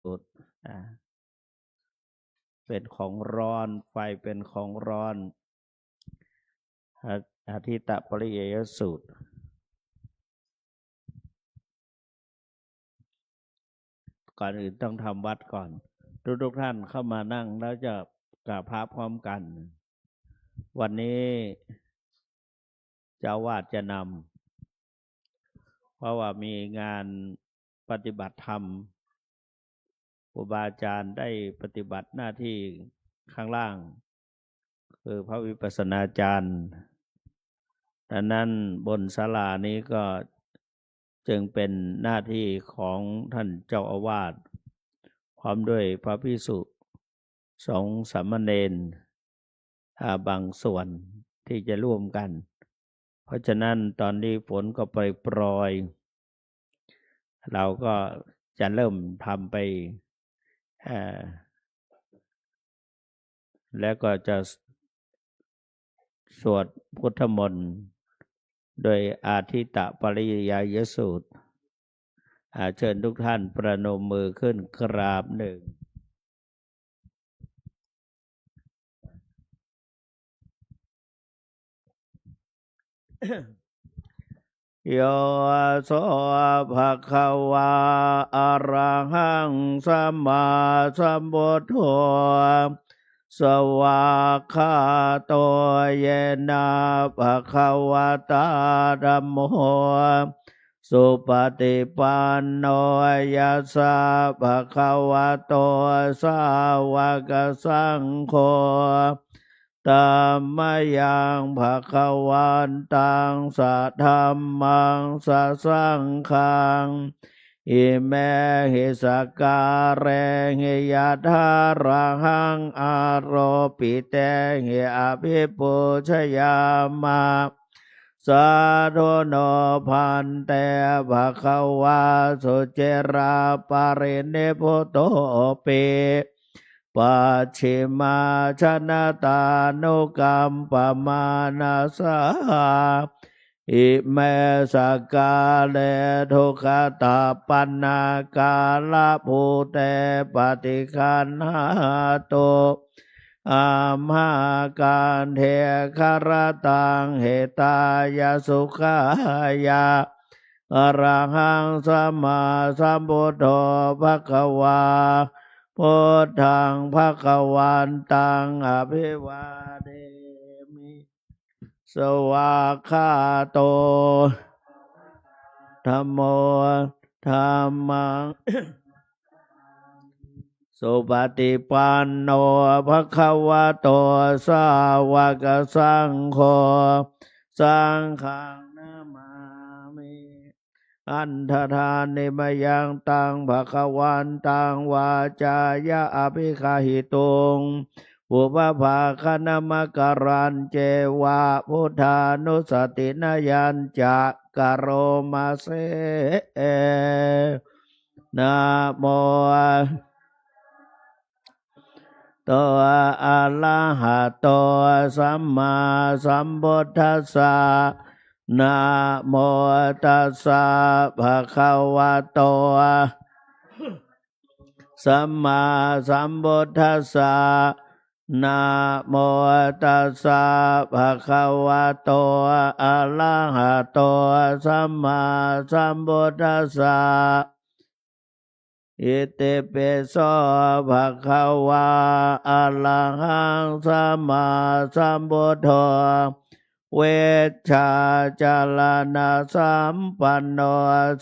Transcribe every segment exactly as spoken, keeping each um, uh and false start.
สูตร อ่า เป๋นของฮ้อน ไฟเป๋นของฮ้อน อา อาทิตตปริยายสูตร ก่อนอื่นต้องทำวัตรก่อน ทุกๆ ท่านเข้ามานั่งแล้วจะกราบพระพร้อมกัน วันนี้เจ้าอาวาสจะนำ เพราะว่ามีงานปฏิบัติธรรม ครูบาอาจารย์ได้ปฏิบัติหน้าที่ข้างล่าง คือพระวิปัสสนาจารย์ ดังนั้นบนศาลานี้ก็จึงเป็นหน้าที่ของท่านเจ้าอาวาส พร้อมด้วยพระภิกษุสงฆ์สามเณร อ่า บางส่วนที่จะร่วมกัน เพราะฉะนั้นตอนนี้ฝนก็ปรอยๆ เราก็จะเริ่มทำไป เอ่อ แล้วก็จะสวดพุทธมนต์โดยอาทิตตปริยายสูตร อ่า เชิญทุกท่านประนมมือขึ้นกราบหนึ่ง โย โส ภะคะวา อะระหัง สัมมาสัมพุทโธ สวากขาโต เยนะ ภะคะวะตา ธัมโม สุปะฏิปันโน ยัสสะ ภะคะวะโต สาวะกะสังโฆ ธัมมะยัง ภะคะวันตัง สะธัมมัง สะสังฆัง อิเมหิ สักการะหิ ยะถา อะระหัง อาโรปิเตหิ อะภิปูชยามะ สาธุโน ภันเต ภะคะวา สุจิระปะรินิพพุโต ปิ ปัจฉิมาชนะตานุกัมปะมานะสา อิเม สักการะ ทุกขะตะปะนา กาละภูเต ปะฏิคันหาตุ อัมหากัณเท ขะระตัง หิตายะ สุขายะ อะระหัง สัมมาสัมพุทโธ ภะคะวา พุทธัง ภะคะวันตัง อะภิวาเทมิ สวากขาโต ธัมโม ธัมมัง สุปะฏิปันโน ภะคะวะโต สาวะกะสังโฆ สังฆัง นะมามิ อัฏฐานิมยังตัง ภะคะวันตัง วาจายะ อะภิกขาหิตุง ปุพพะภาคะ นะมะกะรัญ เจวะ พุทธานุสตินะยัญจะ กะโรมะเส นะโม โต อะระหะโต สัมมาสัมพุทธัสสะ นะโมตัสสะ ภะคะวะโต สัมมาสัมพุทธัสสะ นะโมตัสสะ ภะคะวะโต อะระหะโต สัมมาสัมพุทธัสสะ อิติปิโส ภะคะวา อะระหัง สัมมาสัมพุทโธ วิชชาจารณสัมปันโน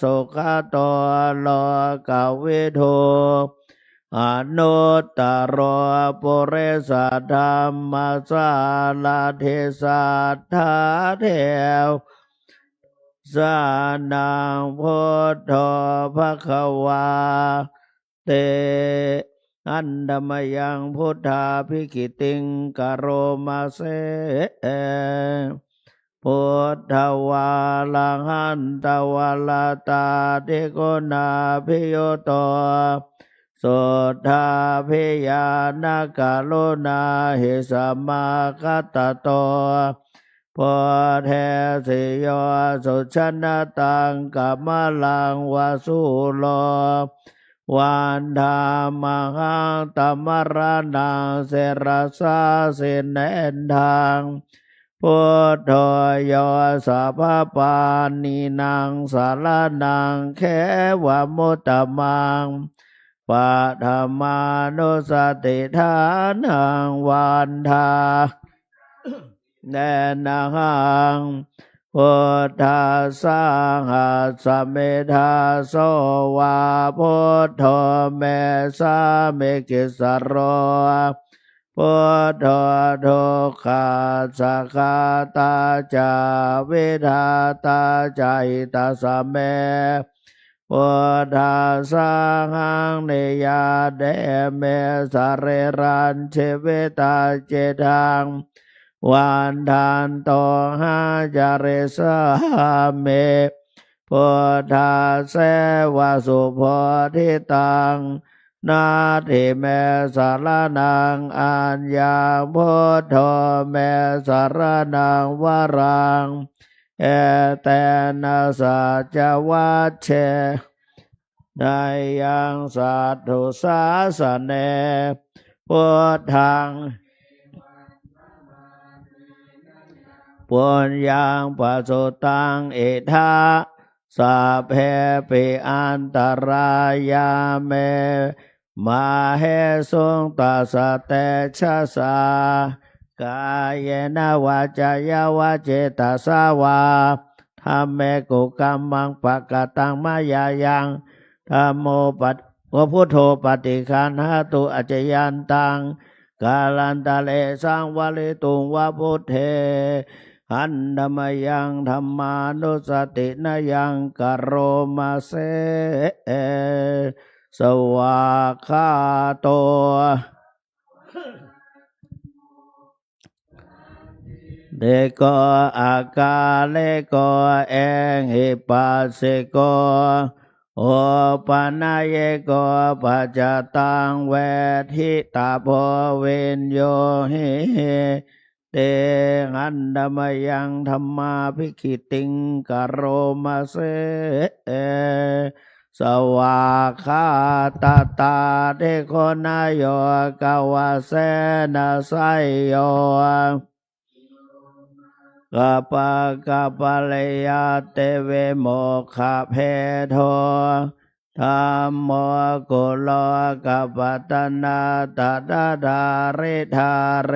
สุขะโต โลกะวิทู อนุตตะโร ปุริสะธัมมะสารถิ สัตถาเทว สานัง พุทโธ ภะคะวา เต หันตะมะยัง พุทธาภิกขิติง กะโรมะเส พุทธวาระหันตะวะระตาธิคุณาภิยุโต สุทธาภิญาณะกะรุณาหิสะมะคะตะโต โพเทสิโย สุชนะตังกะมะลังวะสุโร วันทามาหัง ตมะระณัง สิรสา สิเนนทัง พุทโธ โย สัพพปาณีนัง สะระณัง เขวะมุตตะมัง ปะถะมานุสสะติฏฐานัง วันทา เนนะหัง พุทธัสสะ หัสสะ เมธาโสวา พุทโธ เมสสามิ กิสสะโร พุทโธ ทุกขัสสะ ฆาตา จะ วิธาตา จะ หิตัสสะ เม พุทธัสสะหัง นิยาเต เม สะรีรัง ชีวิตัง จิตตัง วันทันโต หะ จะริสสามิ พุทธัสเสวะ สุโพธิตัง นัตถิ เม สะระณัง อัญญัง พุทโธ เม สะระณัง วะรัง เอเตนะ สัจจวัชเช นะยัง สัตถุสาสะเน พุทธัง ปุญญัง ปะสุตัง อิทธะ สัพเพปิ อันตะรายา เม มะเหสุง ตัสสะ เตชะสา กาเยนะ วาจายะ วะเจตะสะ วา ธัมเม กุกกัมมัง ปะกะตัง มะยายัง ธัมโม ปัต วะ พุทโธ ปะฏิคันหะตุ อัจจายันตัง กาลันตะเร สังวะริตุง วะ พุทเท หันตะมะยัง ธัมมานุสสะตินะยัง กะโรมะเส สวากขาโต เตโก อะกาลิโก เอหิปัสสิโก โอปะนะยิโก ปัจจตัง เวทิตาโภ วิญญูหิ เตหันตมะยัง ธัมมาภิกขิติง กะโรมะเส สวากขาตะตา เตโก นะโย กะวะเสนะ ไสโย กะปะกะปะริยัตติ วิโมกขะเพโท ธัมโม กุโล กะปะตะนะ ตะทะทาริทาเร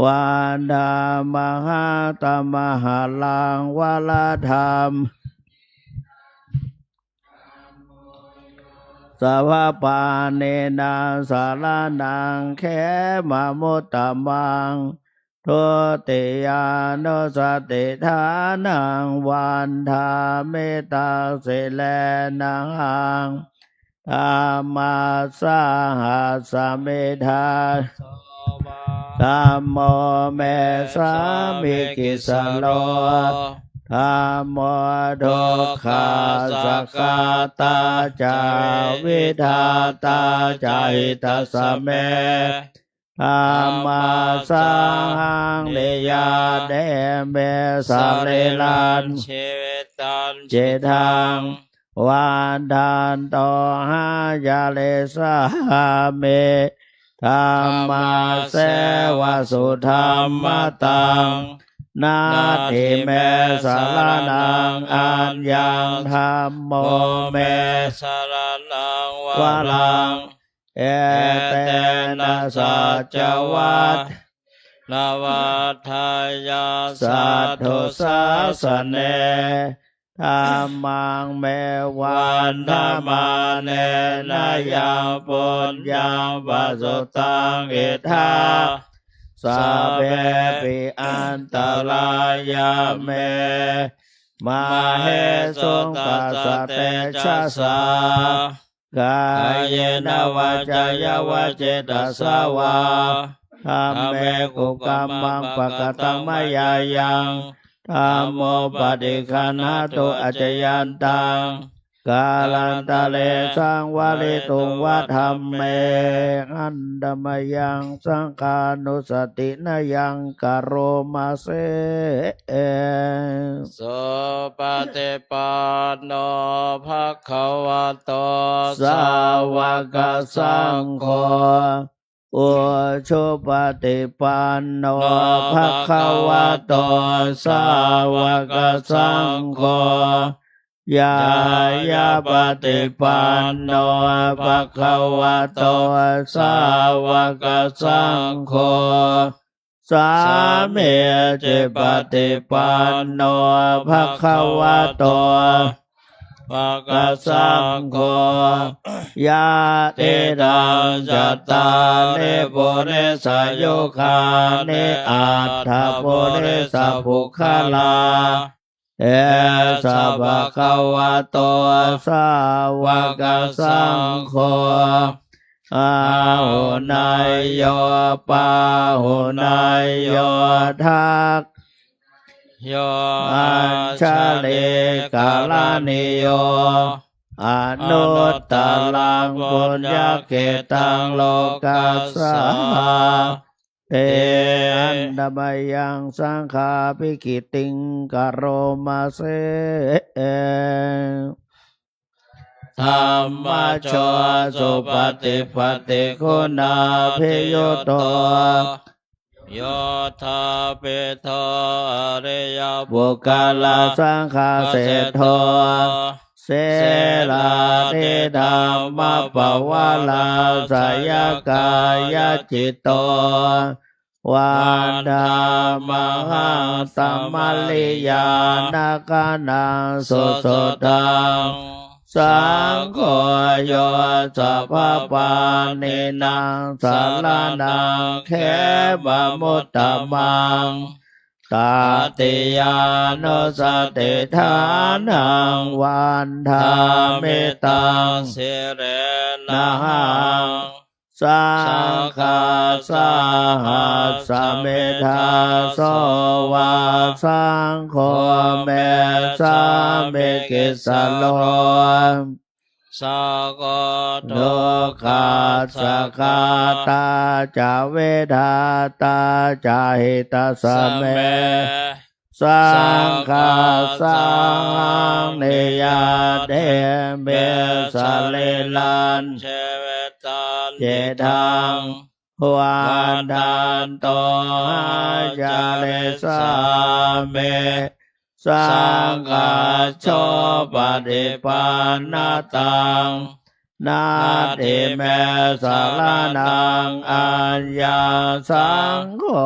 วันทามะหัง ตมะหะรัง วะระธัม สัพพะปาณีนัง สะระณัง เขมะมุตตะมัง ทุติยานุสสะติฏฐานัง วันทามิ ตัง สิเรนะหัง ธัมมัสสะ หัสสะ เมธา ธัมโม เมสสามิ กิสสะโร ธัมโม ทุกขัสสะ ฆาตา จะ วิธาตา จะ หิตัสสะ เม ธัมมัสสะหัง นิยาเต เม สะรีรัง ชีวิตัง จิตตัง วันทันโต หะ จะริสสามิ ธัมมัสเสวะ สุธัมมะตัง นัตถิ เม สะระณัง อัญญัง ธัมโม เม สะระณัง วะรัง เอเตนะ สัจจวัต นะ วัฏฏะยะ สัตถุสาสะเน ธัมมัง เม วันทะมะเนนะ ยัง ปุญญัง ปะสุตัง อิทธา สัพเพปิ อันตะรายา เม มะเหสุง ตัสสะ เตชะสา กาเยนะ วาจายะ วะเจตะสะ วา ธัมเม กุกกัมมัง ปะกะตัง มะยายัง ธัมโม ปะฏิคันหะตุ อัจจายันตัง kālantare saṃvarituṃ va dhamme, handa mayaṃ saṅghānussatinayaṃ karoma se. Supaṭipanno bhagavato sāvakasaṅgho, ujupaṭipanno bhagavato sāvakasaṅgho, ñāyapaṭipanno bhagavato sāvakasaṅgho, sāmīcipaṭipanno bhagavato sāvakasaṅgho, yadidaṃ cattāri purisayugāni aṭṭha purisapuggalā, esa bhagavato sāvakasaṅgho, āhuneyyo pāhuneyyo dakkhiṇeyyo añjalikaraṇīyo, anuttaraṃ puññakkhettaṃ lokassā ti. Handa mayaṃ saṅghābhigītiṃ karoma se. Dhammajjo supaṭipattiguṇābhiyutto, yoṭṭhābbidho ariyapuggalā, saṅghaseṭṭho sīlādidhammapavarāsayakāyacitto, vandāmahaṃ taṃ mariyā na gaṇaṃ susuddhaṃ. Saṅgho yo sabbapāṇīnaṃ saraṇaṃ khemamuttamaṃ, tatiyānussatiṭṭhānaṃ vandāmi taṃ sirenahaṃ. Saṅghassāhasmi dāso va, saṅgho me sāmikissaro, saṅgho dukkhassa ghātā ca vidhātā ca hitassa me. Saṅghassāhaṃ niyyādemi sarīrañjīvitañcidaṃ, vandantohaṃ carissāmi saṅghajjho paṭipannataṃ. Natthi me saraṇaṃ aññaṃ, saṅgho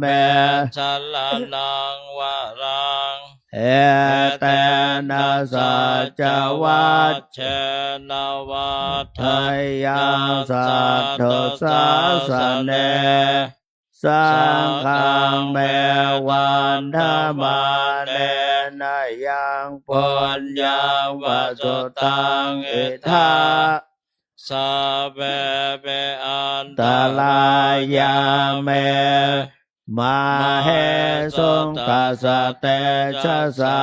me saraṇaṃ varaṃ, etena saccavajjena vaḍḍheyyaṃ satthu sāsane. Saṅghaṃ me vandamānena yaṃ puññaṃ pasutaṃ idha, sabbepi antarāyā me māhesuṃ tassa tejasā.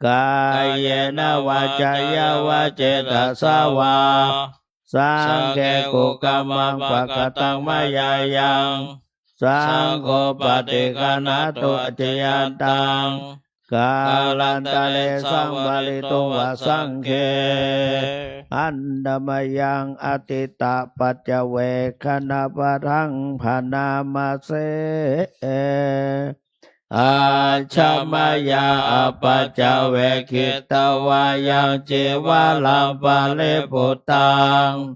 Kāyena vācāya va cetasā vā, saṅghe kukammaṃ pakataṃ mayā yaṃ, saṅgho paṭiggaṇhatu accayantaṃ, kālantare saṃvarituṃ va saṅghe. Handa mayaṃ atītapaccavekkhaṇapāṭhaṃ bhaṇāma se. Ajja mayā apaccavekkhitvā yaṃ cīvaraṃ paribhuttaṃ,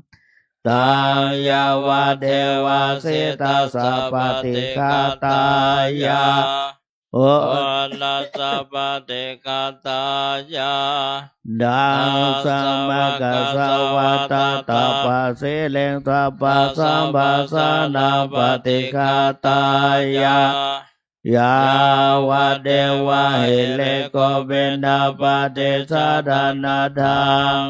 taṃ yāvadeva sītassa paṭighātāya, uṇhassa paṭighātāya. Dassamakassa vātātapasiriṃ sabbasambhāsanapaṭighātāya, yāvadeva hirikopinapaṭicchādanatthaṃ,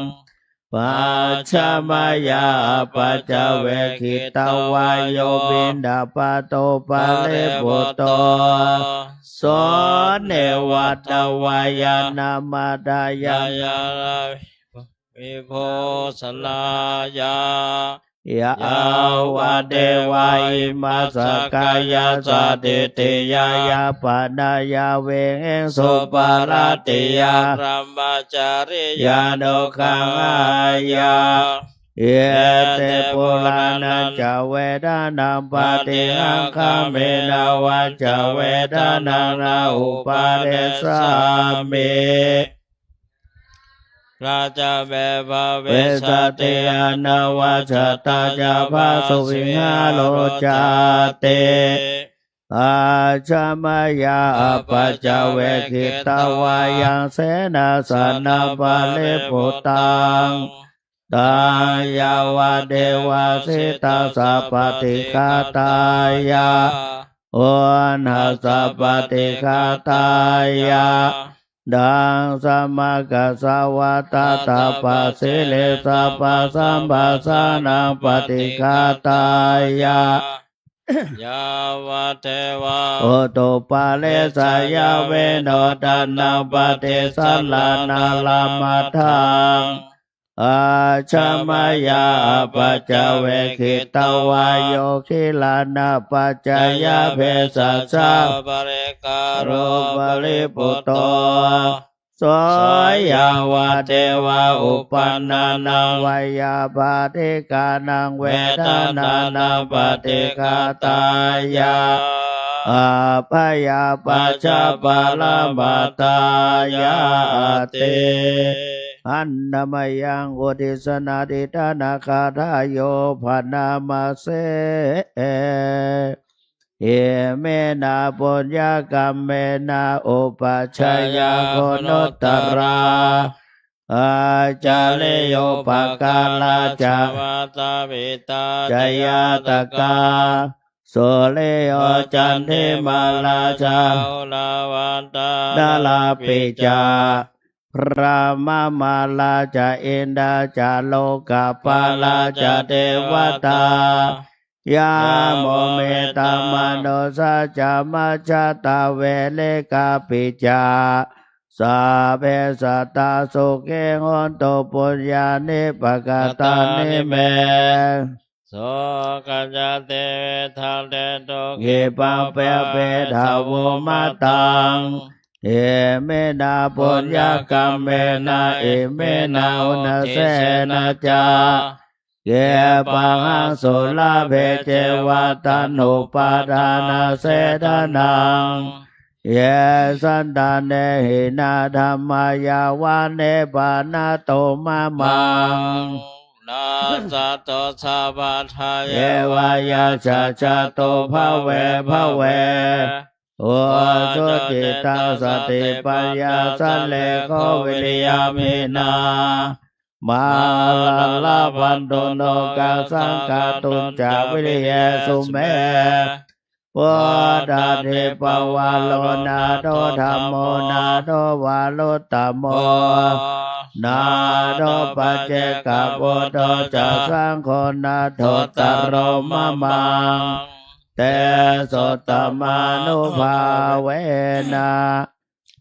ปัจฉมยา อัปปัจจเวกขิตวาโย ปิณฑปาโต ปาริปุตโต โสเนวัตวายา นามะทายา ยา ยา วิโภชนายา ยาวะเดวา อิมัสสะกายัสสะ ทิฏฐิยา ยาปะนายา วิหิงสุปะรัตติยา บรมจริยานุกขะหายา เย เต ปุราณัญจะ เวทะนัง ปะฏิฮังคามิ นวัญจะ เวทะนัง นะ อุปะเดสสามิ ราจะเม ภะวิสสะติ อานวัชชะตา จะ ภะสุ วิหาโร จาติ ปัจฉมยา อัปปัจจเวกขิตวายัง เสนาสนะปะริปุตตัง ตัง ยาวะเดวา สิตัสสะปะฏิฆาตายา อุณหัสสะปะฏิฆาตายา ดังสะมะกัสสะวะ ตะถะปะ สิริสะปะ สัมภัสสานัง ปะฏิฆาตายา ยาวะเดวา อุตุปะริสสะยา วิโนทะนัง ปะฏิสะหะนะ รามะทัง ปัจฉมยา อัปปัจจเวกขิตวาโย คิลานะปัจจยา เภสัชชะ ปะริกาโร ปะริปุตโต โส ยาวะเดวา อุปปะนานัง วะยาบาทิกานัง เวทะนานัง ปะฏิฆาตายา อัพพยาปัชชะปะระมะทายาติ หันนะมะยัง อุทิสนา ทิฏฐานะ คาถาโย ภะนะมะเส อิเมนะ ปุญญะกัมเมนะ อุปัชฌายา กุณุตตะรา อาจาริโย อุปการะจะ มาตาปิตา จะ ญาตะกา สุริโย จันทิมา ราชา บาหุลา วันตา นาราปิจะ พรหมมารา จะ อินทา จะ โลกปาลา จะ เทวตา ยาโม เมตตามนุสสา จะ มัจจาตา เวริกาปิจะ สัพเพสัตตา สุขี โหนตุ ปุญญานิ ปะกะตานิ เม โส กะจะ เต วิทันเต ตุ ขี ปะเป เป ทะ โว มะตัง อิเมนะ ปุญญะกัมเมนะ อิเมนะ อุณนะเสนะ จะ เกปะหัง สุละเภ เจวะ ตัณหุปาทานะเสทะนัง เยสันตะเนหินา ธัมมายาวะ นิพพานะโต มะมัง นัสสะตุ สัพพะทา เยวายา สัจจะ ตุ ภะเว ภะเว อุจุ จิตตัง สติปัญญา สัลเลโข วิริยะ มหินา มะหัง ละพันตุ โน กะสัง กะตุญจะ วิริเยสุ เม พุทธาธิปวาโร นาโถ ธัมโม นาโถ วารุตตะโม นาโถ ปัจเจกปุตโธ จะ สังโฆ นาโถ ตะโร มะมัง เตโส ตะมานุภาเวนะ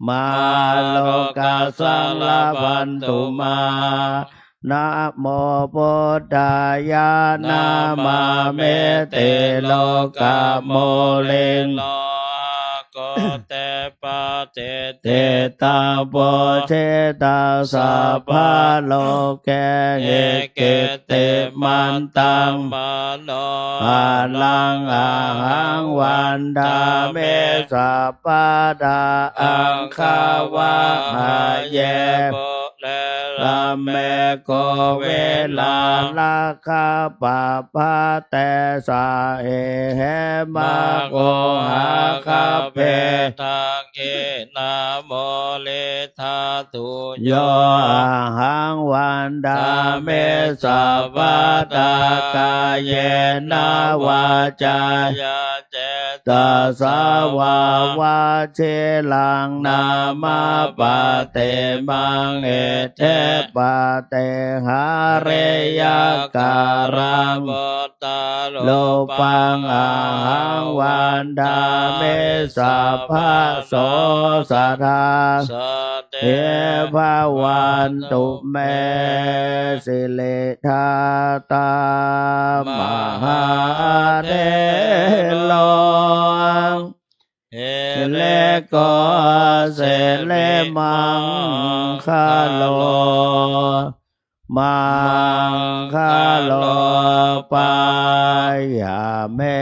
มาโลกัสสัง ละพันตุ มา นะโม พุทธายะ นะมามิ ติโลกะมูลิง โลกุตตะปะติฏฐิตัง ปูชฌิตัง สัพพะโลเกหิ กิตติมันตัง มโน พะลัง อะหัง วันดามิ สัพพะทา อังคะวะหะเย ปุเร ระเม โก วิลา รักขะปะภะ เตสะ หิ เหมะ โก หะคะ เป ทักขิณา มุนิทา ตุ โย อะหัง วันดามิ สัพพะทา กาเยนะ วาจายะ เจ tasā vā vacireṃ nāma paṭimaṃ iddhipādehaṃ hriyakāraṃ buddharūpaṃ ahaṃ vandāmi sabbaso sadā. Sotthī bhavantu me. Siri ṭhātā mahādevā hirikho sirimaṅgalo, maṅgalo pāya me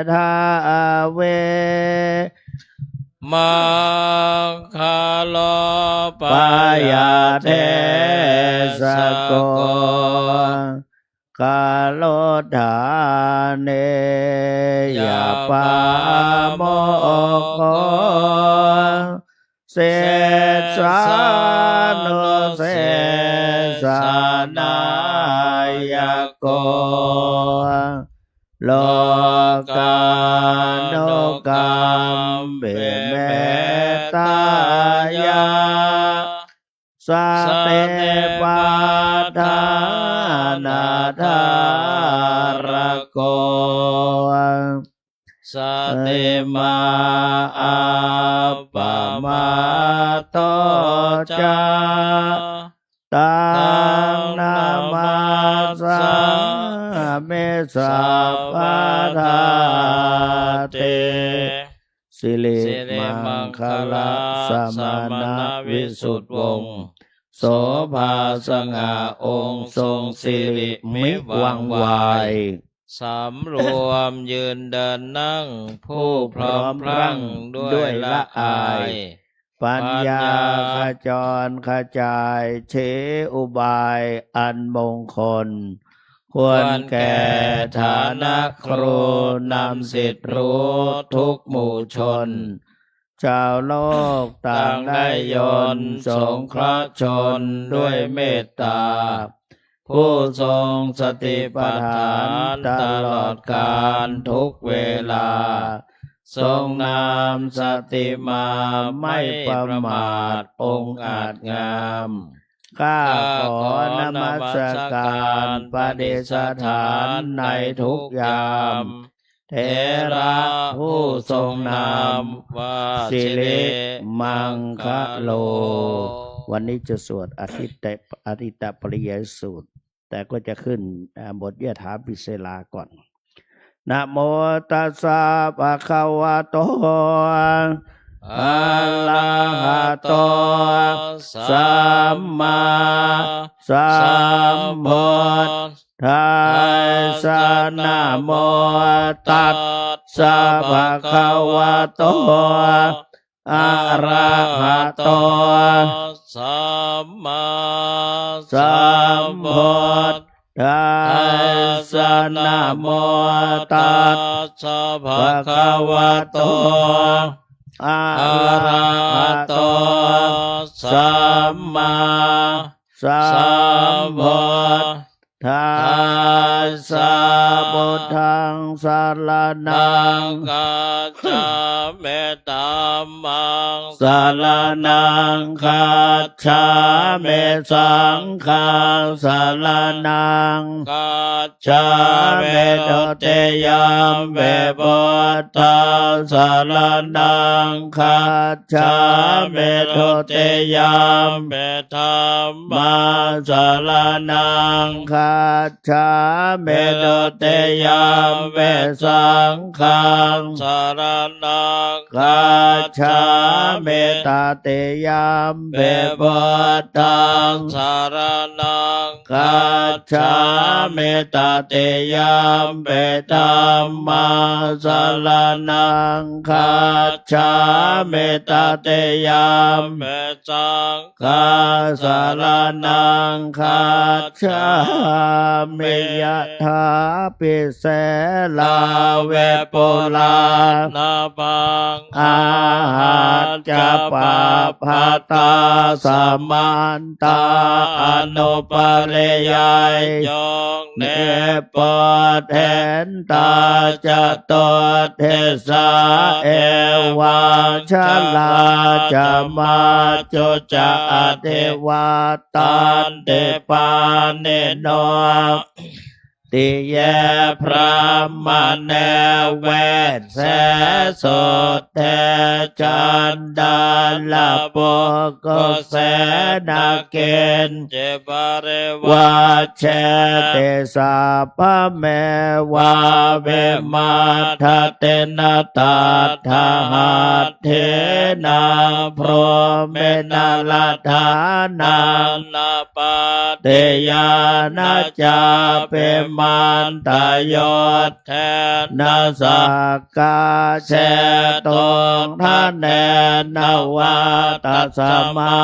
dāvi, maṅgalo pāya desako, garudaṇṇe ya pāmokho, sīsānussesānāyako, lokānukampi me mettāya, satipaṭṭhānadhārako, satimā appamādo ca, taṃ namassāmi sabbadā ti. สิริมังคละสมณวิสุทธิวงศ์ โสภาสง่าองค์ทรงสิริมิวังไว สำรวมยืนเดินนั่ง ผู้พร้อมพรั่งด้วยละอาย ปัญญาขจรขจาย ชี้อุบายอันมงคล ควรแก่ฐานะครู นำสิทธิ์รู้ทุกหมู่ชน ชาวโลกต่างได้ยน สงเคราะห์ชนด้วยเมตตา ผู้ทรงสติปัฏฐานตลอดกาลทุกเวลา ทรงนามสติมาไม่ประมาทองอาจงาม ข้าขอนมัสการประดิษฐานในทุกยาม เถระผู้ทรงนามว่าสิริมังคโล วันนี้จะสวดอทิตตะ อทิตตปริยายสูตร แต่ก็จะขึ้น อ่า บทยถาภิเสขก่อน Namo tassa bhagavato arahato sammāsambuddhassa. Namo tassa bhagavato arahato sammāsambuddhassa. Namo tassa bhagavato arahato sammāsambuddhassa. Buddhaṃ saraṇaṃ gacchāmi. Dhammaṃ saraṇaṃ gacchāmi. Saṅghaṃ saraṇaṃ gacchāmi. Dutiyampi buddhaṃ saraṇaṃ gacchāmi. Dutiyampi dhammaṃ saraṇaṃ gacchāmi. Dutiyampi saṅghaṃ saraṇaṃ gacchāmi. Tatiyampi buddhaṃ saraṇaṃ gacchāmi. Tatiyampi dhammaṃ saraṇaṃ gacchāmi. Tatiyampi saṅghaṃ saraṇaṃ gacchāmi. Yathāpi se ลา วิปุลา นาภัง อาหัจจะ ปัพพะตา สมันตา อนุปริยาย ยง นิพพะเทนตา จตุทธิสสา เอวัง ชลา จะ มัจจุจะ อธิวัตตันติ ปาณิโน ติเย พรหมเณ เวสเส สุทเท จันดาลปุกกุเส นกิญจิ ปริวัจเฉติ สัพพะเมวา วิมัจจติ นะ ตัตถะหัตถีนัง พรหมิณรฐานัง นะ ปัตติยา นะ จาปิมันตะ โยทเทนะ สักกาเชตุง ทะเนนะ วา ตัสมา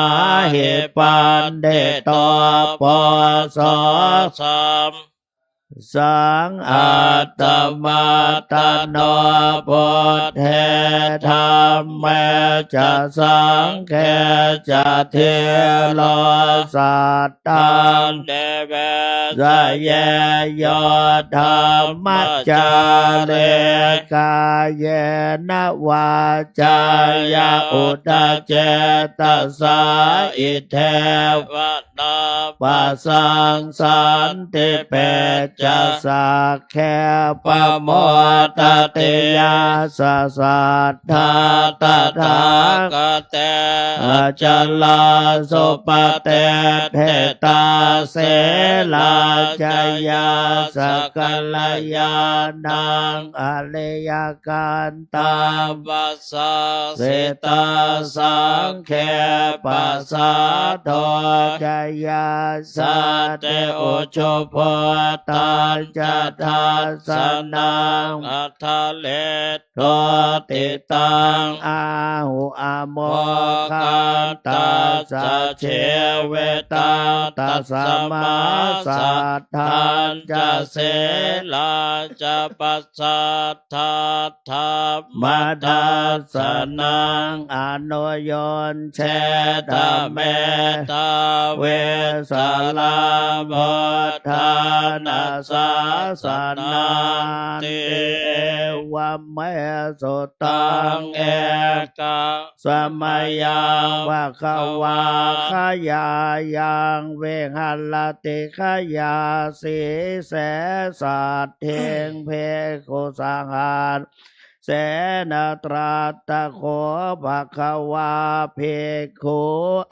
หิ ปัณฑิโต โป โส สัม สัง อัตตะมาตะโน บุตเท ธัมเม จะ สังฆเข จะ ธีโร สัต ตัง เดเว สะเย โย ธัมมะจารี กาเยนะ วาจายะ อุทธเจตสา อิเทวะ นา ปะสัง สันติเปจจะ สัก เข ปะโมดะติ ยัสสะ สัตถา ตถาคะเต อะจะลา สุปะเตตถิตา สีลา จะ ยัสสะ กัลยาณัง อริยะกันตัง ปัส สะ สิตา สัง เข ปะสาโท จะ ยัสสะ ติ อุจุโพธัญจะ ทัสสะนัง อัทธะเรโส ติตัง อาหุอโมฆะ ทัสสะ จีวิตัง ตัสมา สัตถัญจะ สีลัญจะ ปัสสัทธัต ธัมมทัสสะนัง อนุยุญเชทะ เมธาวิสสะ ลา พุทธานัสสะ สะนันติ เอวะเม สุตัง เอกะ สะมะยัง ภะคะวา ขะยายัง วิหะระติ ขะยาสีเส สัตถิง ภิกขุสหัสเสนะ ตรัสสะ โข ภะคะวา ภิกขุ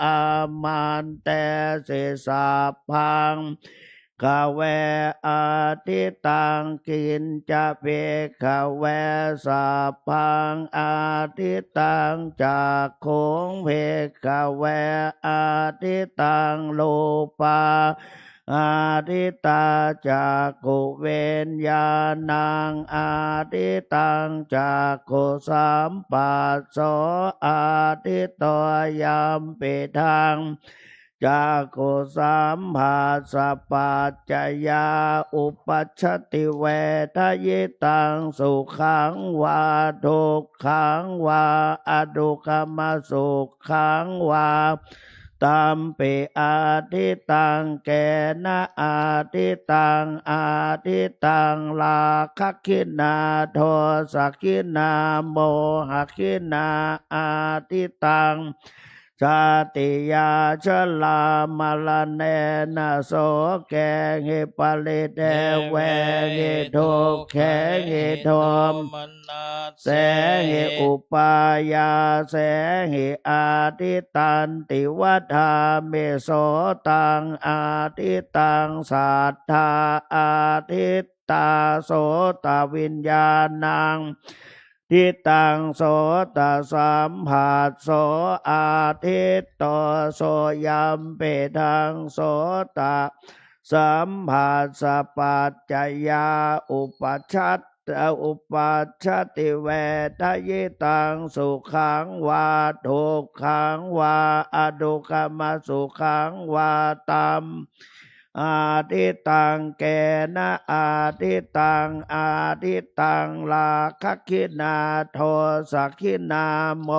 อามันเตสิ สัพพัง คะเว อะทิตตัง กิญจะ ภิกขะเว สัพพัง อะทิตตัง จักขุง ภิกขะเว อะทิตตัง รูปา อะทิตตา จักขุวิญญาณัง อะทิตตัง จักขุสัมผัสโส อะทิตโต ยัมปิทัง จักขุสัมผัสสะปัจจยา อุปัชชติ เวทยิตัง สุขังวา ทุกขังวา อทุกขมสุขังวา ตัมปิ อะทิตตัง เกนะ อะทิตตัง อะทิตตัง ราคะขิณา โทสะขิณา โมหะขิณา อะทิตตัง ชาติยา ชะลามะระเณนะ โสเกหิ ปะริเทเวหิ ทุกเขหิ โทมนัสเสหิ อุปายาเสหิ อะทิตตันติ วะทามิ โสตัง อะทิตตัง สัทธา อะทิตตา โสตวิญญาณัง ทิตตัง โสตสัมผัสโส อะทิตโต โส ยัมปิทัง โสตสัมผัสสะปัจจยา อุปัชชะ อุปัชชติ เวทยิตัง สุขังวา ทุกขังวา อทุกขมสุขังวา ตัม อาทิตตัง เกนะอาทิตตัง อาทิตตัง ราคะกขิณา โทสะกขิณา โม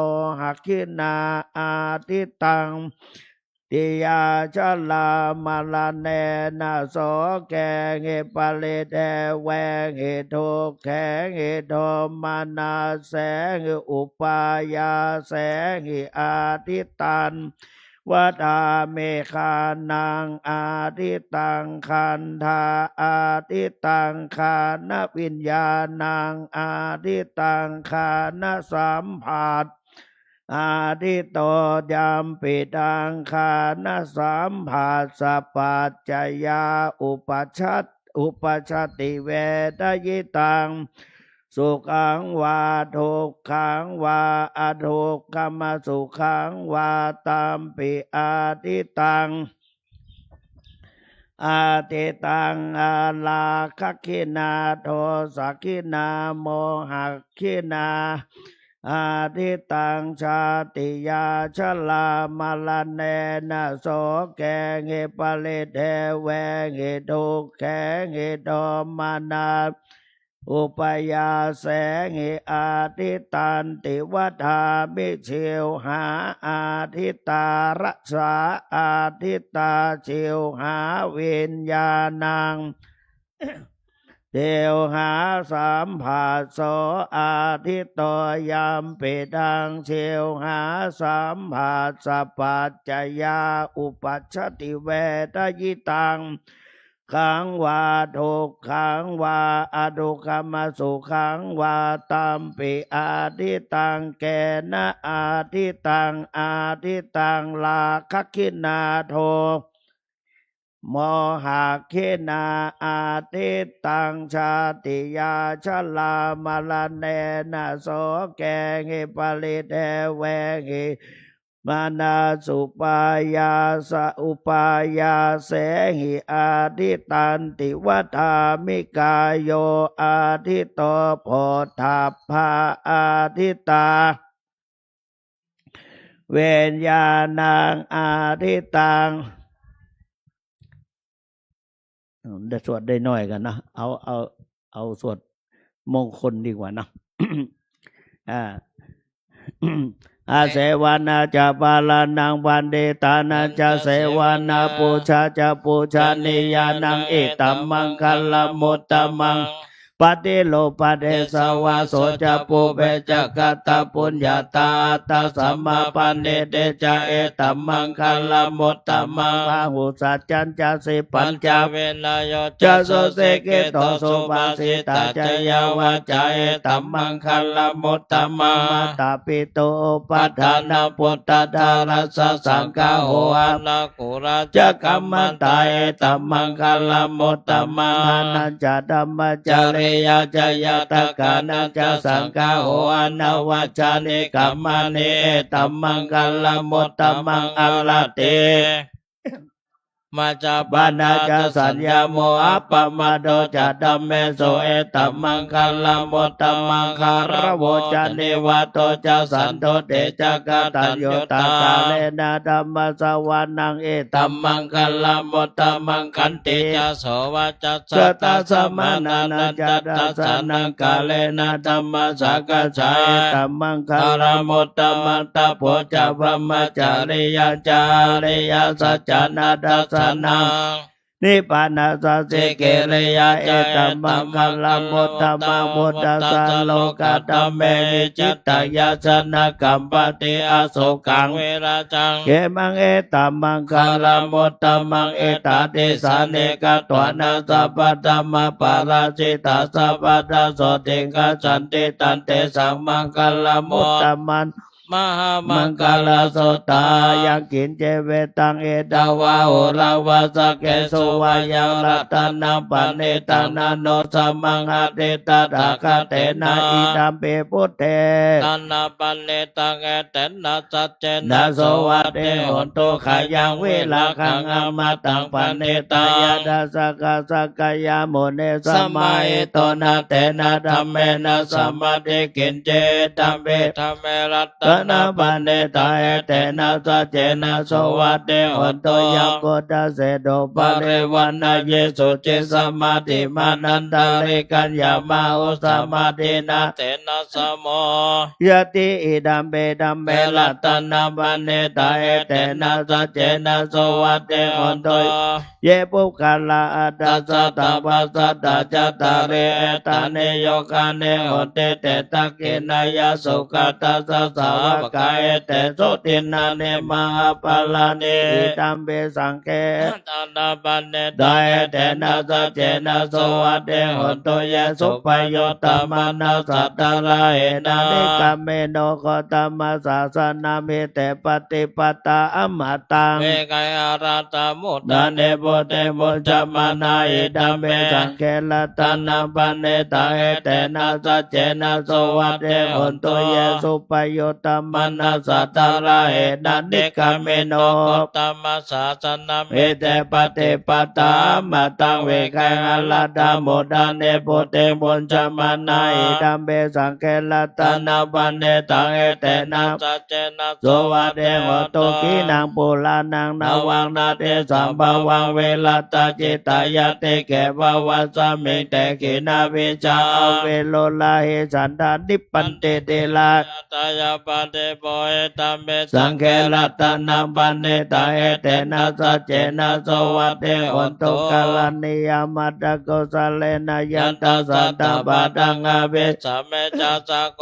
หะกขิณา อาทิตตัง ชาติยาชรามรเณนะ โสเกหิ ปริเทเวหิ ทุกเขหิ โทมนัสเสหิ อุปายาเสหิ อาทิตตัน วัฏฏามิ ฆานังอาทิตตัง คันธาอาทิตตัง ฆานวิญญาณังอาทิตตัง ฆานสัมผัสอาทิตโต ยัมปิดัง ฆานสัมผัสสะปัจจยา อุปชชติ อุปชชติเวทยิตัง สุขังวา ทุกขังวา อทุกขมสุขังวา ตัมปิอาทิตตัง อาทิตตัง อาราคะกขิณา โทสะกขิณา โมหะกขิณา อาทิตตัง ชาติยาชรามรเณนะ โสเกหิ ปริเทเวหิ ทุกเขหิ โทมนัส อุปายาเสหิ อาทิตตันติ วัฏฏามิ ชิวหาอาทิตตา รสาอาทิตตา ชิวหาวิญญาณัง ชิวหาสัมผัสโส อาทิตโต ยัมปิดัง ชิวหาสัมผัสสะปัจจยา อุปชชติเวทยิตัง ขังวา ทุกขังวา อทุกขมสุขังวา ตัมปิอาทิตตัง เกนะอาทิตตัง อาทิตตัง ราคะกขิณา โท โมหะกขิณา อาทิตตัง ชาติยาชรามรเณนะ โสเกหิ ปริเทเวหิ มนัสสุปายาสะ อุปายาเสหิ อาทิตตันติ วัฏฏามิ กาโยอาทิตโต โผฏฐัพพาอาทิตตา วิญญาณังอาทิตตัง ได้สวดได้น้อยกั๋นนะ เอา เอา เอาสวดมงคลดีกว่านะ อ่า อาเสวนาจะปาราณัง ปัณฑิตานัญจะเสวนา ปูชาจะปูชนียานัง เอตัมมังคลัมมุตตมัง ปฏิรูปะเดสะวาโสจะ ปุพเพจะกะตะปุญญาตา อัตตะสัมมาปะณิทิจะ เอตัมมังคลัมมุตตมัง บาหุสัจจัญจะ สิปปัญจะ วินโยจะ สุสิกขิโต สุภาสิตาจะยาวาจา เอตัมมังคลัมมุตตมัง มาตาปิตุ อุปัฏฐานะปุตตะ ทารัสสะ สังคาโห อานา คุราจะ กัมมันตา เอตัมมังคลัมมุตตมัง ทานัญจะ ธัมมจริยาจะ ญาตกานัญจะ สังคาโห อานวัจจานิกัมมานิ เอตัมมังคลัมมุตตมัง อาราติ มัจจาปานาจะ สัญญาโม อัปปะมาโทจะ ธัมเมสุ เอตัมมังคลัมมุตตมัง คารโวจะ นิวาโทจะ สันตุติจะ กะตัญญูตา กาเลนะ ธัมมะสะวะนัง เอตัมมังคลัมมุตตมัง ขันติจะ โสวาจัสสะ ทัสสะ สมานานัญจะ ทัสสะนัง กาเลนะ ธัมมะสะกัสสะ เอตัมมังคลัมมุตตมัง ตะโพจะ พรหมจริยาจะ อริยสัจจานัตถะ ทัสสะนัง นิพพานัสสะ สิกขิริยาจะ เอตัมมังคลัมมุตตมัง พุทธัสสะ โลกัตถะ เมหิ จิตตัง ยัสสะ นะ กัมปะติ อโศกัง วิราจัง เขมัง เอตัมมังคลัมมุตตมัง อิทธาทิสานิ กะตวานะ สัพพะธัมมาปาราจิตา สัพพะทัสโสติงคัจฉันติ ตันเตสังมังคลัมมุตตมัง มหามังคลสุตตา ยังกิญจิวิตตัง อิทธะวา หุระวา สักเขสุวายัง รัตนังปะณิตัง นะโนสมัง หัตถิ ตถาคเตนะ อิทัมปิ พุทเท ตถะนะปะณิตัง เอเตนะ สัจเจนะ โส วัตถิ โหนตุ ขยัง วิราคะ อมตะ ปะณิตัง ยะถา สักกะ สักยะมุนี สมาหิโต นะ เตนะ ธัมเมนะ สมาธิ กิญจิ อิทัมปิ ธัมเม รัตตะ นะปัณฑิตา เอเตนะสัจเจนะ สุวัตติโหตุ ยัง พุทธัสเส ตุ ปะริวารายิ สุจิ สมาธิมานันตาริกัญญามาหุ สมาธินา เตนะ สะโม ยัตถิ อิดัมปิ ธัมเม รัตนะปัณฑิตา เอเตนะสัจเจนะ สุวัตติโหตุ เย ปุคคละ อัฏฐะ สัตถะ ปัสสะทะ จัตตาริ เอตานิ โยคานิ โหนติ เต ทักขิณายะ สุขะทัสสะ สาวะกา เอเตสุ ดินนานิ มหาปะลานิ อิดัมปิ สังเฆ รัตนะปัณฑิตา เอเตนะสัจเจนะ สุวัตติโหตุ เย สุปะยุตตะมะนะสะ ทาระเหนะ นิกคามิโน โคตมะสาสะนะ มิตเต ปะติปะตา อมะตัง เวไกอะระตะ มุตตานิ พุทเท มุญจะมะนา อิดัมปิ สังเฆ รัตนะปัณฑิตา เอเตนะสัจเจนะ สุวัตติโหตุ เย สุปะยุตตะมะนะสะ ทาระเหนะ นิกคามิโน โคตมะสาสะนะ มิตเต ปะติปะตา อมะตัง เวไกอะระตะ มุตตานิ พุทเท มุญจะมะนา อิดัมปิ สังเฆ รัตนะปัณฑิตา เอเตนะสัจเจนะ สุวัตติโหตุ ขีณัง ปูราณัง นะวัง นะติสสัมภวัง วิรัตะจิตตา ยะติเข ภวัสมิง เต ขีณาวิชชา อวิรุราหิ สันทา นิบบันติ ฏิรา ตายะ ปะติโปหิตัมปิ สังเฆ รัตนะปัณฑิตา เอเตนะสัจเจนะ สุวัตติโหตุ กะระณียะ มัตตะกุสะเลนะ ยัตถะ สัตถะ ปะทัง อะภิสะเม จะ สะโก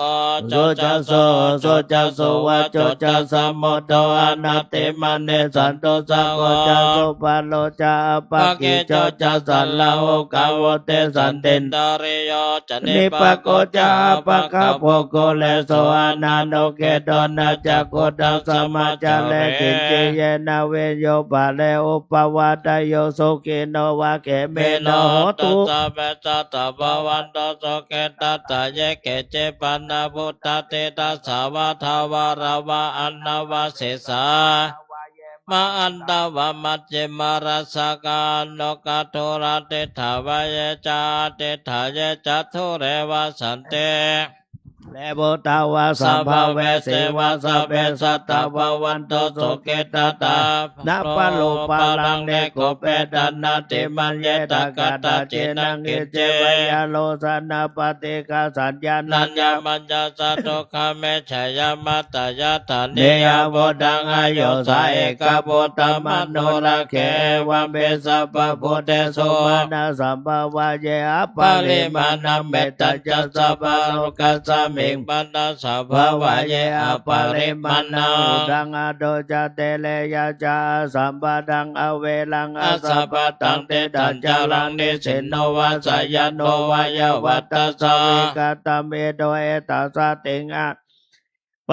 โจ จะ สุ โส จะ สุวัจโจ จะ สะมุตโต อนัตถิมะเน สันตุสสะโก จะ สุปะโล จะ อัปปะกิจโจ จะ สัลลาหุกะ วุตติสันติน ตาริโย จะ นิปปะโก จะ อัปปะกะโป กุเลโส อนานุกิตโต นะจักขุทัสสะ มะจะเร กิญจิ เยนะวิญญู ปะเร อุปปะวาทะโย สุขิโน วะเขมิโน โหตุ สัพเพ สัตตา ภะวันตุ สุขิตัสสะ เย เก จิ ปะนะ ปุตตะ ดิตถะ สะวะ ทา วะ ระ วะ อะนะ วะ เสสา มะ อันตะ วะ มัจฉิมะ รัสสะกา อะนุกะ ทุระ ติฏฐะ วะ เย จะ อะติฏฐะ เย จะ ทุเร วะ สันติ และ พุทธา วะ สัมภะเวสี วะ สัพเพ สัตตา ภะวันตุ สุขิตัตตา นะปะโรปะรัง นิคคุปเปทะ นะติมัญเญทะ กัตถะจินัง คิญจิ วะยะโรสะนะ ปะติฆะสัญญา นัญญะมัญญะสะ ทุกขะเม ชะยะ มัตตะยะ ทะเนยะ พุทธัง อะโย สะ เอกะ พุทธะ มะนุรักเข เอวัมปิ สัพพะ พุทเทสุ มานะ สัมภะวะเย อะปะริมาณัง เมตตายัสสะ ปะโรกัสสะมิง มานะ สัมภะวะเย อะปะริมาณัง อุทัง อะโธ จะ เต เร ยะ จะ อะสัมปะทัง อะเวรัง อะสัมปะทัง ติฏฐัญจะรัง นิสสินโน วะ สะยะโน วะ ยะวัตถะสะ วิกะตะเมโท เอตาสะ ติง อะ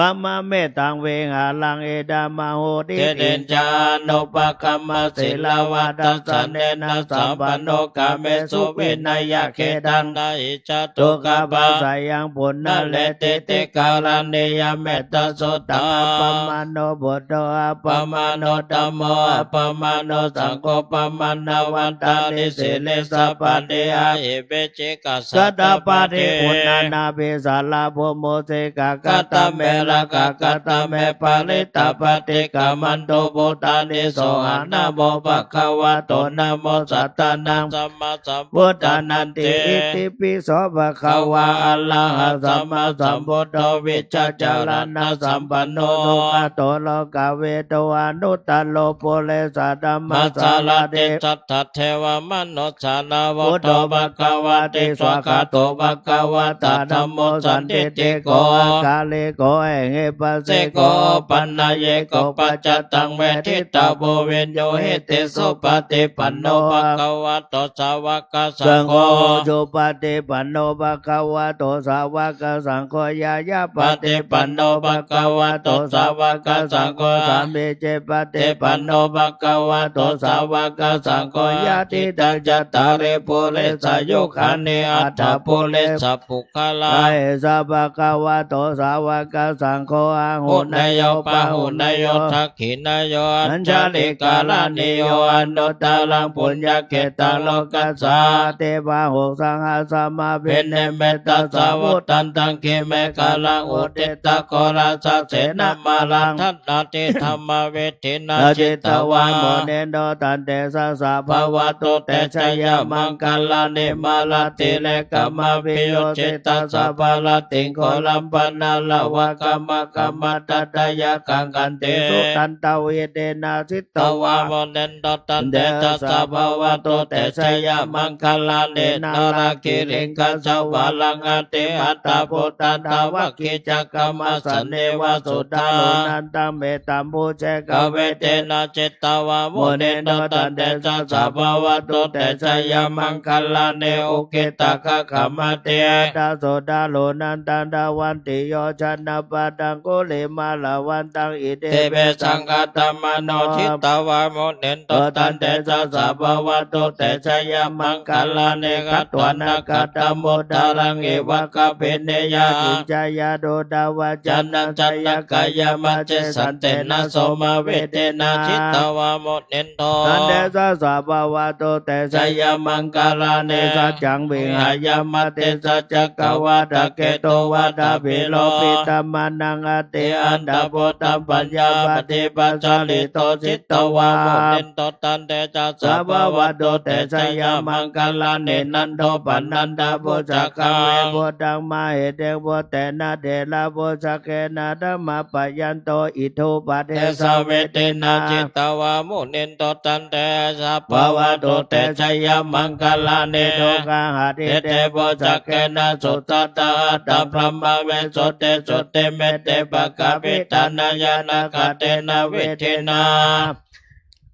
ปะมะเมตัง วิหารัง อิทัมมะหู ทิฏฐิญจะ อะนุปะกัมมะ สีลาวะ ทัสสะเนนะ สัมปันโน กาเมสุ วินะยะ เขตัง นะหิ จะ ตุกขะปะสะยัง ปุณณะเรติติ กะระณียะ เมตตาสุตัง อะปะมาโณ บุตโธ อะปะมาโณ ธัมโม อะปะมาโณ สังโฆ ปะมาณะวันตานิ สีลิสสะปานิ อะหิ วิจิกิจฉา สัตตะปาทิ ปุณณะนาภิสาระ ภูมมูสิกะ กะตะเม รากะ กะตะเม ปะริตตะ ปะติกะมันตุ บูตานิ โสหะ นะโม ภะคะวะโต นะโม สัตตานัง สัมมาสัมพุทธานันติ อิติปิโส ภะคะวา อะระหะ สัมมาสัมพุทโธ วิชชาจารณะสัมปันโน สุขะโต โลกะวิทู อนุตตะโร ปุเรสะธัมมะสาระธิ สัทธะเทวะมนุสสานัง พุทโธ ภะคะวะติ สวากขาโต ภะคะวะตะ ธัมโม สันทิฏฐิโก อะกาลิโก เอหิปัสสิโก โอปันนยิโก ปัจจตัง เวทิตาโว วิญญูหิติ สุปะฏิปันโน ภะคะวะโต สาวะกะสังโฆ สังโฆ อุจุปะฏิปันโน ภะคะวะโต สาวะกะสังโฆ ญาญาปะฏิปันโน ภะคะวะโต สาวะกะสังโฆ สามีจิปะฏิปันโน ภะคะวะโต สาวะกะสังโฆ ยะถิตัง จัตตาริ ปุริสายุคานิ อัฏฐะ ปุริสะปุคคลา เอสะ ภะคะวะโต สาวะกะ สังโฆ อาหุเนยโย ปาหุเนยโย ทักขิเนยโย อัญชลิกรณีโย อนุตตรังปุญญเขตตังโลกัสสา เทวาหุ สังฆาสมา ภินนิมมิตสาวุธันตัง กรีเมขลัง อุทิตโฆรสเสนมารัง ทัณฑาทิธรรมวิ ธินา จิตวา มุนินโท ตันเตชะสา ภะวะตุ เตชะยะมังคะลานิ มาลาติเรกะมะภิยุจฉิตะ สาบาลาติง โกลัมปะนาลวะกะมะกะมะทัตตะยะกัง ขันติสุทันตะ วีเทนะ จิตวา มุนินโท ตันเตชะสา ภะวะตุ เตชะยะมังคะลานิ นารกิริงกะสวาลัง อติมัตตะ ปุตตะ ดาวักขิจักขะมะสะเนวะ สุทธารุณันตัง เมตตามุเชกะ เวเทนะ จิตวา มุนินโท ตันเตชะสา ภะวะตุ เตชะยะมังคะลานิ อุกขิตะคะขะมะติ ตะ สุทธารุณันตัง ดาวันติโยชนะปะตัง กุลิมาละวันตัง อิติปิสังฆาตะมะโน จิตวา มุนินโท ตันเตชะสา ภะวะตุ เตชะยะมังคะลานิ ฆัตวานะขัตตะมุตตะรัง อิวะกะปินิยา กิจจายะดูตะวัจจะนัง จะนะกายะมัจเจ สันเตนะ โสมะเวเทนะ จิตวา มุนินโท ตันเตชะสา ภะวะตุ เตชะยะมังคะลานิ สัจจัง วิหายะ มติสัจจะกะวาทะเกตุวาทะภิโรพิตะมะนัง อติอันดะปุตตะ ปัญญาปฏิปัสสะลิโต จิตวา มุนินโท ตันเตชะสา ภะวะตุ เตชะยะมังคะลานิ นันโทปะนันทะปุชฌะกัง วิปุตตัง มะหิเทง ปุตเตนะ เถระปุชฌะเกนะ ธัมมะปะยันโต อิทธุปะเดสะเวเทนะ จิตวา มุนินโท ตันเตชะสา ภะวะตุ เตชะยะมังคะลานิ ทุกขะหะติเต ปุชฌะเกนะ สุทัสสะ อัตถะบรมมะวิสุทธิสุทธิเมตติปะกะปิตะ ญาณะกะเตนะ วิทธินา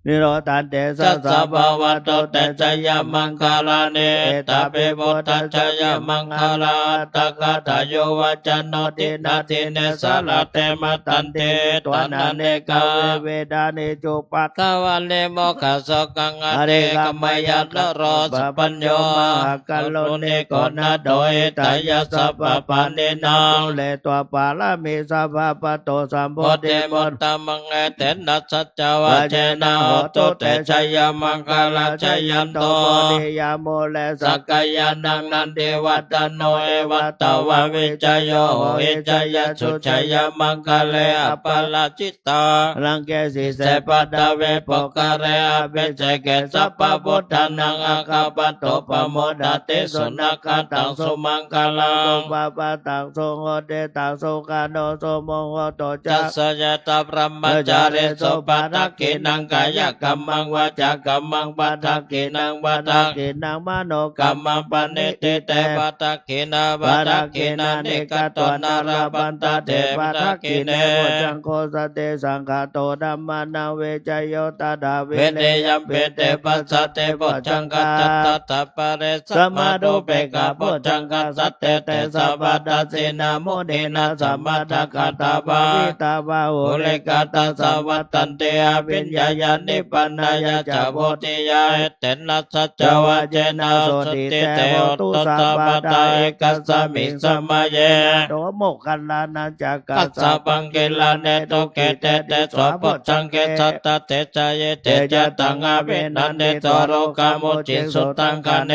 นิโรธันเตชะสา ภะวะตุ เตชะยะมังคะลานิ เอตาปิพุทธัญชยะมังคะลาอัตถะกะถา โยวัจจะโน ทินนา ทิเนสะ รัตเต มะตันติ หิตวานะเนกะวิวิธานิ จุปปะทะวานิ โมคขะโสกัง อธิกะมมะยะ นะโร สัพพัญญู มหาการุณิโก นาโถ หิตายะ สัพพะปาณินัง ปูเรตวา ปะระมิ สัพพะ ปะโต สัมโพธิมุตตะมัง เอเตนะ สัจจวะเจนะ โหตุ เตชะยะมังคะลัง จะยันโต โพธิยะ มูเล สักกายานัง นันทิวัฏฏะโน เอวะตะวะ วิจโย โหหิ จะยะสุจะยะมังคะเล อะปะราจิ ตัง รังเก สีเส ปัททะเว ปุคคะเล อะภิเสเก สัพพะพุทธานัง อาคาปะโต ปะโมดะติ สุนะคะตัง สุมังคะลัง สุปะปะทัง สุหุติตัง สุขันโต สุมุหุตโต จะ จะสะเยะถะ บรมะจาริสุ ปัทธักขิณัง กายะกัมมัง วาจากัมมัง ปัทธักขิณัง ปัทธักขิณัง มโนกัมมัง ปะณิฏฐิเต ปัทธัก ขิณา ปัทธักขิณานิ กัตวานะ ลัพพันทะเต ปัทธักขิเณ โพชฌังโค สันติสังคาโต ธัมมานัง วิจโย ตัตถา วิริยัมปิ เต ปัสสัตถิ โพชฌังคัสสะ ตัตถะปะเร สะมะดูปเปกขะ โพชฌังคัสสะ เต เต สัพพะทัสสินา มุนีนา สะมัทธะกะถา ภาวิตา บาหุลิกะทาสะ วัตตันติ อะภิญญายะ นิพพานะยะ จะ โพธิยา เอเตนะ สัจจวะเจนะ โสตติ เต โหตุ สัพพะทา เอกัสสะมิง สะมะเย โต โมคคัลลานะ จักขัสสะ ปังกิลาเน ทุกขิเต เต โส โพชฌังเก สัตถะเตสะ เย เต จะ ตัง อะภินันทิโต โลกามุจจิง สุตังคะเน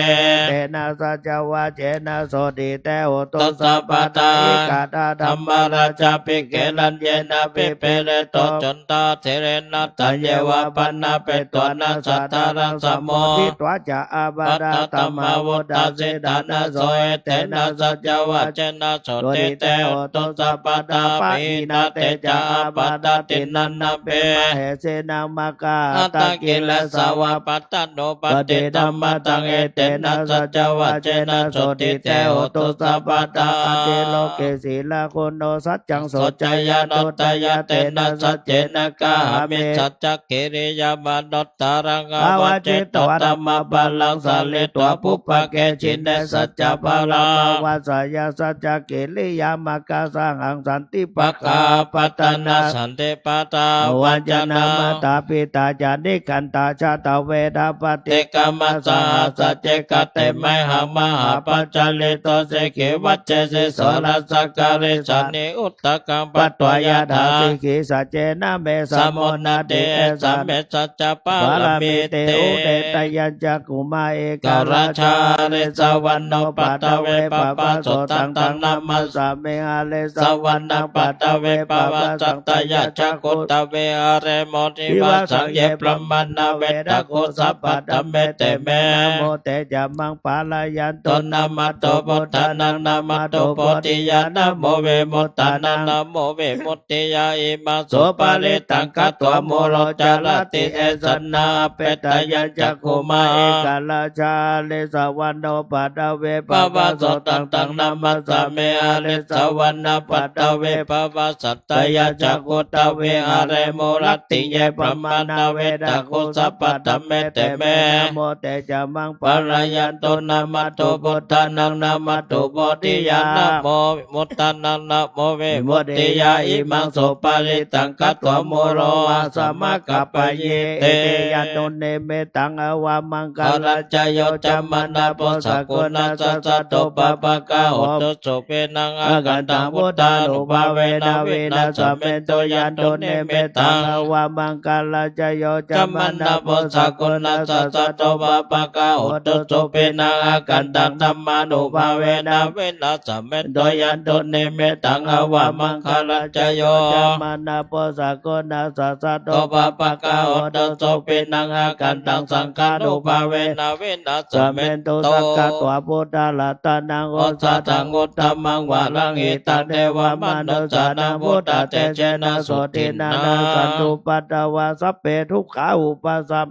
เตนะ สัจจวะเจนะ โสตติ เต โหตุ สัพพะทา อิกขะทา ธัมมาราชา ภิกเข รัญเยนะ ภิเปเรโต จุนทะเถเรนะ ตัญเยวะ ปะนะเปตวะนะ สัทธารัง สะโม ทิตวา จะ อาปะทา ธัมมาวุฒา สิทธานะ โส เอเตนะ สัจจวะเจนะ โสตติ เต โหตุ สัพพะทา ปะหินา เต จะ อาปะทา ทินนานะ เป มะเหสีนัง มะกะหะตะ กิเลสาวะ ปัตตานุปัตติธัมมะทัง เอเตนะ สัจจวะเจนะ โสตติ เต โหตุ สัพพะทา อะติโลเก สีลากุณโณ สัจจัง โส จะยานุตตะยะ เตนะ สัจเจนะ กะหามิ สัจจกิริ ยมานุตตรัง อาวาเจตวาธัมมะปะรัง สาลีtwา ปุพพะเก จิเน สัจจะปะรัง มะวาสายา สัจจะกิริยา มัคคะสหัง สันติปะกา อัปปะตานา สันติปะทา วัจจะนา มาตาปิตา ญาติกันตา ญาตะเวทะ ปะฏิกรรมะ สหัสสะ เจกะเตไมหัง มหาปัจจาริโต สีขีวัจเจสี โสณะสังการิสานิ อุทะกัง ปัตวา ยะถา สีขี สัจเจนะ เม สะมุนนะติ เอสา เม สัจจะปะระมีติ อุเททะยัญจักขุมา เอกราชา หะริสสะวัณโณ ปัตตะเว ปะวะโส ตัง ตัง นะมัสสามิ หะริสสะวัณณัง ปัตตะเว ปะวะสัตตะยะ จักขุตะเว หะเร โม ทิวะสัง เย พรหมานา เวทักขุ สัพพะทะเม เต เม นะโม เตจะมัง ปะระยันตุ นะมะโต พุทธานัง นะมะโต โพธิยา นะโม วิมุตตานัง นะโม วิมุตติยา อิมัง สุปะริตัง กัตถวา มูโร จรติ เอสะ นะ อัปเปทะยัญจักขุมา เอกราชา หะริสสะวัณโณ ปัตตะเว ปะวะโส ตัง ตัง นะมัสสามิ หะริสสะวัณณัง ปัตตะเว ปะวะสัตตะยะ จักขุตะเว หะเร มูลติ เย พรหมานา เวทักขุ สัพพะทะเม เต เม นะโม เตจะมัง ปะระยันตุ นะมะโต พุทธานัง นะมะโต โพธิยา นะโม วิมุตตานัง นะโม วิมุตติยา อิมัง สุปะริตัง กัตถวา มูโร วาสะมะ กัปปะเย เต ยะ นุนนิมิตตัง อะวะมังคะลัญจะโย จะมะนะ โพ สะกุณัสสะ สะโต ปะปะกะ โหตุ สุขินัง อาคันตัง พุทธานุภาเวนะ วินาสะเมนตุ ยะ นุนนิมิตตัง อะวะมังคะลัญจะโย จะมะนะ โพ สะกุณัสสะ สะโต ปะปะกะ โหตุ สุขินัง อาคันตัง ธัมมานุภาเวนะ วินาสะเมนตุ ยะ นุนนิมิตตัง อะวะมังคะลัญจะโย จะมะนะ โพ สะกุณัสสะ สะโต ปะปะกะ โหตุ สุขินัง อาคันตัง สังฆานุภาเวนะ วินาสะเมนตุ สักขะ ตัง พุทธะรัตะนัง โอสะถัง อุตตะมัง วะรัง หิตัง เทวะมะนุสสานัง พุทธะเตจะนะ โสตินะ นะ สันตุ ปัตตะวา สัพเพ ทุกขา อุปะสัม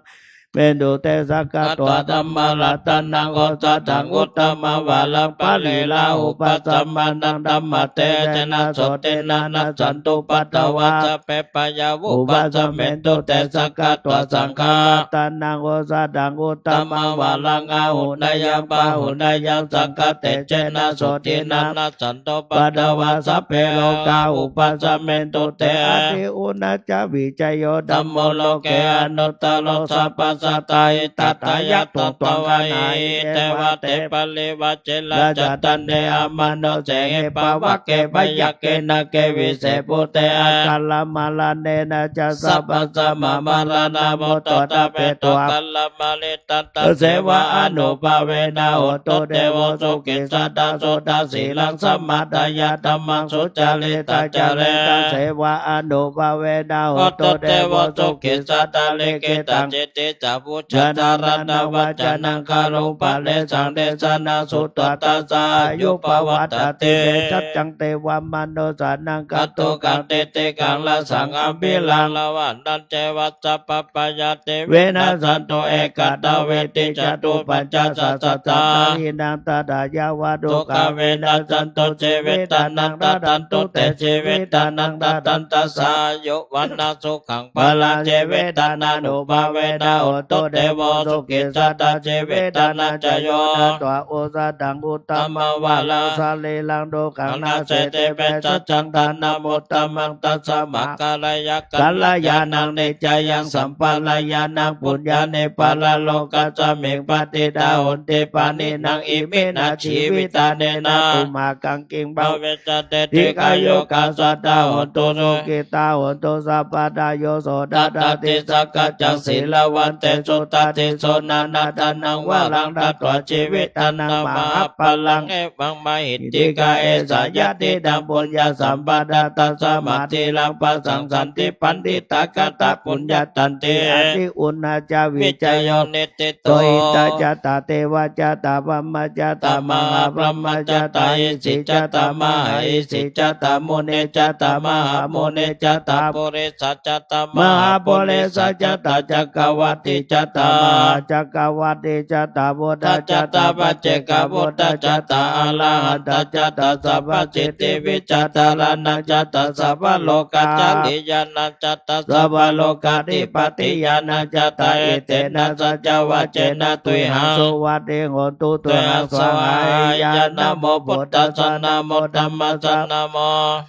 เมนตุ เต สักขะ ตัง ธัมมะรัตะนัง โอสะถัง อุตตะมัง วะรัง ปะริลาหุ อุปะสัมมะนะ ธัมมะเตจะนะ โสตินะ นะ สันตุ ปัตตะวา สัพเพ พะยา อุปะสัมเมนตุ เต สักขะ ตัง สังฆะรัตะนัง โอสะถัง อุตตะมัง วะรัง อาหุเนยัง ปะหุเนยัง สังฆะเตจะนะ โสตินะ นะ สันตุ ปัตตะวา สัพเพ โรกา อุปะสัมเมนตุ เต อะทิ อุณะจะ วิจะโย ธัมโม โลเก อนุตตะโร สัพพะสัตตา หิตะถะ ยะ ถวง ถวาย หิ เทวะ เต ปะริวา เจรา จะ ทันเต อะมานุเสหิ ปะวะเก พะยะเก นะเก วิเส ภูเต อะคะละมะระเณนะ จะ สัพพะสัมมะมะระนะ มุตโต ทะเปโต อะคะละมะริตันตะ เสวะอนุภาเวนะ โหตุ เตโว สุขิสัตตะ สุตะสีลัง สะมะทะยะ ธัมมัง สุจาริตัง จาเรตัง เสวะอนุภาเวนะ โหตุ เตโว สุขิสัตตะ ลิขิตัง จิตติจะ ปุจจา จาระณะ วัจจะนัง กะรุง ปะเรสัง เดสะนะ สุตตะสะ อายุ ปะวัตตะติ เตจะจัง เตวะมะนุสสานัง กัตถุกัง ทิฏฐิกัง รสัง อะภิรัง ละวะนัน เจวะ สัพพะพะยา ที วินัสสันตุ เอกัตถะ วีธิ จะตุ ปัญจะ สัสสะ สะ นะ หินัง ตะถะ ยะวะ ทุกขา วีนัสสันตุ ชีวิตานัง รักขันตุ เต ชีวิตานัง รักขันตัสสะ อายุ วัณณะ สุขัง พะลัง ชีวิตานานุภาเวนะ โหตุ เตโว สุขิสัตตะ ชีวิตานัง จะโย นะตวา โอสะถัง อุตตะมัง วะรัง สะรีรัง ทุกขัง นาสเส ติ เภสัชชัง ทานะ มุตตะมัง ตัสสะ มะกะลายักขัน ทะยานัง นิสสะยัง สัมปะทะยานัง ปุญญานิ ปะระโลกัสสะมิง ปะติฏฐา โหนติ ปะหินัง อิมินา ชีวิตาเนนะ ตุมหากัง คิง ภะวิสสะติ ทีฆายุกา สัตตา โหนตุ สุขิตา โหนตุ สัพพะทา โย โส นะทัตถิ สังคัจฉัง สีลาวันเตสุ ทัตถิ โส นะนะ ทานัง วะรัง นะตวา ชีวิตานัง มหาพะลัง เอวัง มะหิทธิกา เอสะ ยะถีนัง ปุญญะสัมปะทา ตัสสะ มะถีรัง ปะสัง สันติ ปัณฑิตะ กะตะ ปุญญะทันติ อะทิ อุณณะจะ วิจะโย นิสสิ โต อินทะจะตะ เทวะจะตะ พรหมะจะตะ มหาพรหมะจะตะ อิสสิจะตะ มหาอิสสิจะตะ มุนิจะตะ มหามุนิจะตะ ปุริสะจะตะ มหาปุริสะจะตะ จักกะวัตติ จาตา มหาจักรวรรติจาตา พุทธจาตา ปัจเจกพุทธจาตา อรหันตจาตา สัพพสิทธิวิชาจารณะจาตา สัพพโลกาจาริญาณจาตา สัพพโลกาธิปติญาณจาตา เอเตนะสัจจวาเจนะ ตุยหัง สุวัตติโหตุ ตุยหัง สวาหายะ นะโมพุทธัสสะ นะโมธัมมัสสะ นะโม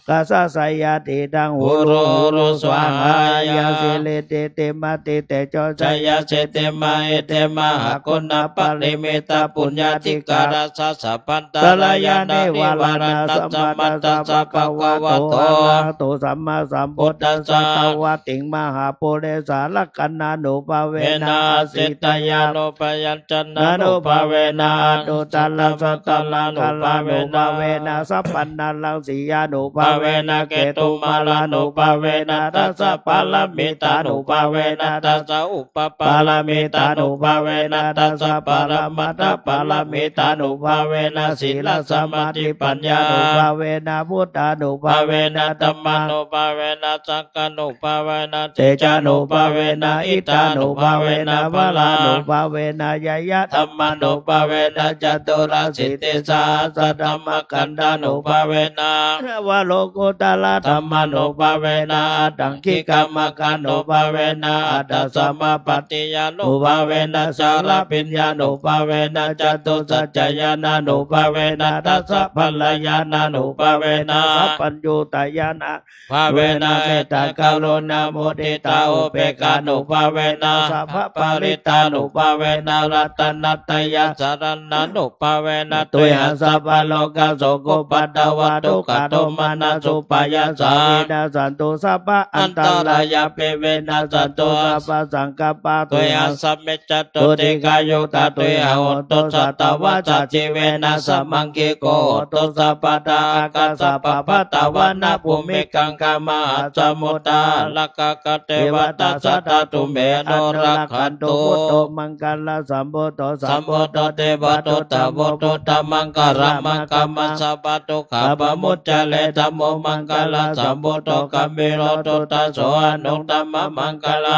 คัสสะ สยะติทัง หุรุ หุรุ สวาหายะ สิริติติมติเตโจ ชัยสิทธิมหิทธิ มหาคุณปริมิตปุญญาธิการัสสะ สัพพันตรายานิวาราณะ สัมมาทัสสะภะคะวะโต อะระหะโต สัมมาสัมพุทธัสสะ ภะคะวะติง มหาปุริสาลักขณานุภาเวนะ อาสิตยานุปยัญชนะนุภาเวนะ อนุตตรัสสะกะลังคารานุภาเวนะ สัพพัญญลังสียานุภาเวนะ เคตุมาลานุภาเวนะ ทัสสะปารมิตานุภาเวนะ ทัสสะอุปปารมิตานุภาเวนะ ทัสสะปรมัตถปารมิตานุภาเวนะ สีลสมาธิปัญญานุภาเวนะ พุทธานุภาเวนะ ธัมมานุภาเวนะ สังฆานุภาเวนะ เตจานุภาเวนะ อิทธานุภาเวนะ พลานุภาเวนะ ญาญะธัมมานุภาเวนะ จตุรสิทธิสหัสสะธัมมคัณฑานุภาเวนะ นวโลกุตตรธัมมานุภาเวนะ อัตถังคิกะมัคคานุภาเวนะ อัตตสมาปัตติยานุภาเวนะ ชาระปิญญานุภาเวนะ จตุสัจจะญาณานุภาเวนะ ทัสสะพลญาณานุภาเวนะ สัพพัญญูตญาณา ภาเวนะ เมตตากรุณามุทิตาอุเปกขานุภาเวนะ สัพพปริตตานุภาเวนะ รัตนัตตยสรณานุภาเวนะ ตุยหัง สัพพโรคโสโคปัตตวะทุกขโทมนัสสุปายาสา วินาสสันตุ สัพพะอันตรายาปิวินาสสันตุ สัพพะสังคัปปา ตุยหัง สมิจฉันตุ ทีฆายุกขา ตุยหัง โหนตุ สัตวาสา จีเวนะ สะมังคิโก โหนตุ สัพพะดา อากาสะปะพัทวานะ ภูมิคังคามหาสมุทธา รักขะ เทวะตา สัทธา ตุมเม อนุรักขันตุ พุทโธ มังคละสัมพุทโธ สัมพุทโธ เทวะดูตะ โวดูตะ มังคละ มังคละ สัพพะทุกขา ปะมุจจะเร ธัมโม มังคละสัมพุทโธ กัมพีโร ดูตะโส อนุตตมะ มังคละ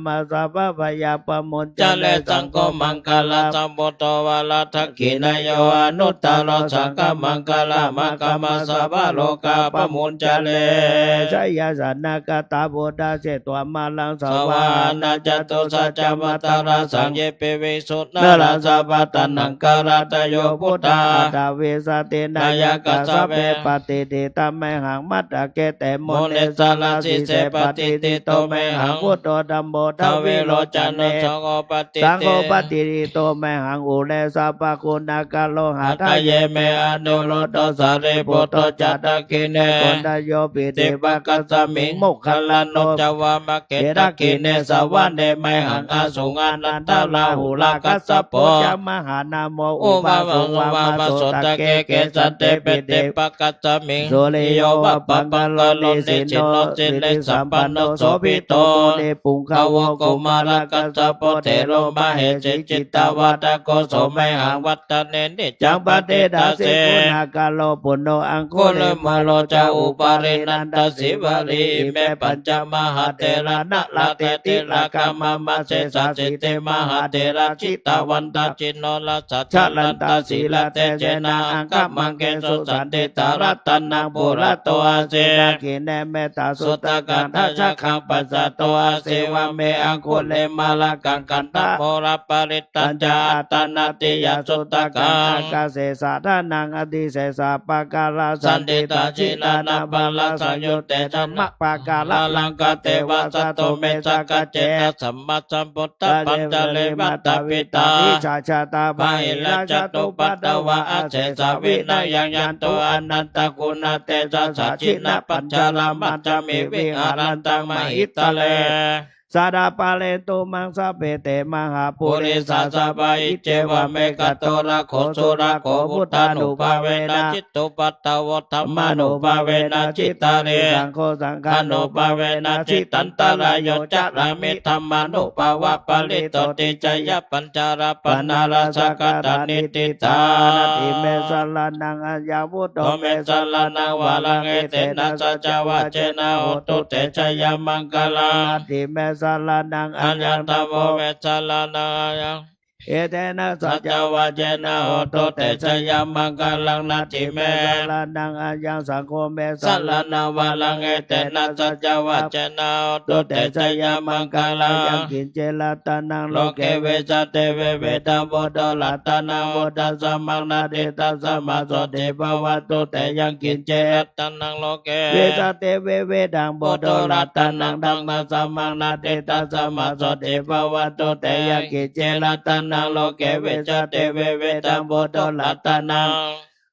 มังคละ สัพพะพยา ปะมุจจะเร สังโฆ มังคละสัมพุทโธ วรทักขิณะโย อนุตตโร สังฆะ มังคละ มังคละ สัพพะโรคา ปะมุจจะเร ชยาสนะกะตะ พุทธา เชตวา มารัง สวาหานะ จตุสัจจะมัตตาราสัง เย ปิวิสุ นรา สัพพะตัณหังคาราตะโย พุทธา อัตถาวิสตินายะกะ สัพเพ ปะติฏฐิตา เมหัง มัตตะเก เต มุนิสสารา สีเส ปะติฏฐิโต เมหัง พุทโธ ธัมโม ทวิโรจนะ สังโฆ ปะติฏฐิ สังโฆ ปะติฏฐิโต เมหัง อุเร สัพพะคุณากะโร หะตะเย เม อนุรุทโธ สารีปุตโธ จะ ทักขิเณ โกณฑัญโญ ปิติภะคะสมิง โมคคัลลานะ จะ วามะเก ทักขิเณ สะวะเน เมหัง อสุง อานันทะ ราหุลา คัสสะโป จะ มหานะโม อุบาโส อุบาโสตะเก เกสันเต ปิติภะคะสมิง สุริโย วะปะปังคะโร นิสินโน สิริสัมปันโน โสภิโต มุนิปุง กะโว กุมารกัสสะโป เถโร มะเหสี จิตตะวัฏฐะโก โส เมหัง วัตตะเน นิจจัง ปะทิฏฐาสิ คุณากะโร ปุณโณ อังคุลิมาโล จะ อุปาริ นันทะ สีวะลี อิเม ปัญจะ มหาเถระ นะลาเถ ติลาคะ มะมะ เสสา สีเท มหาเถระ จิตตะวันตะ จินโนระสะ จะรันตะ สีละเทเสนา อังคะมังเกสุ สันติตา รัตตะนัง ปุระโต อาสี ทักขิเณ เมตตาสุตตะกัง ทัชชะคัง ปัสสะโต อาสี วาเม อังคุลิมาละกัง คันธะโมระปะริตตัญจะ อัตตะนาติยะสุตตะกัง อาคาเสสะทานัง อติเสสะปะกะระ สันติตา จิตตานะปะระ สังยุตเต ธัมมะปะกะระ ลังกะเตวะ สัตโต เม สักกะเจนะ สัมมาสัมพุทธะ ปัญจะเร มาตาปิตา ติสาชาตา บาหิราชาตุปัทวา อาเสสา วินะยัง ยันโต อนันตะกุณาเตสะสะ จินะปัญจารามัชฌะมิง วิหารันตัง มหิตะเร สะดาปะเรนตุ มัง สะพเพ เต มหาปุริสา สะพะ อิจเจวะเม กะโต ระโข สุระโข พุทธานุภาเวนะ จิตตุปัททะโว ธัมมานุภาเวนะ จิตตาริ สังโฆ สังฆานุภาเวนะ จิตตันตะราโย จะรามิ ธัมมานุภาวะปะริโตติ จะยะปัญจาราปะนาลาสะกะตานิ ติฏฐานาติเม สะระณัง อัญญัง พุทโธ เม สะระณัง วะรัง เอเตนะ สัจจวาเจนะ โหนตุ เต จะยะมังคะลัง นาติเม ส สรณัง อายัง ธัมโม ธัมโม เม สรณัง อายัง เอเตนะ สัจจวัจเจนะ โหตุ เต จยะมังคะลัง นัตถิ เม สรณัง อายัง สังโฆ เม สรณัง วรัง เอเตนะ สัจจวัจเจนะ โหตุ เต จยะมังคะลัง ยัง กิญจิ รัตนัง โลเก วิชชาติ วิวิธัง พุทโธ รัตนัง พุทธัสสะ มัง นัตถิ ตัสสะ มหาโสติ ภะวันตุ เต ยัง กิญจิ รัตนัง โลเก วิชชาติ วิวิธัง พุทโธ รัตนัง ธัมมัสสะ มัง นัตถิ ตัสสะ มหาโสติ ภะวันตุ เต ยัง กิญจิ รัตนัง โลเก วิชชาติ วิวิธัง พุทโธ รัตนัง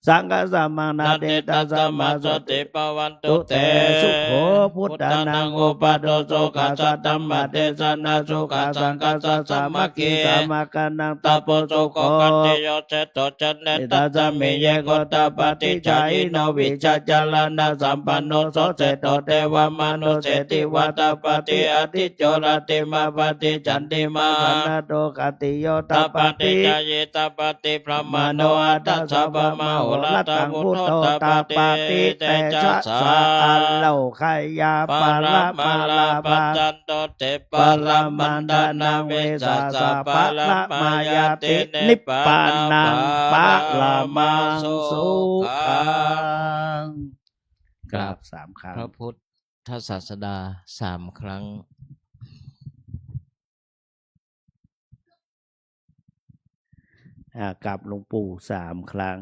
สังฆัสสะ มัง นัตถิ ตัสสะ มหาโสติ ภะวันตุ เต สุโข พุทธานัง โอภาโส สุขัสสะ ธัมมเดสนา สุขัสสะ สังฆัสสะ สามัคคี สามัคคานัง ตัปโป สุโข ขัตติโย เสโถ ชเน ตัสสะ มิ เย โกฏฐปา ปัจฉิ จายิโน วิชาจารณสัมปันโน โส เสโถ เทวมนุสเส ติวาตปาติ อธิจโจ ราติมา ปัจฉิ จันติมา สันทัตโถ ขัตติโย ตปาติ จายี ตปาติ บรหมโณ อัฏฐสัพพะ มโหราตัง พุทโธ ตปาติ เตชะสา อาโลคยา ปะระมะลาภัสสันโต เต ปะระมันตะนะ เวสาสะ ปะระมายาติ นิพพานัง ปะระมัง สุขัง กราบสามครั้ง พระพุทธศาสดาสามครั้ง อ่า กราบหลวงปู่สามครั้ง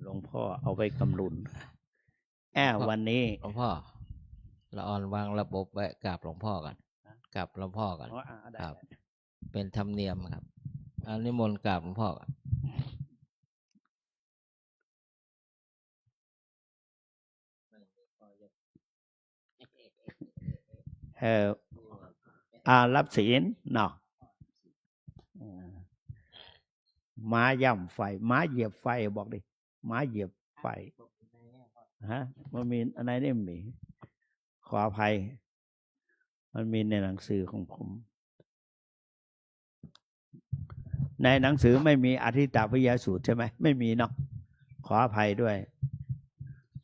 หลวงพ่อเอาไว้กำลุน อ่า หลวงพ่อ วันนี้ หลวงพ่อ ละอ่อนวางระบบไว้ กราบหลวงพ่อก่อน กราบหลวงพ่อก่อน อ๋อ อ่า ได้ ครับ ได้ เป็นธรรมเนียมครับ อ่า นิมนต์กราบหลวงพ่อก่อน เอ่อ อ่า รับศีลเนาะ เอ่อ ม้าย่ำไฟ ม้าเหยียบไฟ บอกดิ ม้าเหยียบไฟ ฮะ มันมี อันไหนนี่มันมี ขออภัย มันมีในหนังสือของผม ในหนังสือไม่มีอทิตตปริยสูตรใช่ไหม ไม่มีเนาะ ขออภัยด้วย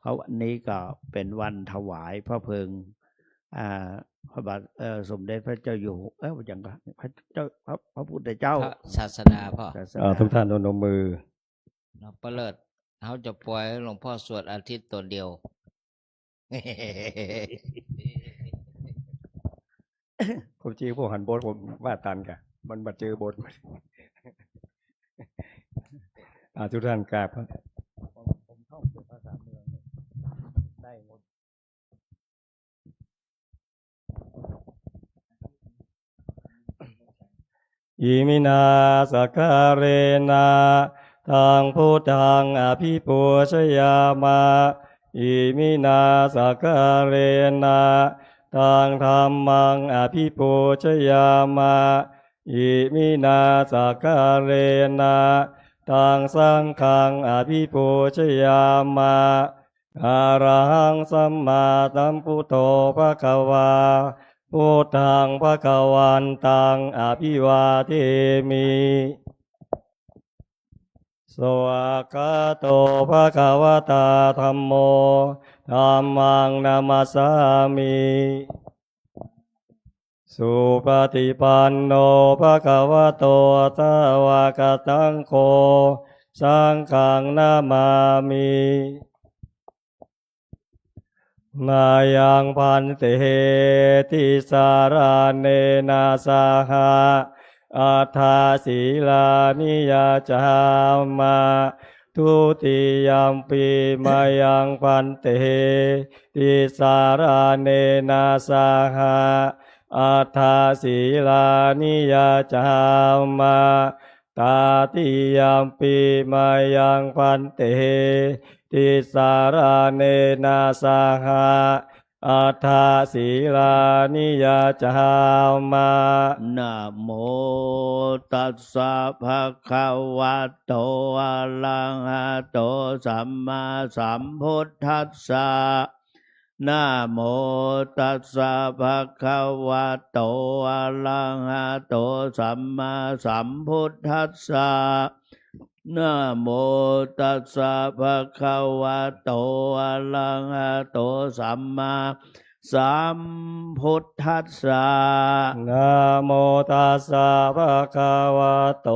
เพราะวันนี้ก็เป็นวันถวายพระเพลิง อ่า พระบาท เอ่อ สมเด็จพระเจ้าอยู่หัว เอ้ย ยังก็ พระเจ้า พระ พระพุทธเจ้า พระศาสดาพ่อ ศาสดา อ่า ทุกท่านพนมมือ เนาะ ปะเลิศ เฮาจะปล่อยให้หลวงพ่อสวดอาทิตย์ตนเดียว ผมจื้อพวกหันบทผมว่าตันกะ มันมาเจอบท อ่า ทุกท่านกราบ ผม ผมท่องสูตรภาษาเมืองได้หมด อิมินา สักการะนะ ทัง พุทธัง อภิปูชยามะ อิมินา สักการะนะ ทัง ธัมมัง อภิปูชยามะ อิมินา สักการะนะ ทัง สังฆัง อภิปูชยามะ อะระหัง สัมมาสัมพุทโธ ภะคะวา พุทธัง ภะคะวันตัง อะภิวาเทมิ สวากขาโต ภะคะวะตา ธัมโม ธัมมัง นะมัสสามิ สุปฏิปันโน ภะคะวะโต สาวกสังโฆ สังฆัง นะมามิ มายัง ภันเต ติสสะระเณนะ สะหะ อัฏฐสีลานิ ยัจฉามะ ทุติยัมปิ มายัง ภันเต ติสสะระเณนะ สะหะ อัฏฐสีลานิ ยัจฉามะ ตติยัมปิ มายัง ภันเต ติสสะระเณนะ สะหะ อัฏฐสีลานิ ยัจฉามะ นะโมตัสสะ ภะคะวะโต อะระหะโต สัมมาสัมพุทธัสสะ นะโมตัสสะ ภะคะวะโต อะระหะโต สัมมาสัมพุทธัสสะ นะโมตัสสะภะคะวะโต อะระหะโต สัมมาสัมพุทธัสสะ นะโมตัสสะภะคะวะโต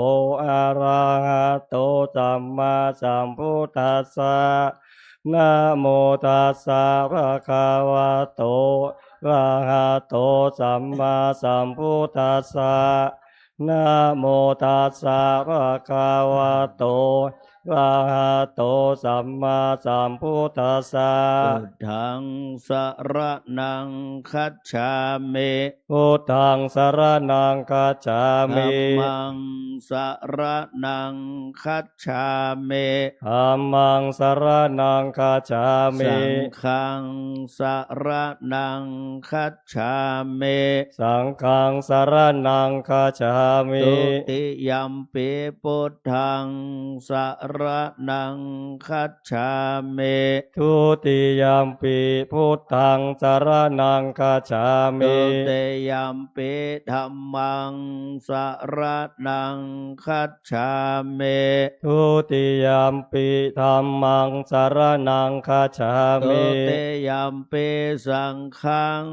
อะระหะโต สัมมาสัมพุทธัสสะ นะโมตัสสะภะคะวะโต อะระหะโต สัมมาสัมพุทธัสสะ นะโมตัสสะภะคะวะโต อะระหะโต สัมมาสัมพุทธัสสะ พุทธังสะระณังคัจฉามิ พุทธังสะระณังคัจฉามิ ธัมมังสะระณังคัจฉามิ ธัมมังสะระณังคัจฉามิ สังฆังสะระณังคัจฉามิ สังฆังสะระณังคัจฉามิ ทุติยัมปิพุทธังสะระณังคัจฉามิ ทุติยัมปิพุทธังสะระณังคัจฉามิ ทุติยัมปิธัมมังสะระณังคัจฉามิ ทุติยัมปิธัมมังสะระณังคัจฉามิ ทุติยัมปิสังฆัง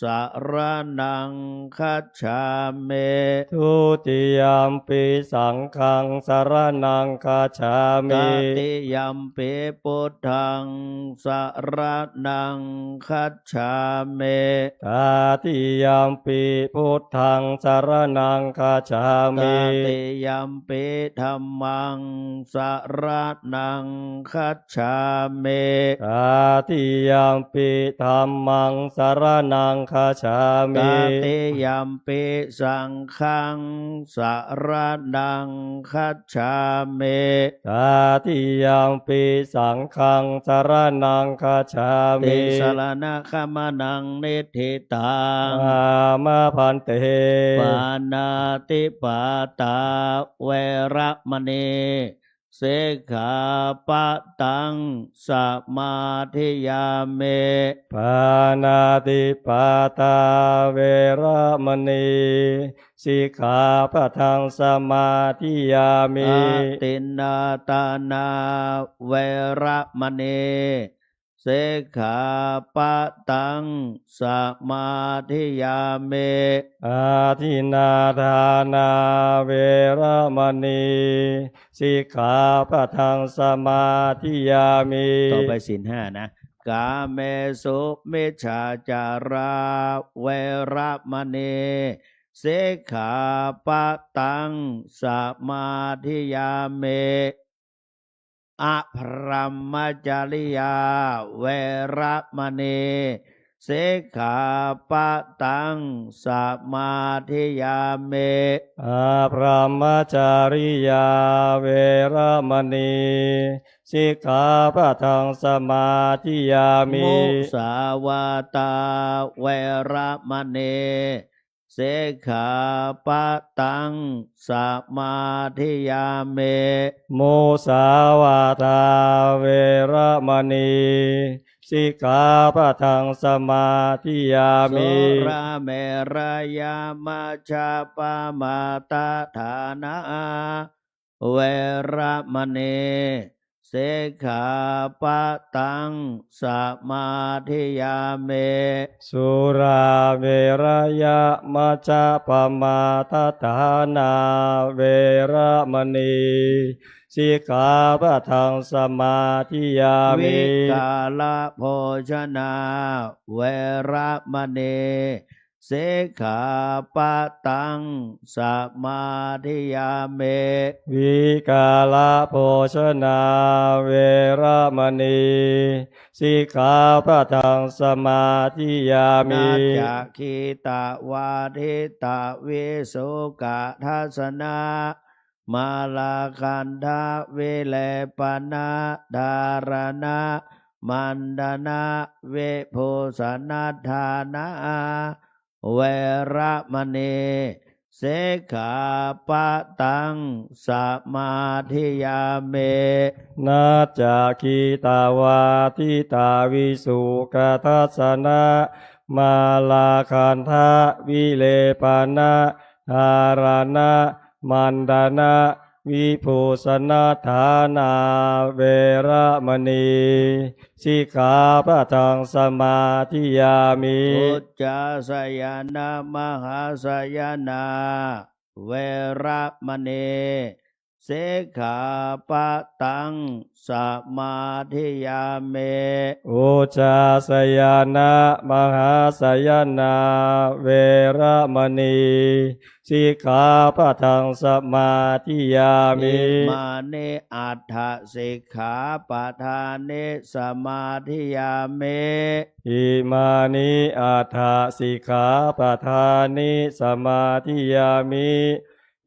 สะระณังคัจฉามิ ทุติยัมปิสังฆังสะระณังคัจฉามิ ตติยัมปิพุทธังสะระณังคัจฉามิ ตติยัมปิพุทธังสะระณังคัจฉามิ ตติยัมปิธัมมังสะระณังคัจฉามิ ตติยัมปิธัมมังสะระณังคัจฉามิ ตติยัมปิสังฆังสะระณังคัจฉามิ ตติยัมปิสังฆังสะระณังคัจฉามิ ติสะระณะขะมะนะ นิฏฐิตัง อามะ ภันเต ปาณาติปาตา เวระมะนี สิกขาปะตัง สะมาธิยามิ ปาณาติปาตา เวระมะนี สิกขาปะทัง สะมาธิยามิ อทินนาทานา เวระมะนี สิกขาปะตัง สะมาธิยามิ อทินนาทานา เวระมะนี สิกขาปะทัง สะมาธิยามิ ต่อไปศีลห้านะ กาเมสุมิจฉาจารา เวระมะนี สิกขาปะตัง สะมาธิยามิ อะพรหมจริยา เวระมะนี สิกขาปะตัง สะมาธิยามิ อะพรหมจริยา เวระมะนี สิกขาปะทัง สะมาธิยามิ มุสาวาทา เวระมะนี สิกขาปะตัง สะมาธิยามิ มุสาวาทา เวระมะนี สิกขาปะทัง สะมาธิยามิ สุราเมรยะมัจจะปะมาทะฐานา เวระมะนี สิกขาปะตัง สะมาธิยามิ สุราเมรยะมัจจะปะมาทะฐานา เวระมะนี สิกขาปะทัง สะมาธิยามิ วิกาลโภชนา เวระมะนี สิกขาปะตัง สะมาธิยามิ วิกาลโภชนา เวระมะนี สิกขาปะทัง สะมาธิยามิ นัจจะขีตวาทิตวิสุขะทัสสะนะ มาลาคันทะวิเลปะนะ ทาระณะ มันดนะ วิภูสะนะทานา เวระมะนี สิกขาปะตัง สะมาธิยามิ นัจจะขีตวาทิตวิสุขะทัสสะนะ มาลาคันทะวิเลปะนะ ทาระณะ มันดนะ วิภูสณฐานา เวระมณี สิกขาปะทังสมาธิยามิ อุจจาสยนะมหาสยนา เวระมณี สิกขาปะทังสมาธิยามิ อุจจาสยนะมหาสยนา เวระมณี สิกขาปะทังสมาธิยามิ อิมานิอัฏฐสิกขาปะทานิสมาธิยามิ อิมานิอัฏฐสิกขาปะทานิสมาธิยามิ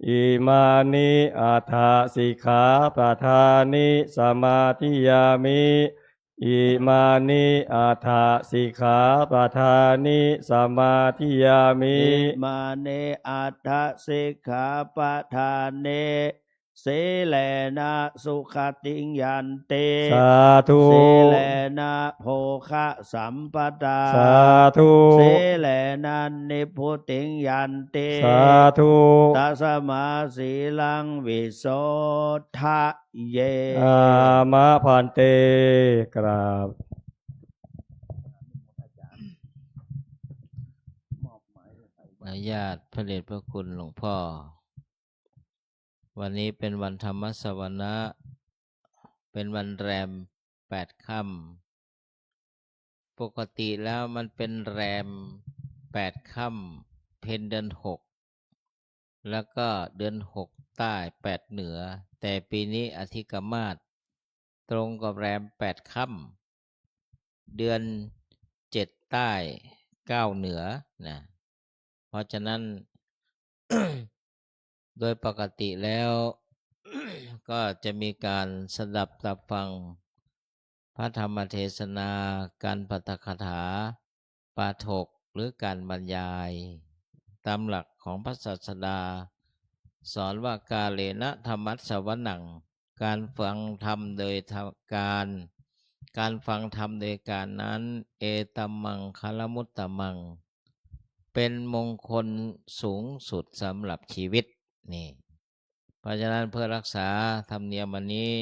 อิมานิอัฏฐสิกขาปะทานิสมาธิยามิ อิมานิอัฏฐสิกขาปะทานิสมาธิยามิ อิมานิอัฏฐสิกขาปะทานิ สีเลนะสุขติงยันติ สาธุ สีเลนะโภคะสัมปทา สาธุ สีเลนะนิพพุติงยันติ สาธุ ตัสมาสีลังวิโสทะเย อามะภันเต กราบ อนุญาตพระเดชพระคุณหลวงพ่อ วันนี้เป็นวันธรรมสวนะ เป็นวันแรมแปดค่ำ ปกติแล้วมันเป็นแรมแปดค่ำ เพ็ญเดือนหก แล้วก็เดือนหกใต้แปดเหนือ แต่ปีนี้อธิกมาสตรงกับแรมแปดค่ำ เดือนเจ็ดใต้เก้าเหนือนะ เพราะฉะนั้น โดยปกติแล้ว ก็จะมีการสดับตาฟังพระธรรมเทศนา การปาฐกถา ปาฐก หรือการบรรยาย ตามหลักของพระศาสดา สอนว่า กาเลนะธัมมัสสวนัง การฟังธรรมโดยการ การฟังธรรมโดยการนั้น เอตัมมังคลมุตตมัง เป็นมงคลสูงสุดสำหรับชีวิต นี่ เพราะฉะนั้นเพื่อรักษาธรรมเนียมอันนี้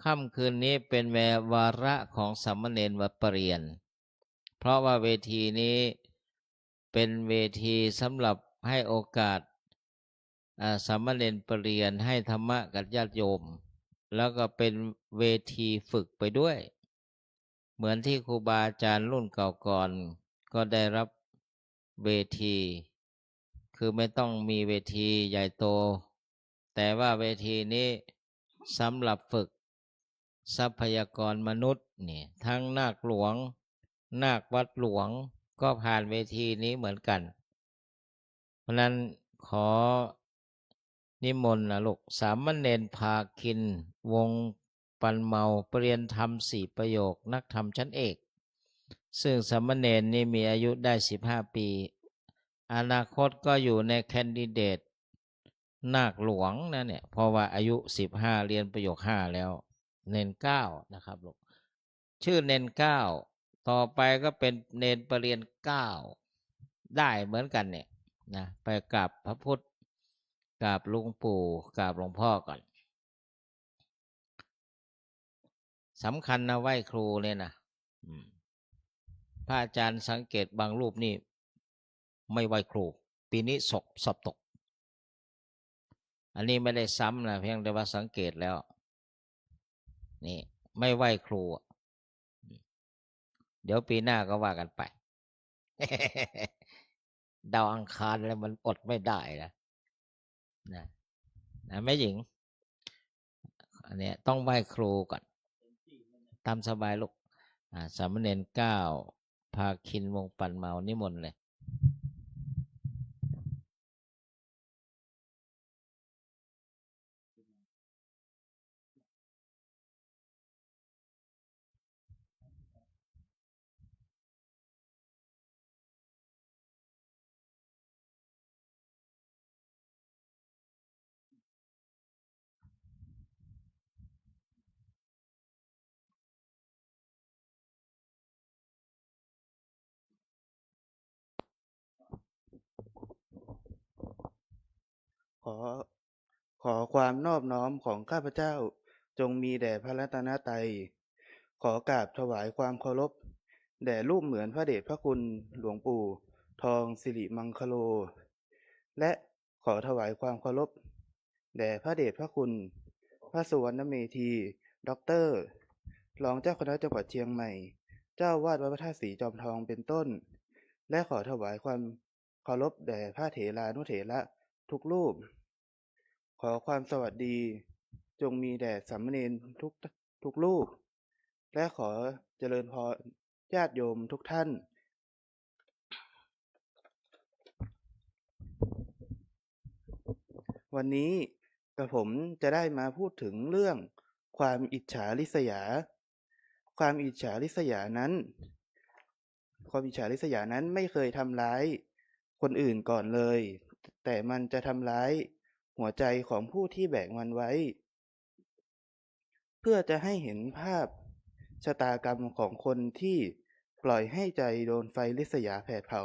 ค่ำคืนนี้เป็นเว- วาระของสามเณรวัดประเรียน เพราะว่าเวทีนี้เป็นเวทีสำหรับให้โอกาส อ่า สามเณรประเรียนให้ธรรมะกับญาติโยม แล้วก็เป็นเวทีฝึกไปด้วย เหมือนที่ครูบาอาจารย์รุ่นเก่าก่อนก็ได้รับเวที คือไม่ต้องมีเวทีใหญ่โต แต่ว่าเวทีนี้สำหรับฝึกทรัพยากรมนุษย์นี่ ทั้งนาคหลวง นาควัดหลวง ก็ผ่านเวทีนี้เหมือนกัน เพราะนั้นขอนิมนต์นะลูก สามเณรภาคิน วงศ์ปันเมา ประเรียนธรรมสี่ประโยค นักธรรมชั้นเอก ซึ่งสามเณรนี่มีอายุได้สิบห้าปี อนาคตก็อยู่ในแคนดิเดตนาคหลวงนะเนี่ย เพราะว่าอายุสิบห้า เรียนประโยคห้าแล้ว เณรเก้านะครับลูก ชื่อเณรเก้า ต่อไปก็เป็นเณรประเรียนเก้า ได้เหมือนกันเนี่ยนะ ไปกราบพระพุทธ กราบหลวงปู่ กราบหลวงพ่อก่อน สำคัญนะ ไหว้ครูเนี่ยนะ อืม พระอาจารย์สังเกตบางรูปนี่ไม่ไหว้ครู ปีนี้สอบ สอบตก อันนี้ไม่ได้ซ้ำนะ เพียงแต่ว่าสังเกตแล้ว นี่ ไม่ไหว้ครูอะ เดี๋ยวปีหน้าก็ว่ากันไป ดาวอังคารแล้วมันอดไม่ได้นะ นะ นะแม่หญิง อันเนี้ยต้องไหว้ครูก่อน ตามสบายลูก อ่า สามเณรเก้า ภาคิน วงศ์ปันเมา นิมนต์เลย ขอ ขอความนอบน้อมของข้าพเจ้าจงมีแด่พระรัตนตรัย ขอกราบถวายความเคารพแด่รูปเหมือนพระเดชพระคุณหลวงปู่ทองสิริมังคโล และขอถวายความเคารพแด่พระเดชพระคุณพระสุวรรณเมธี ด็อกเตอร์ รองเจ้าคณะจังหวัดเชียงใหม่ เจ้าอาวาสวัดพระธาตุสีจอมทองเป็นต้น และขอถวายความเคารพแด่พระเถรานุเถระทุกรูป ขอความสวัสดีจงมีแด่สามเณรทุก ทุกรูป และขอเจริญพรญาติโยมทุกท่าน วันนี้กระผมจะได้มาพูดถึงเรื่องความอิจฉาริษยา ความอิจฉาริษยานั้น ความอิจฉาริษยานั้นไม่เคยทำร้ายคนอื่นก่อนเลย แต่มันจะทำร้ายหัวใจของผู้ที่แบกมันไว้ เพื่อจะให้เห็นภาพชะตากรรมของคนที่ปล่อยให้ใจโดนไฟริษยาแผดเผา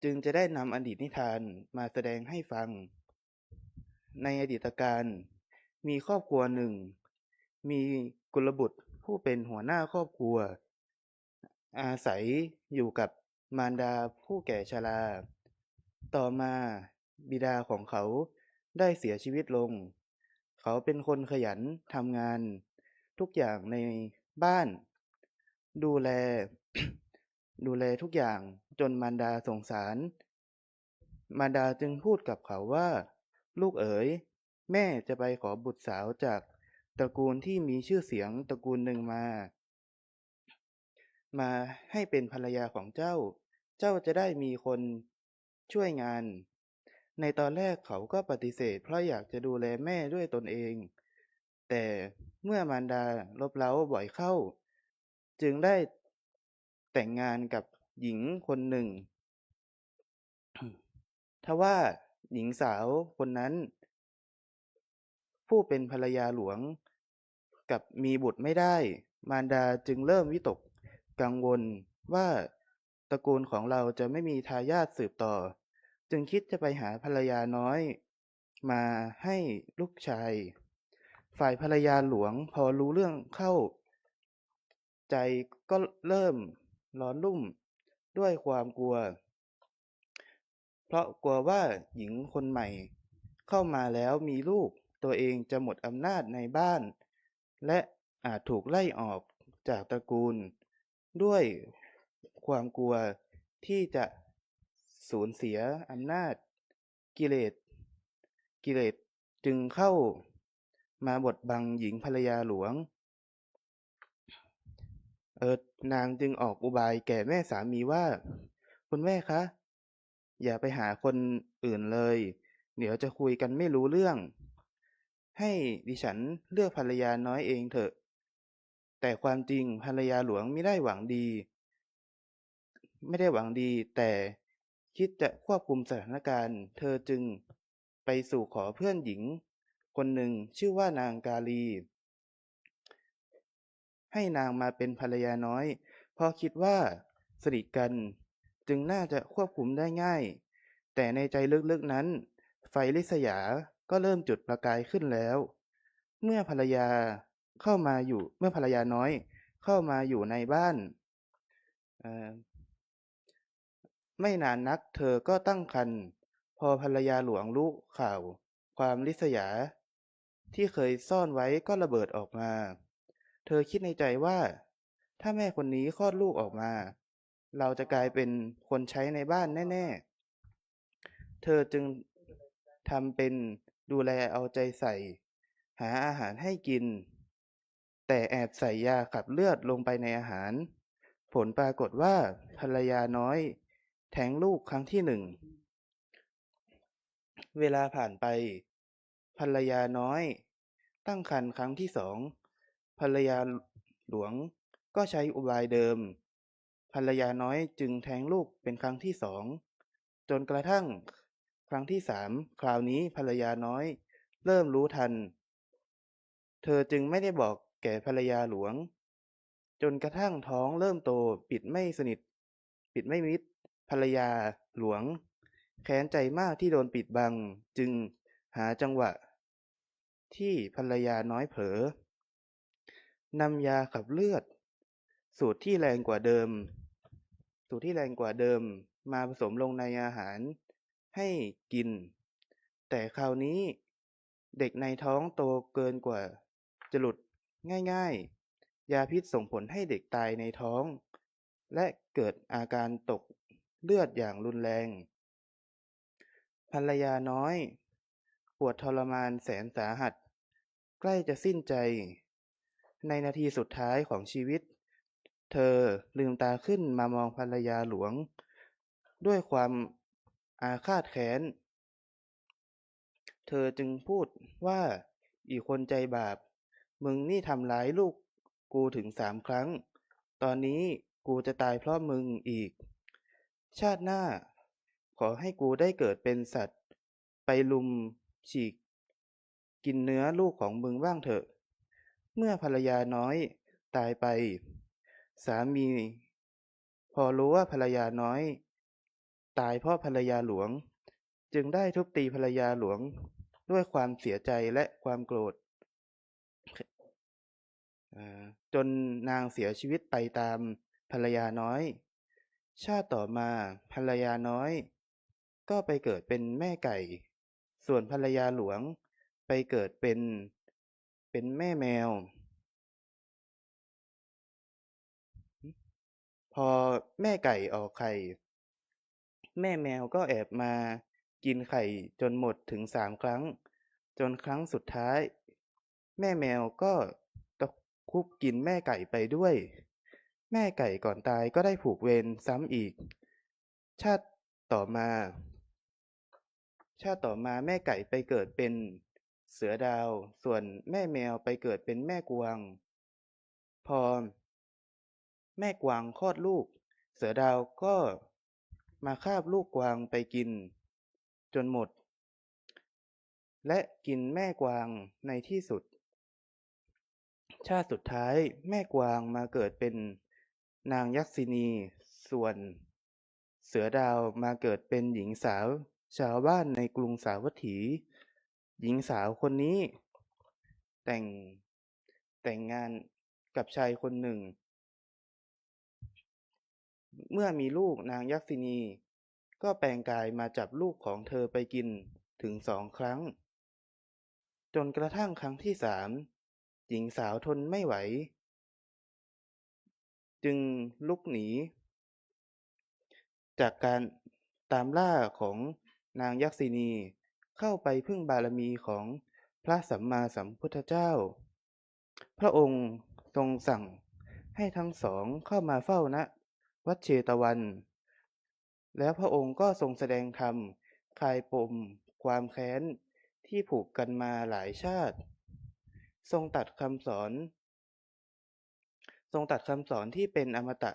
จึงจะได้นำอดีตนิทานมาแสดงให้ฟัง ในอดีตกาล มีครอบครัวหนึ่ง มีกุลบุตรผู้เป็นหัวหน้าครอบครัว อาศัยอยู่กับมารดาผู้แก่ชรา ต่อมาบิดาของเขาได้เสียชีวิตลง เขาเป็นคนขยันทำงานทุกอย่างในบ้าน ดูแล ดูแลทุกอย่างจนมารดาสงสาร มารดาจึงพูดกับเขาว่า ลูกเอ๋ย แม่จะไปขอบุตรสาวจากตระกูลที่มีชื่อเสียงตระกูลหนึ่งมา มาให้เป็นภรรยาของเจ้า เจ้าจะได้มีคนช่วยงาน ในตอนแรกเขาก็ปฏิเสธเพราะอยากจะดูแลแม่ด้วยตนเอง แต่เมื่อมารดารบเร้าบ่อยเข้า จึงได้แต่งงานกับหญิงคนหนึ่ง ทว่าหญิงสาวคนนั้น ผู้เป็นภรรยาหลวงกลับมีบุตรไม่ได้ มารดาจึงเริ่มวิตกกังวลว่าตระกูลของเราจะไม่มีทายาทสืบต่อ จึงคิดจะไปหาภรรยาน้อยมาให้ลูกชาย ฝ่ายภรรยาหลวงพอรู้เรื่องเข้า ใจก็เริ่มร้อนรุ่มด้วยความกลัว เพราะกลัวว่าหญิงคนใหม่เข้ามาแล้วมีลูก ตัวเองจะหมดอำนาจในบ้าน และอาจถูกไล่ออกจากตระกูล ด้วยความกลัวที่จะสูญเสียอำนาจ กิเลส กิเลสจึงเข้ามาบดบังหญิงภรรยาหลวง เออ นางจึงออกอุบายแก่แม่สามีว่า คุณแม่คะ อย่าไปหาคนอื่นเลย เดี๋ยวจะคุยกันไม่รู้เรื่อง ให้ดิฉันเลือกภรรยาน้อยเองเถอะ แต่ความจริงภรรยาหลวงไม่ได้หวังดี ไม่ได้หวังดี แต่คิดจะควบคุมสถานการณ์ เธอจึงไปสู่ขอเพื่อนหญิงคนหนึ่งชื่อว่านางกาลี ให้นางมาเป็นภรรยาน้อย เพราะคิดว่าสนิทกันจึงน่าจะควบคุมได้ง่าย แต่ในใจลึกๆนั้น ไฟริษยาก็เริ่มจุดประกายขึ้นแล้ว เมื่อภรรยาเข้ามาอยู่ เมื่อภรรยาน้อยเข้ามาอยู่ในบ้าน เอ่อ ไม่นานนักเธอก็ตั้งครรภ์ พอภรรยาหลวงรู้ข่าว ความริษยาที่เคยซ่อนไว้ก็ระเบิดออกมา เธอคิดในใจว่า ถ้าแม่คนนี้คลอดลูกออกมา เราจะกลายเป็นคนใช้ในบ้านแน่ๆ เธอจึงทำเป็นดูแลเอาใจใส่ หาอาหารให้กิน แต่แอบใส่ยาขับเลือดลงไปในอาหาร ผลปรากฏว่าภรรยาน้อยแท้งลูกครั้งที่หนึ่ง เวลาผ่านไป ภรรยาน้อยตั้งครรภ์ครั้งที่สอง ภรรยาหลวงก็ใช้อุบายเดิม ภรรยาน้อยจึงแท้งลูกเป็นครั้งที่สอง จนกระทั่งครั้งที่สาม คราวนี้ภรรยาน้อยเริ่มรู้ทัน เธอจึงไม่ได้บอกแก่ภรรยาหลวง จนกระทั่งท้องเริ่มโตปิดไม่สนิท ปิดไม่มิด ภรรยาหลวงแค้นใจมากที่โดนปิดบัง จึง หาจังหวะที่ภรรยาน้อยเผลอ นำยาขับเลือด สูตรที่แรงกว่าเดิม สูตรที่แรงกว่าเดิมมาผสมลงในอาหารให้กิน แต่คราวนี้เด็กในท้องโตเกินกว่าจะหลุดง่ายๆ ยาพิษส่งผลให้เด็กตายในท้อง และเกิดอาการตกเลือดอย่างรุนแรง ภรรยาน้อยปวดทรมานแสนสาหัส ใกล้จะสิ้นใจ ในนาทีสุดท้ายของชีวิต เธอลืมตาขึ้นมามองภรรยาหลวง ด้วยความอาฆาตแค้น เธอจึงพูดว่า "อี๋คนใจบาป มึงนี่ทำร้ายลูกกูถึงสามครั้ง ตอนนี้กูจะตายเพราะมึงอีก ชาติหน้าขอให้กูได้เกิดเป็นสัตว์ ไปรุมฉีกกินเนื้อลูกของมึงบ้างเถอะ" เมื่อภรรยาน้อยตายไป สามี พอรู้ว่าภรรยาน้อยตายเพราะภรรยาหลวง จึงได้ทุบตีภรรยาหลวงด้วยความเสียใจและความโกรธ เอ่อ จนนางเสียชีวิตไปตามภรรยาน้อย ชาติต่อมาภรรยาน้อยก็ไปเกิดเป็นแม่ไก่ ส่วนภรรยาหลวงไปเกิดเป็น เป็นแม่แมว พอแม่ไก่ออกไข่ แม่แมวก็แอบมากินไข่จนหมดถึงสามครั้ง จนครั้งสุดท้าย แม่แมวก็ตะครุบกินแม่ไก่ไปด้วย แม่ไก่ก่อนตายก็ได้ผูกเวรซ้ำอีก ชาติต่อมา ชาติต่อมาแม่ไก่ไปเกิดเป็นเสือดาว ส่วนแม่แมวไปเกิดเป็นแม่กวาง พอแม่กวางคลอดลูก เสือดาวก็มาคาบลูกกวางไปกินจนหมด และกินแม่กวางในที่สุด ชาติสุดท้ายแม่กวางมาเกิดเป็นนางยักษิณี ส่วนเสือดาวมาเกิดเป็นหญิงสาวชาวบ้านในกรุงสาวัตถี หญิงสาวคนนี้แต่ง แต่งงานกับชายคนหนึ่ง เมื่อมีลูก นางยักษิณีก็แปลงกายมาจับลูกของเธอไปกินถึงสองครั้ง จนกระทั่งครั้งที่สาม หญิงสาวทนไม่ไหว จึงลุกหนีจากการตามล่าของนางยักษิณี เข้าไปพึ่งบารมีของพระสัมมาสัมพุทธเจ้า พระองค์ทรงสั่งให้ทั้งสองเข้ามาเฝ้า ณ วัดเชตวัน แล้วพระองค์ก็ทรงแสดงธรรมคลายปมความแค้นที่ผูกกันมาหลายชาติ ทรงตรัสคำสอน ทรงตรัสคำสอนที่เป็นอมตะ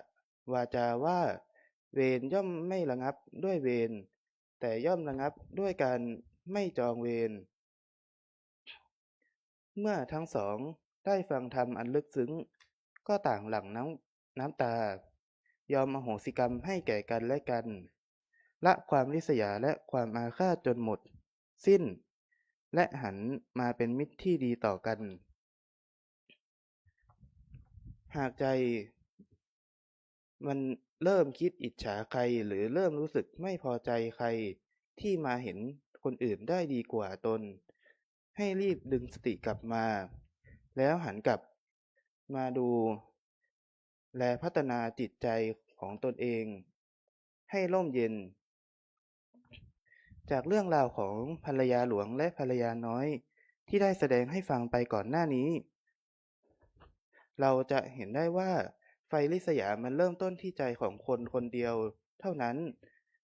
วาจาว่า เวรย่อมไม่ระงับด้วยเวร แต่ย่อมระงับด้วยการไม่จองเวร เมื่อทั้งสองได้ฟังธรรมอันลึกซึ้ง ก็ต่างหลั่งน้ำ น้ำตา ยอมอโหสิกรรมให้แก่กันและกัน ละความริษยาและความอาฆาตจนหมดสิ้น และหันมาเป็นมิตรที่ดีต่อกัน หากใจมันเริ่มคิดอิจฉาใคร หรือเริ่มรู้สึกไม่พอใจใครที่มาเห็นคนอื่นได้ดีกว่าตน ให้รีบดึงสติกลับมา แล้วหันกลับมาดูแลพัฒนาจิตใจของตนเองให้ร่มเย็น จากเรื่องราวของภรรยาหลวงและภรรยาน้อยที่ได้แสดงให้ฟังไปก่อนหน้านี้ เราจะเห็นได้ว่าไฟริษยามันเริ่มต้นที่ใจของคนคนเดียวเท่านั้น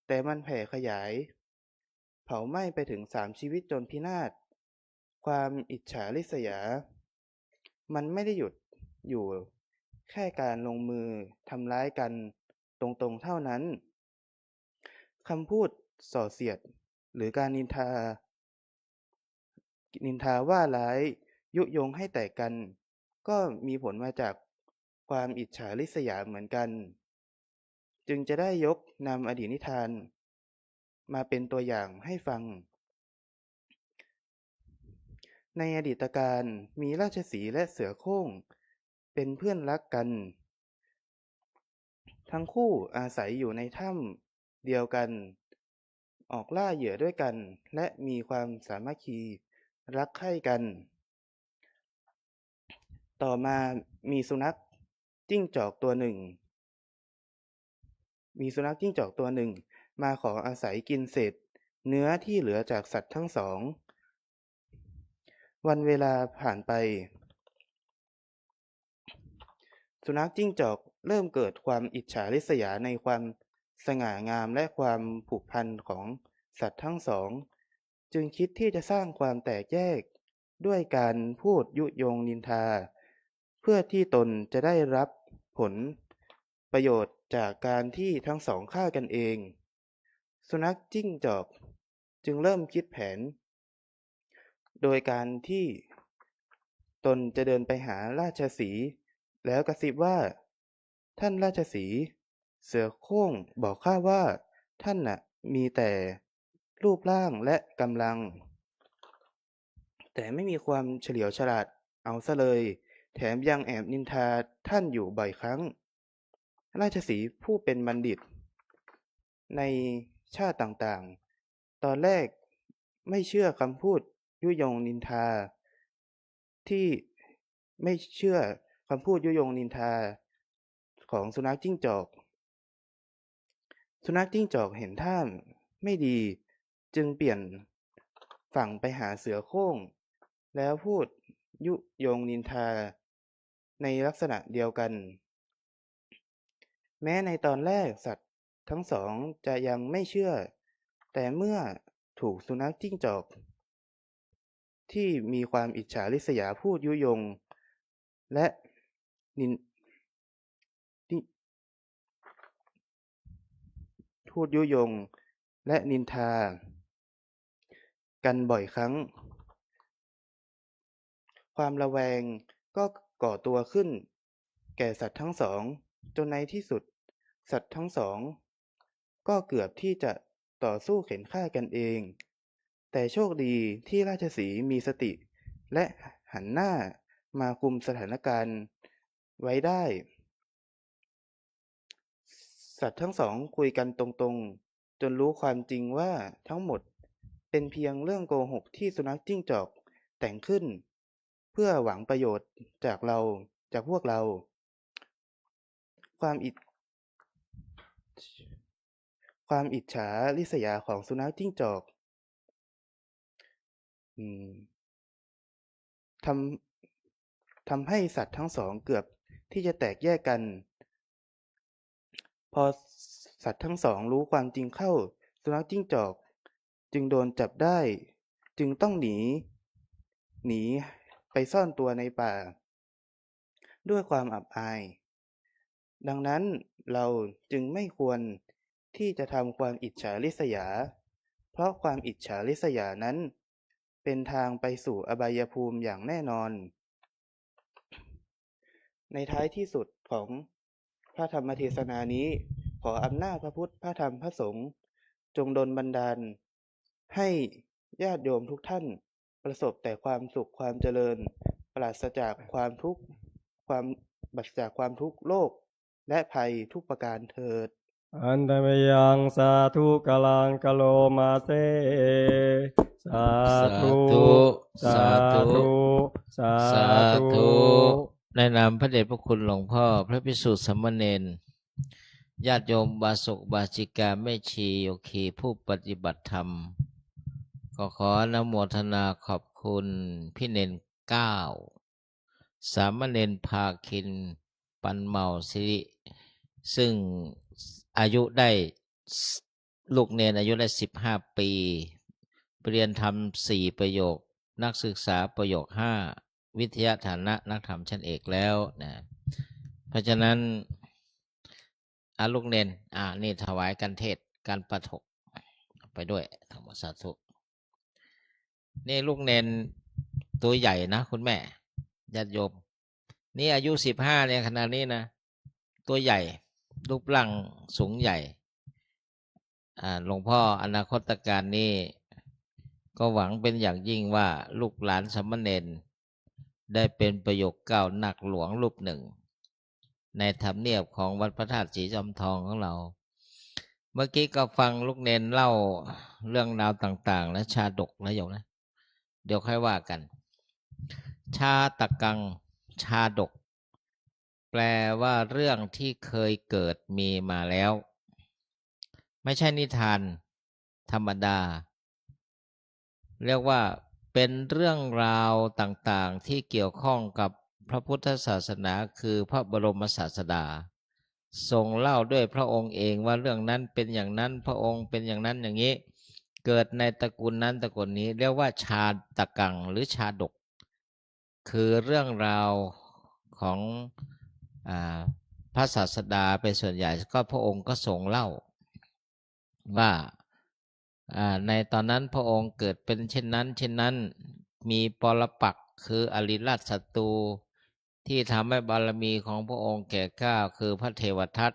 แต่มันแผ่ขยาย เผาไหม้ไปถึงสามชีวิตจนพินาศ ความอิจฉาริษยา มันไม่ได้หยุดอยู่แค่การลงมือทำร้ายกันตรงๆเท่านั้น คำพูดส่อเสียด หรือการนินทา นินทาว่าร้าย ยุยงให้แตกกัน ก็มีผลมาจากความอิจฉาริษยาเหมือนกัน จึงจะได้ยกนำอดีตนิทานมาเป็นตัวอย่างให้ฟัง ในอดีตกาลมีราชสีห์และเสือโคร่งเป็นเพื่อนรักกัน ทั้งคู่อาศัยอยู่ในถ้ำเดียวกัน ออกล่าเหยื่อด้วยกัน และมีความสามัคคีรักใคร่กัน ต่อมามีสุนัขจิ้งจอกตัวหนึ่ง มีสุนัขจิ้งจอกตัวหนึ่งมาขออาศัยกินเศษเนื้อที่เหลือจากสัตว์ทั้งสอง วันเวลาผ่านไป สุนัขจิ้งจอกเริ่มเกิดความอิจฉาริษยาในความสง่างามและความผูกพันของสัตว์ทั้งสอง จึงคิดที่จะสร้างความแตกแยกด้วยการพูดยุยงนินทา เพื่อที่ตนจะได้รับผลประโยชน์จากการที่ทั้งสองฆ่ากันเอง สุนัขจิ้งจอกจึงเริ่มคิดแผน โดยการที่ตนจะเดินไปหาราชสีห์ แล้วกระซิบว่า ท่านราชสีห์ เสือโคร่งบอกข้าว่าท่านน่ะมีแต่รูปร่างและกำลัง แต่ไม่มีความเฉลียวฉลาดเอาซะเลย แถมยังแอบนินทาท่านอยู่บ่อยครั้ง ราชสีห์ผู้เป็นบัณฑิตในชาติต่างๆ ตอนแรกไม่เชื่อคำพูดยุยงนินทา ที่ไม่เชื่อคำพูดยุยงนินทาของสุนัขจิ้งจอก สุนัขจิ้งจอกเห็นท่าไม่ดี จึงเปลี่ยนฝั่งไปหาเสือโคร่ง แล้วพูดยุยงนินทาในลักษณะเดียวกัน แม้ในตอนแรกสัตว์ทั้งสองจะยังไม่เชื่อ แต่เมื่อถูกสุนัขจิ้งจอก ที่มีความอิจฉาริษยาพูดยุยง และนิน นิ พูดยุยง และนินทา กันบ่อยครั้ง ความระแวงก็ก่อตัวขึ้นแก่สัตว์ทั้งสอง จนในที่สุดสัตว์ทั้งสอง ก็เกือบที่จะต่อสู้เข็นฆ่ากันเอง แต่โชคดีที่ราชสีห์มีสติ และหันหน้ามาคุมสถานการณ์ไว้ได้ สัตว์ทั้งสองคุยกันตรงๆ จนรู้ความจริงว่าทั้งหมดเป็นเพียงเรื่องโกหกที่สุนัขจิ้งจอกแต่งขึ้น เพื่อหวังประโยชน์จากเรา จากพวกเรา ความอิจ ความอิจฉาริษยาของสุนัขจิ้งจอก อืม ทำ ทำให้สัตว์ทั้งสองเกือบที่จะแตกแยกกัน พอสัตว์ทั้งสองรู้ความจริงเข้า สุนัขจิ้งจอกจึงโดนจับได้ จึงต้องหนี หนีไปซ่อนตัวในป่า ด้วยความอับอาย ดังนั้นเราจึงไม่ควรที่จะทำความอิจฉาริษยา เพราะความอิจฉาริษยานั้นเป็นทางไปสู่อบายภูมิอย่างแน่นอน ในท้ายที่สุดของพระธรรมเทศนานี้ ขออำนาจพระพุทธ พระธรรม พระสงฆ์ จงดลบันดาลให้ญาติโยมทุกท่านประสบแต่ความสุขความเจริญ ปราศจากความทุกข์ ความ ปราศจากความทุกข์โรคและภัยทุกประการเทอญ Handa mayaṃ sādhukaraṃ karomase. สาธุ สาธุ สาธุ สาธุ สาธุ ในนามพระเดชพระคุณหลวงพ่อ พระภิกษุสามเณร ญาติโยมอุบาสกอุบาสิกา แม่ชีโยคีผู้ปฏิบัติธรรม ก็ขออนุโมทนาขอบคุณพี่เณรเก้า สามเณรภาคิน ปันเหมาสิริ ซึ่งอายุได้ ลูกเณรอายุได้สิบห้าปี ไปเรียนธรรมสี่ประโยค นักศึกษาประโยคห้า วิทยาฐานะนักธรรมชั้นเอกแล้วนะ เพราะฉะนั้น อ่ะ ลูกเณร อ่ะ นี่ถวายกันเทศน์ กันปาฐก ไปด้วย ทั้งหมด สาธุ นี่ลูกเณรตัวใหญ่นะคุณแม่ ญาติโยม นี่อายุสิบห้าเนี่ย ขนาดนี้นะ ตัวใหญ่ รูปร่างสูงใหญ่ อ่า หลวงพ่ออนาคตการนี่ ก็หวังเป็นอย่างยิ่งว่าลูกหลานสามเณรได้เป็นประโยคเก้านักหลวงรูปหนึ่ง ในทำเนียบของวัดพระธาตุศรีจอมทองของเรา เมื่อกี้ก็ฟังลูกเณรเล่าเรื่องราวต่างๆ นะ ชาดกนะโยมนะ เดี๋ยวค่อยว่ากัน ชาตกัง ชาดก แปลว่าเรื่องที่เคยเกิดมีมาแล้ว ไม่ใช่นิทานธรรมดา เรียกว่าเป็นเรื่องราวต่างๆ ที่เกี่ยวข้องกับพระพุทธศาสนา คือพระบรมศาสดา ทรงเล่าด้วยพระองค์เองว่าเรื่องนั้นเป็นอย่างนั้น พระองค์เป็นอย่างนั้นอย่างนี้ เกิดในตระกูลนั้นตระกูลนี้ เรียกว่าชาตกังหรือชาดก คือเรื่องราวของ อ่า พระศาสดาเป็นส่วนใหญ่ ก็พระองค์ก็ทรงเล่า ว่า อ่า ในตอนนั้นพระองค์เกิดเป็นเช่นนั้น เช่นนั้น มีปรปักษ์คืออริราชศัตรู ที่ทำให้บารมีของพระองค์แก่กล้า คือพระเทวทัต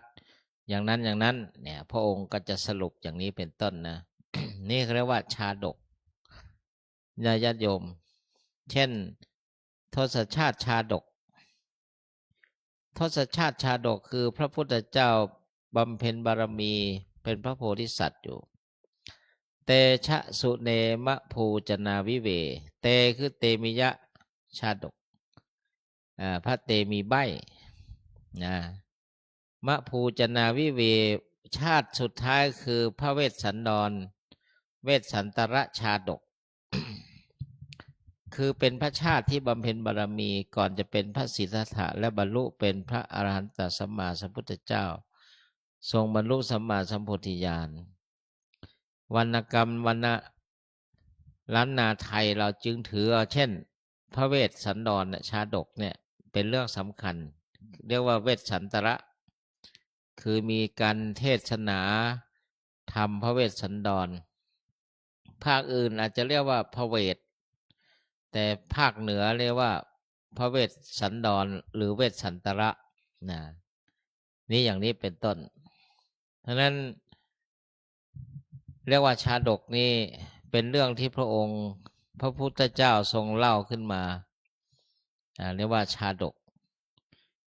อย่างนั้นอย่างนั้น เนี่ย พระองค์ก็จะสรุปอย่างนี้เป็นต้นนะ นี่เขาเรียกว่าชาดก ญาติโยม เช่น ทศชาติชาดก ทศชาติชาดกคือพระพุทธเจ้าบำเพ็ญบารมีเป็นพระโพธิสัตว์อยู่ เตชะสุเนมะภูจนาวิเว เตคือเตมิยะชาดก อ่า พระเตมีใบ้นะ มะภูจนาวิเว ชาติสุดท้ายคือพระเวสสันดร เวสสันตรชาดก คือเป็นพระชาติที่บำเพ็ญบารมีก่อนจะเป็นพระสิทธัตถะ และบรรลุเป็นพระอรหันตสัมมาสัมพุทธเจ้า ทรงบรรลุสัมมาสัมโพธิญาณ วรรณกรรม วรรณะ ล้านนาไทยเราจึงถือเอา เช่น พระเวสสันดรเนี่ย ชาดกเนี่ย เป็นเรื่องสำคัญ เรียกว่าเวสสันตระ คือมีการเทศนาธรรมพระเวสสันดร ภาคอื่นอาจจะเรียกว่าพระเวส แต่ภาคเหนือเรียกว่าพระเวสสันดรหรือเวสสันตระนะ นี่อย่างนี้เป็นต้น เพราะฉะนั้น เรียกว่าชาดกนี่เป็นเรื่องที่พระองค์พระพุทธเจ้าทรงเล่าขึ้นมา อ่า เรียกว่าชาดก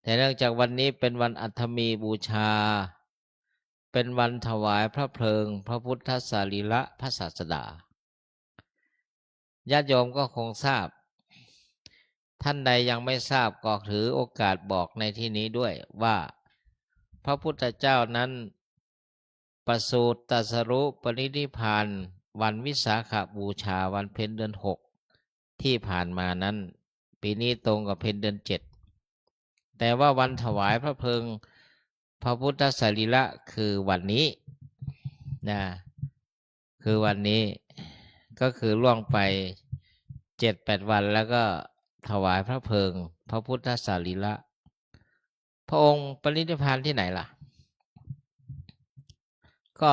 แต่เนื่องจากวันนี้เป็นวันอัฏฐมีบูชา เป็นวันถวายพระเพลิงพระพุทธสรีระพระศาสดา ญาติโยมก็คงทราบ ท่านใดยังไม่ทราบก็ถือโอกาสบอกในที่นี้ด้วยว่า พระพุทธเจ้านั้นประสูติตรัสรู้ปรินิพพานวันวิสาขบูชา วันเพ็ญเดือนหกที่ผ่านมานั้น ปีนี้ตรงกับเพ็ญเดือนเจ็ด แต่ว่าวันถวายพระเพลิงพระพุทธสรีระคือวันนี้นะ คือวันนี้ ก็คือล่วงไปเจ็ดแปดวัน แล้วก็ถวายพระเพลิงพระพุทธสรีระ พระองค์ปรินิพพานที่ไหนล่ะ ก็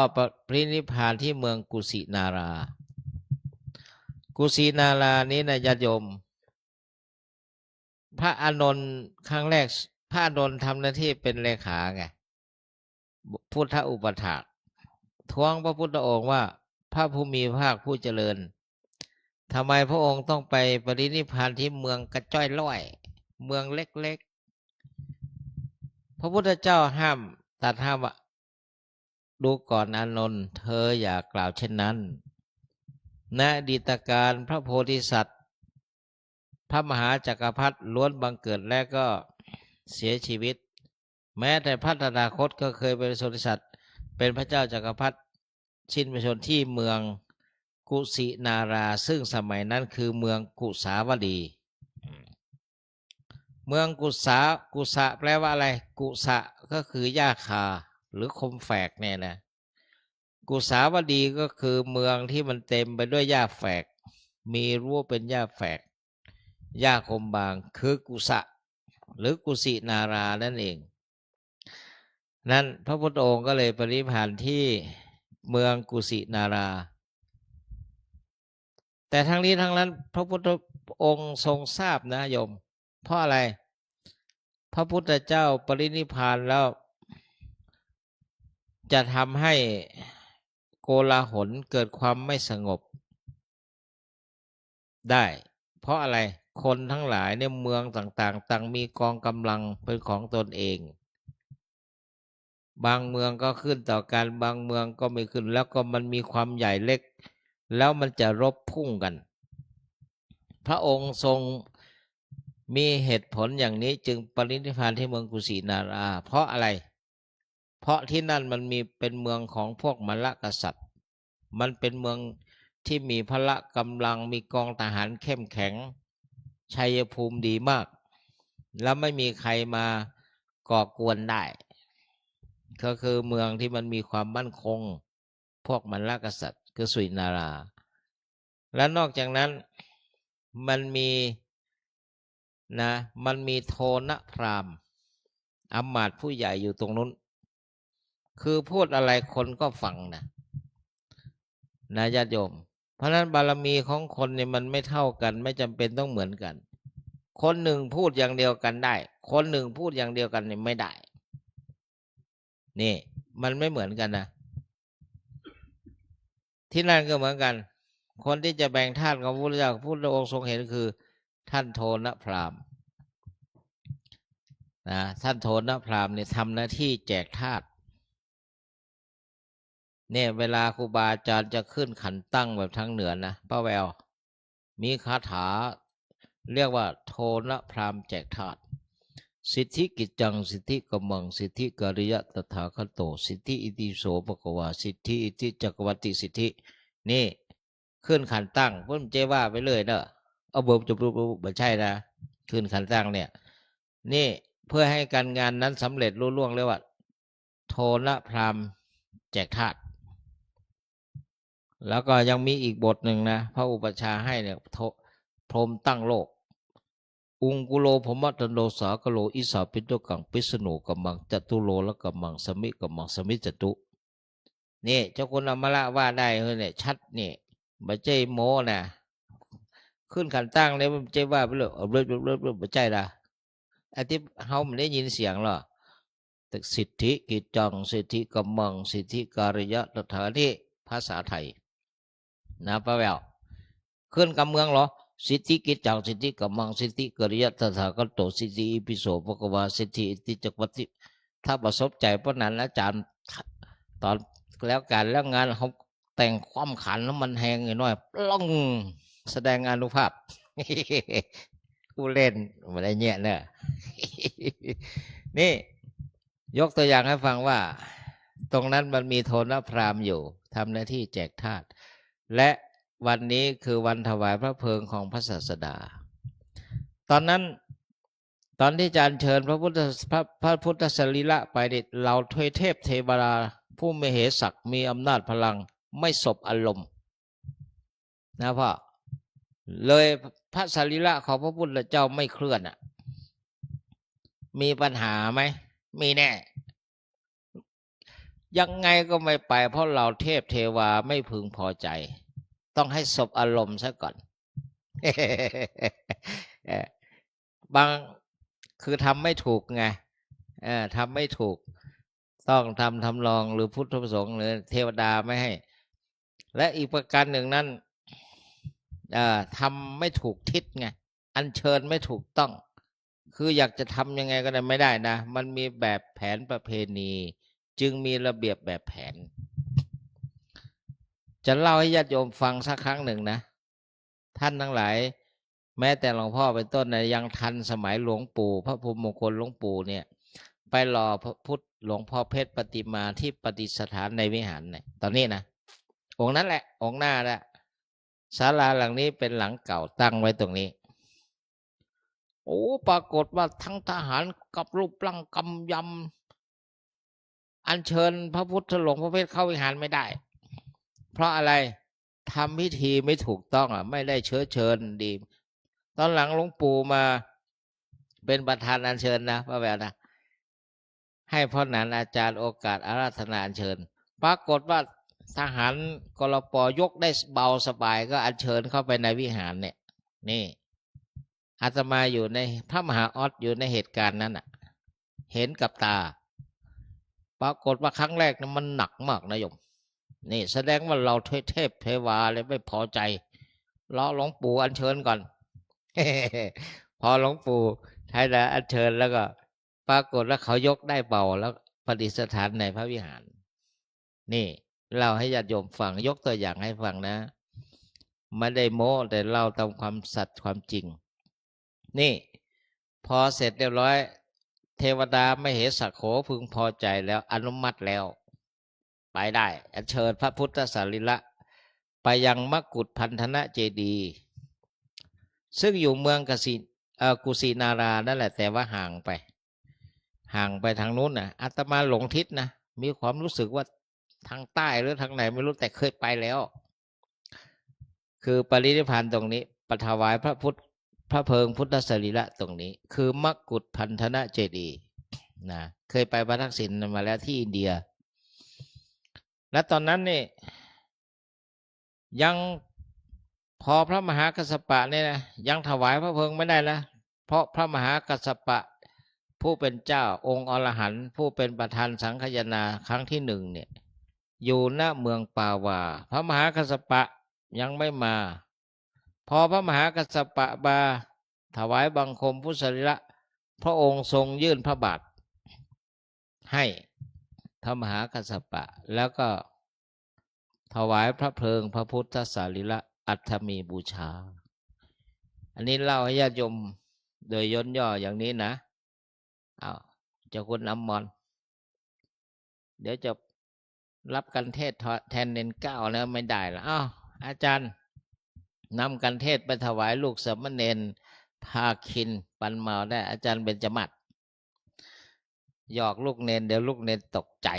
ปรินิพพานที่เมืองกุสินารา กุสินารานี้นะญาติโยม พระอานนท์ครั้งแรก พระอานนท์ทำหน้าที่เป็นเลขาไง พุทธอุปัฏฐาก ท้วงพระพุทธองค์ว่า พระผู้มีพระภาคผู้เจริญ ทำไมพระองค์ต้องไปปรินิพพานที่เมืองกระจ้อยล่อย เมืองเล็กๆ พระพุทธเจ้าห้าม ตรัสห้ามว่า ดูก่อนอานนท์ เธออย่ากล่าวเช่นนั้น ในอดีตกาลพระโพธิสัตว์ พระมหาจักรพรรดิล้วนบังเกิดและก็เสียชีวิต แม้แต่พระตถาคตก็เคยเป็นโพธิสัตว์ เป็นพระเจ้าจักรพรรดิสิ้นพระชนม์ที่เมืองกุสินารา ซึ่งสมัยนั้นคือเมืองกุสาวดี อืม เมืองกุสา กุสะแปลว่าอะไร กุสะก็คือหญ้าคาหรือคมแฝกเนี่ยนะ กุสาวดีก็คือเมืองที่มันเต็มไปด้วยหญ้าแฝก มีรั้วเป็นหญ้าแฝก หญ้าคมบาง คือกุสะ หรือกุสินารานั่นเอง นั้นพระพุทธองค์ก็เลยปรินิพพานที่เมืองกุสินารา แต่ทั้งนี้ทั้งนั้นพระพุทธองค์ทรงทราบนะโยม เพราะอะไร พระพุทธเจ้าปรินิพพานแล้ว จะทำให้โกลาหล เกิดความไม่สงบ ได้ เพราะอะไร คนทั้งหลายเนี่ย เมืองต่างๆ ต่างมีกองกำลังเป็นของตนเอง บางเมืองก็ขึ้นต่อกัน บางเมืองก็ไม่ขึ้น แล้วก็มันมีความใหญ่เล็ก แล้วมันจะรบพุ่งกัน พระองค์ทรงมีเหตุผลอย่างนี้จึงปรินิพพานที่เมืองกุสินารา เพราะอะไร เพราะที่นั่นมันมี เป็นเมืองของพวกมลกษัตริย์ มันเป็นเมืองที่มีพละกำลัง มีกองทหารเข้มแข็ง ชัยภูมิดีมาก แล้วไม่มีใครมาก่อกวนได้ ก็คือเมืองที่มันมีความมั่นคง พวกมลกษัตริย์ คือกุสินารา และนอกจากนั้นมันมี นะ มันมีโทณพราหมณ์ อำมาตย์ผู้ใหญ่อยู่ตรงนู้น คือพูดอะไรคนก็ฟังนะ นะญาติโยม เพราะฉะนั้นบารมีของคนเนี่ยมันไม่เท่ากัน ไม่จำเป็นต้องเหมือนกัน คนหนึ่งพูดอย่างเดียวกันได้ คนหนึ่งพูดอย่างเดียวกันเนี่ยไม่ได้ นี่ มันไม่เหมือนกันนะ ที่นั่นก็เหมือนกัน คนที่จะแบ่งธาตุของพระพุทธเจ้า พระพุทธองค์ทรงเห็นคือท่านโทณพราหมณ์ นะ ท่านโทณพราหมณ์เนี่ยทำหน้าที่แจกธาตุ เนี่ย เวลาครูบาอาจารย์จะขึ้นขันตั้งแบบทางเหนือนะ ป้าแวว มีคาถาเรียกว่าโทณพราหมณ์แจกธาตุ สิทธิกิจจัง สิทธิกัมมัง สิทธิการิยะตถาคโต สิทธิอิติโสภะคะวา สิทธิอิทธิจักรวัตติสิทธิ นี่ ขึ้นขันตั้ง เปิ้นบ่ใจ้ว่าไปเรื่อยเนอะ เอาเบิ่มจบ บ่ใจ้นะ ขึ้นขันตั้งเนี่ย นี่ เพื่อให้การงานนั้นสำเร็จลุล่วง เรียกว่า โทณพราหมณ์แจกธาตุ แล้วก็ยังมีอีกบทหนึ่งนะ พระอุปัชฌาย์ให้เนี่ย โท- พรหมตั้งโลก อุงคุโลพรหมตัณโฑสาคโล อิสสาปิณฑกัง ปิสโณกัมมัง จตุโลลกัมมัง สมิกัมมัง สมิจจตุ นี่ เจ้าคุณอมรว่าได้เฮ้ยเนี่ย ชัดนี่ บ่ใจ้โม้นะ ขึ้นขันตั้งเนี่ย บ่ใจ้ว่าไปเรื่อย เอาเรื่อยๆๆ บ่ใจ้ละ ไอ้ตี้เฮาบ่ได้ยินเสียงหรอก แต่สิทธิกิจจัง สิทธิกัมมัง สิทธิการิยะตถา นี่ภาษาไทย นะป้าแวว ขึ้นกำเมืองเหรอ สิทธิกิจจัง สิทธิกัมมัง สิทธิการิยะตถาคโต สิทธิอิติปิโสภะคะวา สิทธิอิทธิจักรวัตติ ถ้าประสบใจป้อนั้นอาจารย์ ตอนแล้วการแล้วงานเขาแต่งความขันแล้วมันแฮงหน่อย ปล้อง แสดงอานุภาพ ผู้เล่นบ่ได้เยียะเนอะ นี่ ยกตัวอย่างให้ฟังว่า ตรงนั้นมันมีโทณพราหมณ์อยู่ ทำหน้าที่แจกธาตุ และวันนี้คือวันถวายพระเพลิงของพระศาสดา ตอนนั้น ตอนที่จะอัญเชิญพระพุทธ- พระ- พระพุทธสรีระไปเนี่ย เหล่าทวยเทพเทวดา ผู้มีเหสกมีอำนาจพลัง ไม่สบอารมณ์ นะพ่อ เลยพระสรีระของพระพุทธเจ้าไม่เคลื่อนอะ มีปัญหาไหม มีแน่ ยังไงก็ไม่ไป เพราะเหล่าเทพเทวาไม่พึงพอใจ ต้องให้สบอารมณ์ซะก่อน เอ่อ บาง- คือทำไม่ถูกไง เอ่อ ทำไม่ถูก ต้องทำทำนอง หรือพุทธประสงค์ หรือเทวดาไม่ให้ และอีกประการหนึ่งนั้น เอ่อ ทำไม่ถูกทิศไง อัญเชิญไม่ถูกต้อง คืออยากจะทำยังไงก็ได้ ไม่ได้นะ มันมีแบบแผนประเพณี จึงมีระเบียบแบบแผน จะเล่าให้ญาติโยมฟังสักครั้งหนึ่งนะ ท่านทั้งหลาย แม้แต่หลวงพ่อเป็นต้นนะ ยังทันสมัยหลวงปู่ พระพรหมมงคลหลวงปู่เนี่ย ไปหล่อพระพุทธหลวงพ่อเพชรปฏิมาที่ประดิษฐานในวิหารเนี่ย ตอนนี้นะ องค์นั้นแหละ องค์หน้าแหละ ศาลาหลังนี้เป็นหลังเก่าตั้งไว้ตรงนี้ โอ้ ปรากฏว่าทั้งทหารกับรูปร่างกำยำ อัญเชิญพระพุทธหลวงพ่อเพชรเข้าวิหารไม่ได้ เพราะอะไร ทำพิธีไม่ถูกต้องอ่ะ ไม่ได้เชื้อเชิญดี ตอนหลังหลวงปู่มาเป็นประธานอัญเชิญนะ ป้าแววนะ ให้พ่อหนานอาจารย์โอกาสอาราธนาอัญเชิญ ปรากฏว่าทหารกรป ยกได้เบาสบาย ก็อัญเชิญเข้าไปในวิหารเนี่ย นี่ อาตมาอยู่ใน พระมหาออสอยู่ในเหตุการณ์นั้นน่ะ เห็นกับตา ปรากฏว่าครั้งแรกนะมันหนักมากนะโยม นี่แสดงว่าเหล่าเทพเทวาเลยไม่พอใจ รอหลวงปู่อัญเชิญก่อน พอหลวงปู่ไทยนะอัญเชิญแล้วก็ปรากฏว่าเขายกได้เบาแล้วประดิษฐานในพระวิหาร นี่เล่าให้ญาติโยมฟัง ยกตัวอย่างให้ฟังนะ ไม่ได้โม้ แต่เล่าตามความสัตย์ความจริง นี่ พอเสร็จเรียบร้อย เทวดามเหสกโขพึงพอใจแล้ว อนุมัติแล้ว ไปได้ อัญเชิญพระพุทธสรีระไปยังมกุฏพันธนเจดีย์ ซึ่งอยู่เมืองกสิ เอ่อ กุสินารานั่นแหละ แต่ว่าห่างไป ห่างไปทางนู้นนะ อาตมาหลงทิศนะ มีความรู้สึกว่าทางใต้หรือทางไหนไม่รู้ แต่เคยไปแล้ว คือปรินิพพานตรงนี้ ไปถวายพระพุทธ พระเพลิงพุทธสรีระตรงนี้ คือมกุฏพันธนเจดีย์นะ เคยไปพระทักษิณมาแล้วที่อินเดีย และตอนนั้นนี่ ยัง พอพระมหากัสสปะเนี่ยนะ ยังถวายพระเพลิงไม่ได้นะ เพราะพระมหากัสสปะผู้เป็นเจ้าองค์อรหันต์ผู้เป็นประธานสังฆายนาครั้งที่หนึ่งเนี่ย อยู่ณเมืองปาวา พระมหากัสสปะยังไม่มา พอพระมหากัสสปะมาถวายบังคมพุทธสรีระ พระองค์ทรงยื่นพระบาตรให้พระมหากัสสปะ แล้วก็ถวายพระเพลิงพระพุทธสรีระอัฐมีบูชา อันนี้เล่าให้ญาติโยมโดยย่นย่ออย่างนี้นะ อ้าว เจ้าคุณอมร เดี๋ยวจะรับกันเทศน์แทนเณรเก้าแล้วไม่ได้ละ อ้าว อาจารย์นำกันเทศน์ไปถวายลูกสามเณรภาคินปันเมาได้ อาจารย์เบญจมาศ หยอกลูกเณร เดี๋ยวลูกเณรตกใจ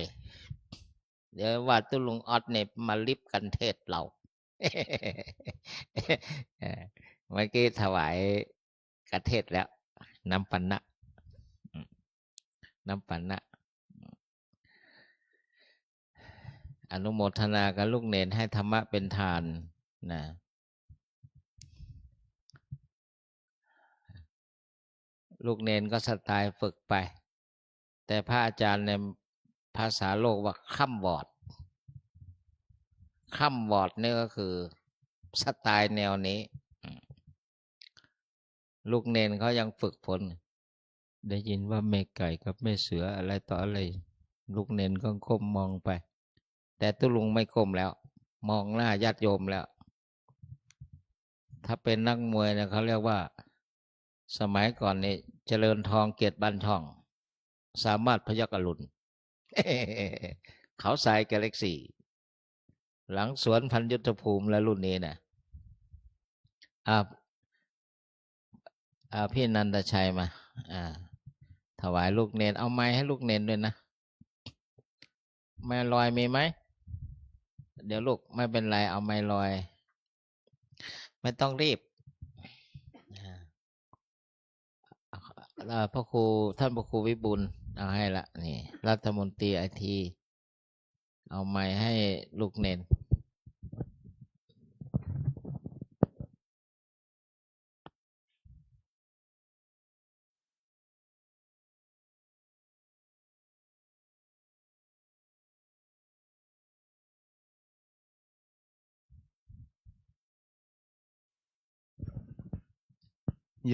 เดี๋ยวว่าตุ๊ลุงออสเนี่ยมาริบกันเทศน์เรา เออ เมื่อกี้ถวายกันเทศน์แล้ว น้ำปัณณะ อืม น้ำปัณณะ อนุโมทนากับลูกเณรให้ธรรมะเป็นทานนะ ลูกเณรก็สไตล์ฝึกไป แต่พระอาจารย์เนี่ย ภาษาโลกว่าคร่ำวอด คร่ำวอดนี่ก็คือสไตล์แนวนี้ อืม ลูกเณรเขายังฝึกฝน ได้ยินว่าแม่ไก่กับแม่เสืออะไรต่ออะไร ลูกเณรก็ก้มมองไป แต่ตุ๊ลุงไม่ก้มแล้ว มองหน้าญาติโยมแล้ว ถ้าเป็นนักมวยเนี่ยเขาเรียกว่า สมัยก่อนนี่เจริญทอง เกียรติบัญชอง สามารถพยัคฆ์อรุณ เขาทรายกาแล็กซี่ หลังสวนพันยุทธภูมิแล้วรุ่นนี้นะ อ่า อ่า พี่นันทชัยมา อ่า ถวายลูกเณร เอาไมค์ให้ลูกเณรด้วยนะ แม่ลอยมีไหม เดี๋ยวลูก ไม่เป็นไร เอาไมค์ลอย ไม่ต้องรีบ อ่า เอ่อ พระครู ท่านพระครูวิบูลย์ เอาให้ละ นี่ รัฐมนตรีไอที เอาไมค์ให้ลูกเณร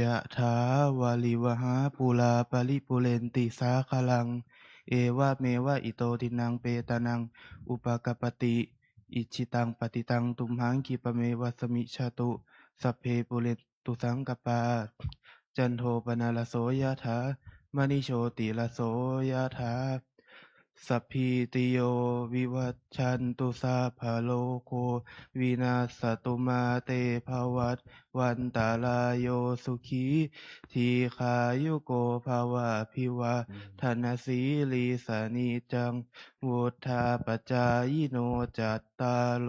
ยะถาวาริวหาปูราปริปูเรนติสาคารัง เอวะเมวะอิโตทินังเปตานังอุปะกัปปติ อิจฉิตังปัตติตังตุมหังคิปะเมวะสะมิชฌะตุ สัพเพปูเรนตุสังกัปปา จันโทปนรสโสยะถา มะณิโชติรสโสยะถา สัพพีติโยวิวัชชันตุ สัพพะโรโควินัสสะตุ มาเตภะวัตวันตะราโย สุขีทีฆายุโกภะวะ อภิวาทะนะสีลิสะ นิจจังวุฑฒาปะจายิโน จัตตาโร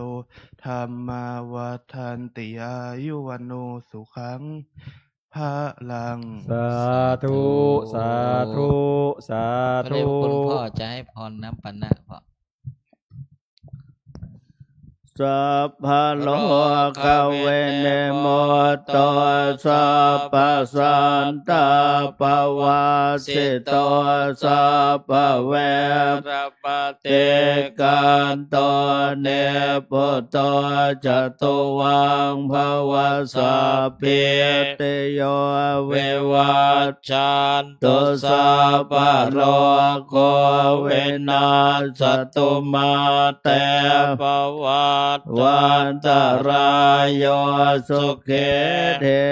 ธัมมาวัฑฒันติ อายุวัณโณสุขังพะลัง สาธุ สาธุ สาธุ พระเดชพระคุณพ่อจะให้พรน้ำปัณณะพ่อ ส สัพพะโรคะวินิมุตโต สัพพะสันตาปะวัสสิโต สัพพะเวระมะติกันโต นิพพุโต จะตุวัง ภะวะ สัพพีติโย วิวัชชันตุ สัพพะโรโค วินัสสะตุ มา เต ภะวัตวันตะราโย สุขี ดี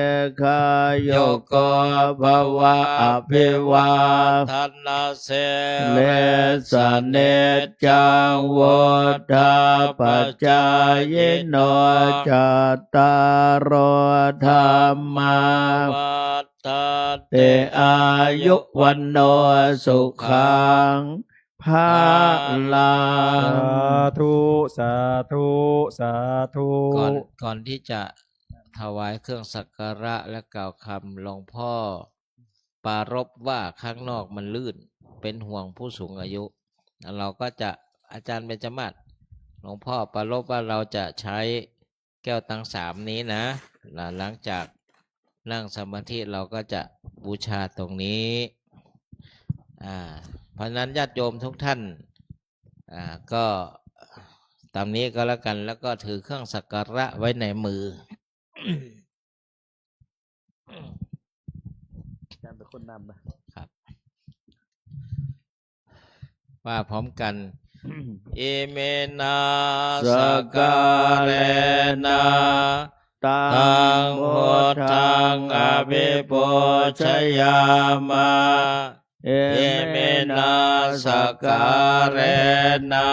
ฆายุโก ภะวะ อะภิวาทะนะ สีลิสสะ นิจจัง วุฑฒาปะจายิโน จัตตาโร ธัมมา วัฑฒันติ อายุ วัณโณ สุขัง พะลัง สาธุ สาธุ สาธุ ก่อน ก่อนที่จะถวายเครื่องสักการะและกล่าวคำ หลวงพ่อ ปรารภว่าข้างนอกมันลื่น เป็นห่วงผู้สูงอายุ เราก็จะ อาจารย์เบญจมาศ หลวงพ่อปรารภว่าเราจะใช้แก้วตังสามนี้นะ หลัง หลังจากนั่งสมาธิเราก็จะบูชาตรงนี้ อ่า เพราะฉะนั้นญาติโยมทุกท่าน อ่า ก็ตามนี้ก็แล้วกัน แล้วก็ถือเครื่องสักการะไว้ในมือ อาจารย์เป็นคนนำนะ ครับ ว่าพร้อมกัน อิมินา สักการะนะ ตัง พุทธัง อะภิปูชยามะ อิมินา สักการะนะ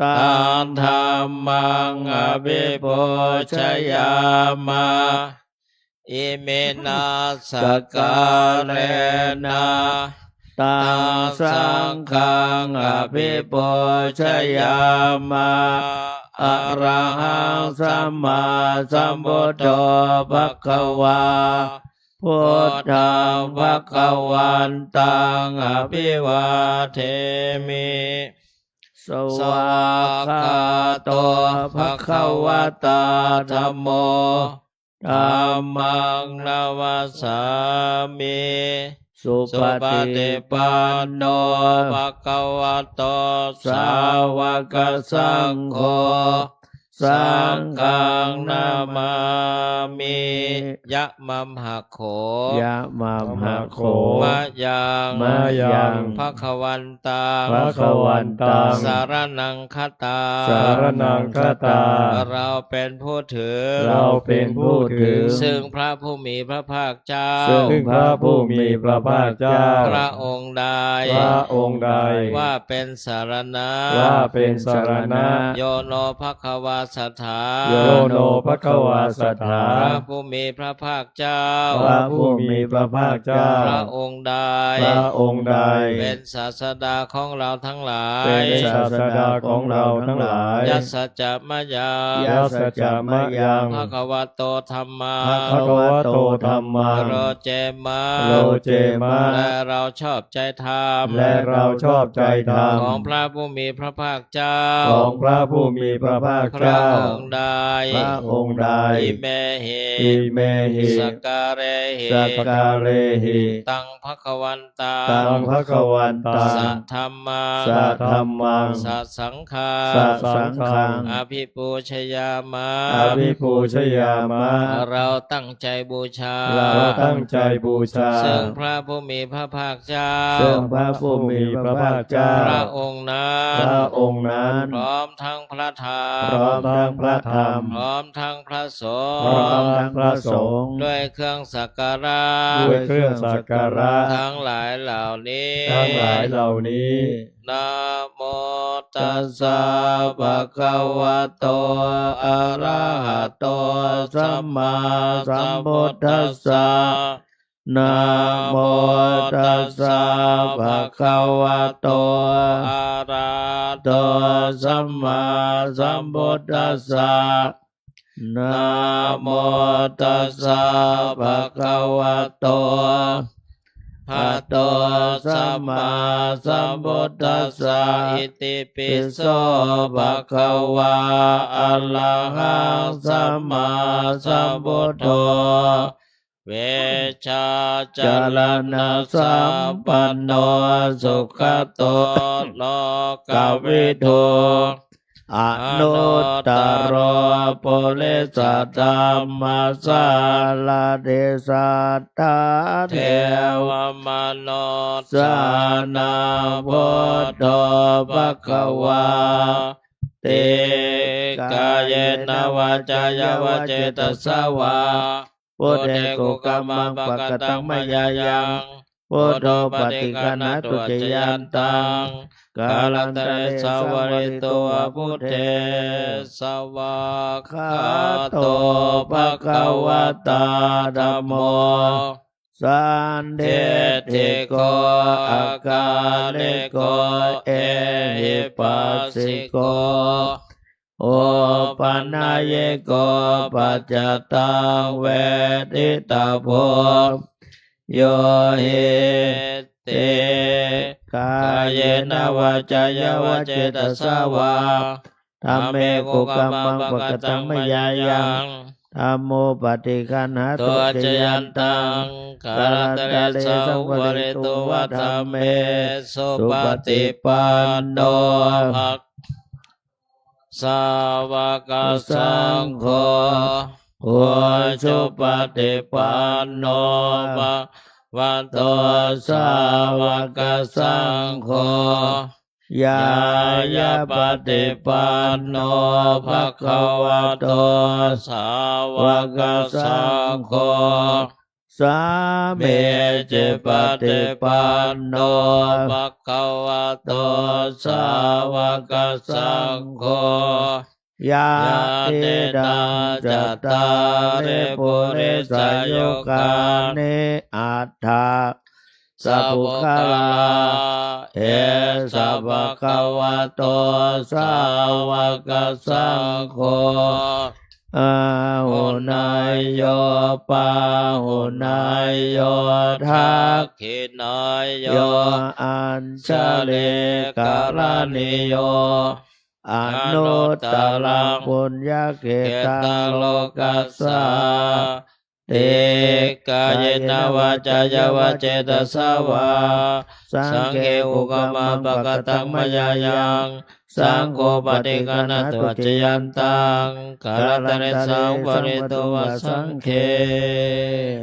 ตัง ธัมมัง อะภิปูชยามะ อิมินา สักการะนะ ตัง สังฆัง อะภิปูชยามะ อะระหัง สัมมาสัมพุทโธ ภะคะวา พุทธัง ภะคะวันตัง อะภิวาเทมิ สวากขาโต ภะคะวะตา ธัมโม ธัมมัง นะมัสสามิ สุปะติปันโน ภะคะวะโต สาวะกะสังโฆ สังฆัง นะมามิ ยะมะมหะโข ยะมะมหะโข มะยัง มะยัง ภะคะวันตัง ภะคะวันตัง สะระณังคะตา สะระณังคะตา เราเป็นผู้ถือ เราเป็นผู้ถือ ซึ่งพระผู้มีพระภาคเจ้า ซึ่งพระผู้มีพระภาคเจ้า พระองค์ใด พระองค์ใด ว่าเป็นสรณะ ว่าเป็นสรณะ โยโนภะคะวาสัทธา โยโนภะคะวาสัทธา พระผู้มีพระภาคเจ้า พระผู้มีพระภาคเจ้า พระองค์ใด พระองค์ใด เป็นศาสดาของเราทั้งหลาย เป็นศาสดาของเราทั้งหลาย ยัสสะจะมะยัง ยัสสะจะมะยัง ภะคะวะโต ธัมมัง ภะคะวะโต ธัมมัง โรเจมะ โรเจมะ และเราชอบใจธรรม และเราชอบใจธรรม ของพระผู้มีพระภาคเจ้า ของพระผู้มีพระภาคเจ้า พระองค์ใด พระองค์ใด อิเมหิ อิเมหิ สักการะหิ สักการะหิ ตังภะคะวันตัง ตังภะคะวันตัง สะธัมมัง สะธัมมัง สะสังฆัง สะสังฆัง อะภิปูชยามะ อะภิปูชยามะ เราตั้งใจบูชา เราตั้งใจบูชา ซึ่งพระผู้มีพระภาคเจ้า ซึ่งพระผู้มีพระภาคเจ้า พระองค์นั้น พระองค์นั้น พร้อมทั้งพระธรรม พร้อมทั้งพระธรรม พร้อมทั้งพระสงฆ์ พร้อมทั้งพระสงฆ์ ด้วยเครื่องสักการะ ด้วยเครื่องสักการะ ทั้งหลายเหล่านี้ ทั้งหลายเหล่านี้ นะโมตัสสะ ภะคะวะโต อะระหะโต สัมมาสัมพุทธัสสะ นะโมตัสสะ ภะคะวะโต อะระหะโต สัมมาสัมพุทธัสสะ นะโมตัสสะ ภะคะวะโต ระหะโต สัมมาสัมพุทธัสสะ อิติปิโส ภะคะวา อะระหัง สัมมาสัมพุทโธ วิชชาจารณสัมปันโน สุขะโต โลกวิทู อนุตตโร ปุริสธรรมสารถิ สัตถา เทวมนุสสานัง พุทโธ ภะคะวาติ กาเยนะ วาจายะวะ เจตสะวา พุทเท กุกกัมมัง ปะกะตัง มะยายัง พุทโธ ปะฏิฆันหะตุ อะจายันตัง กาลันตะเร สังวะริตุ วะ พุทเท สวากขาโต ภะคะวะตา ธัมโม สันทิฏฐิโก อะกาลิโก เอหิปัสสิโก โอปันนยิโก ปัจจตัง เวทิตาโภ โยหิติ กาเยนะ วาจายะวะ เจตสะวา ธัมเม กุกกัมมัง ปะกะตัง มะยายัง ธัมโม ปะฏิฆันหะตุ อะจายันตัง กาลันตะเร สังวะริตุ วะ ธัมเม สุปะฏิปันโน ภะ สาวกสังโฆ อุจุปะฏิปันโน ภะคะวะโต สาวกสังโฆ ญาณปะฏิปันโน ภะคะวะโต สาวกสังโฆ สามีจิปะฏิปันโน ภะคะวะโต สาวกสังโฆ ยะติตัง จัตตาริ ปุริสายุคานิ อัตถะ สะปุคคะลา เอสะ ภะคะวะโต สาวกสังโฆ อาหุเนยโย ปาหุเนยโย ทักขิเนยโย อัญชลีกะรณีโย อนุตตรัง ปุญญะเขตัง โลกัสสาติ กาเยนะ วาจายะวะ เจตสะวา สังฆัง กุกกัมมัง ปะกะตัง มะยายัง สังโฆ ปะฏิฆันหะตุ อะจายันตัง กาลันตะเร สังวะริตุ วะ สังฆัง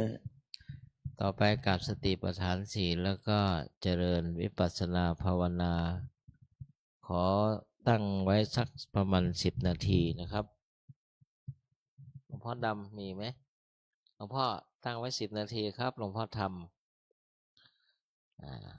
ต่อไปกราบสติปัฏฐานสี่ แล้วก็เจริญวิปัสสนาภาวนา ขอตั้งไว้สักประมาณสิบนาทีนะครับ หลวงพ่อดำมีไหม หลวงพ่อตั้งไว้สิบนาทีครับ หลวงพ่อธรรม อ่า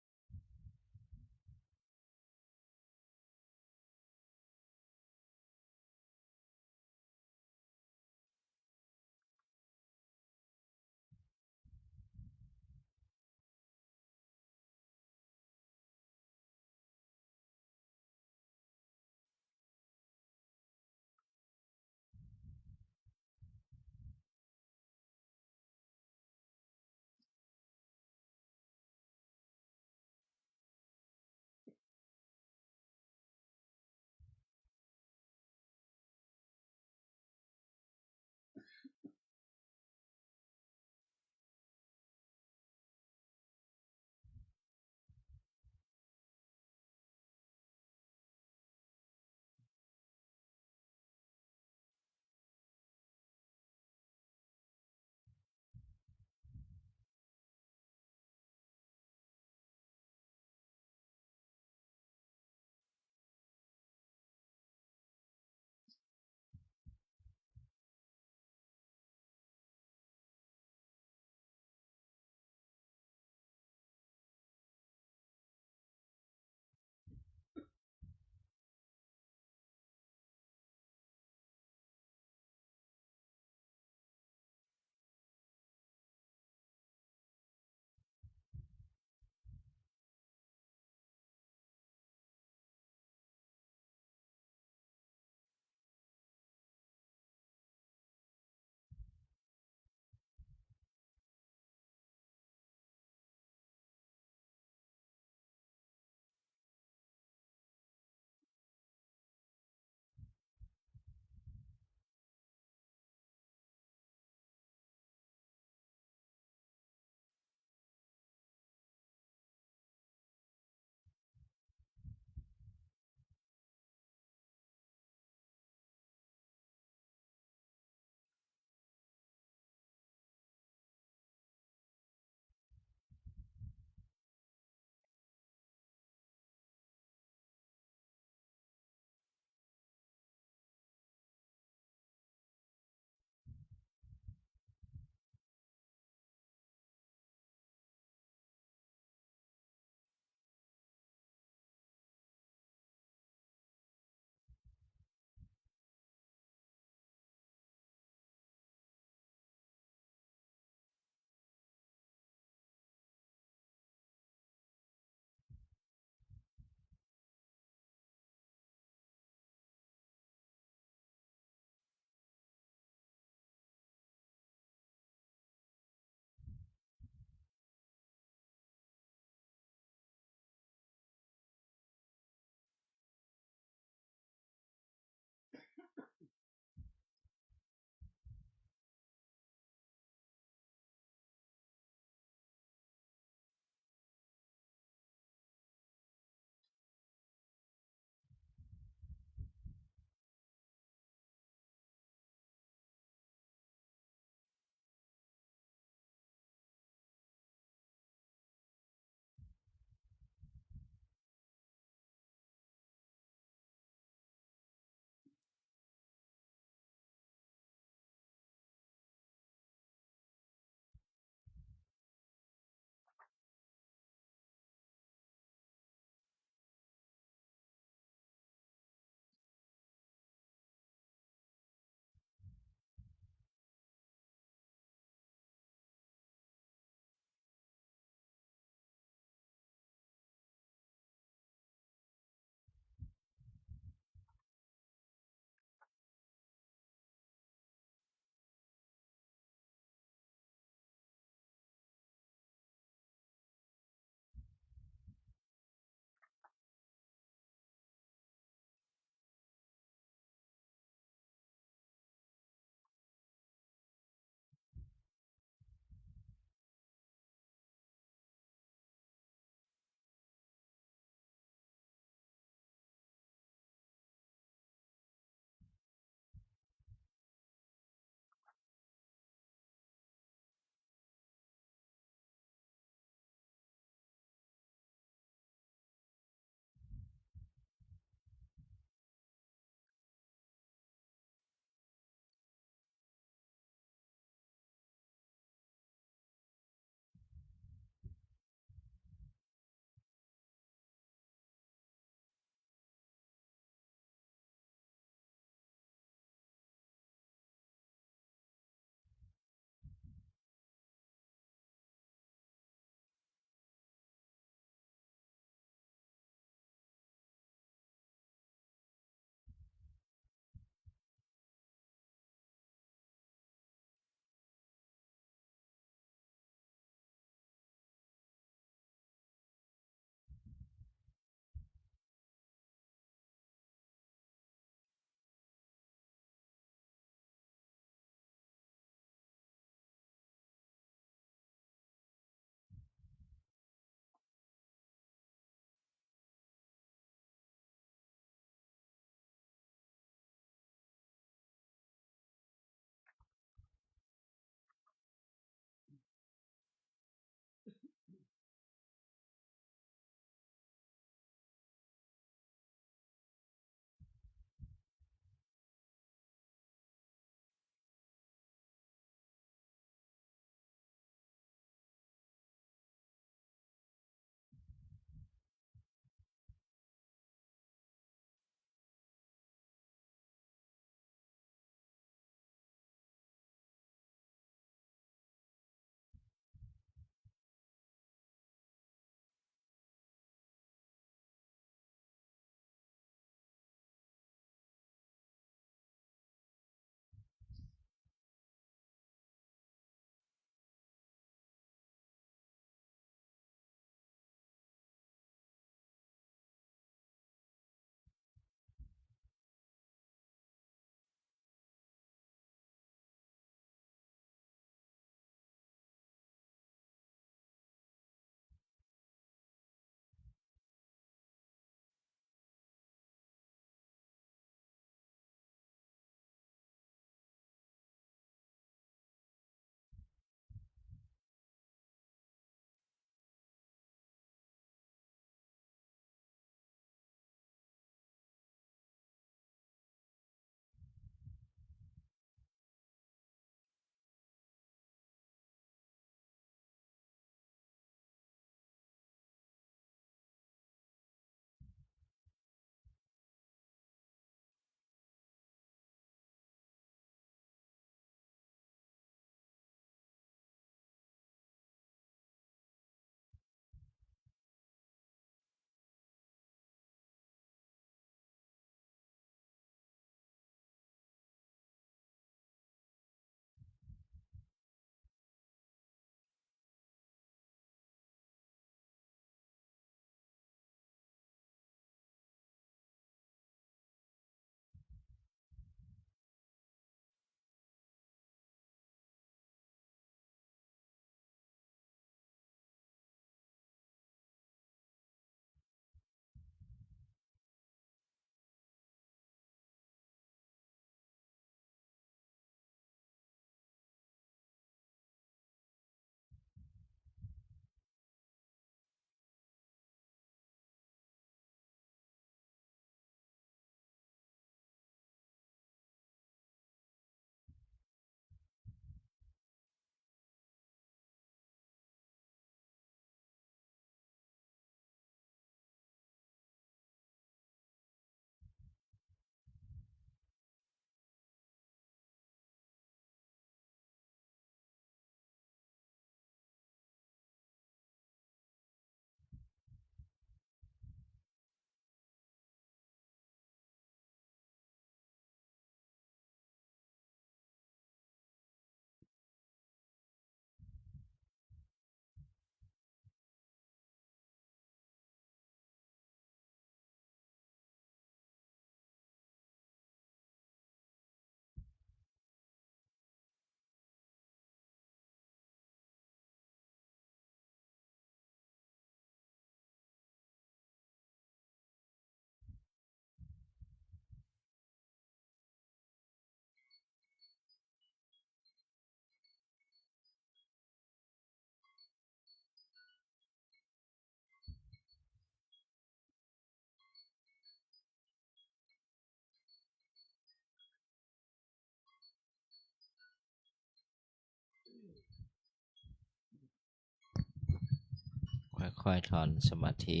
ค่อยถอนสมาธิ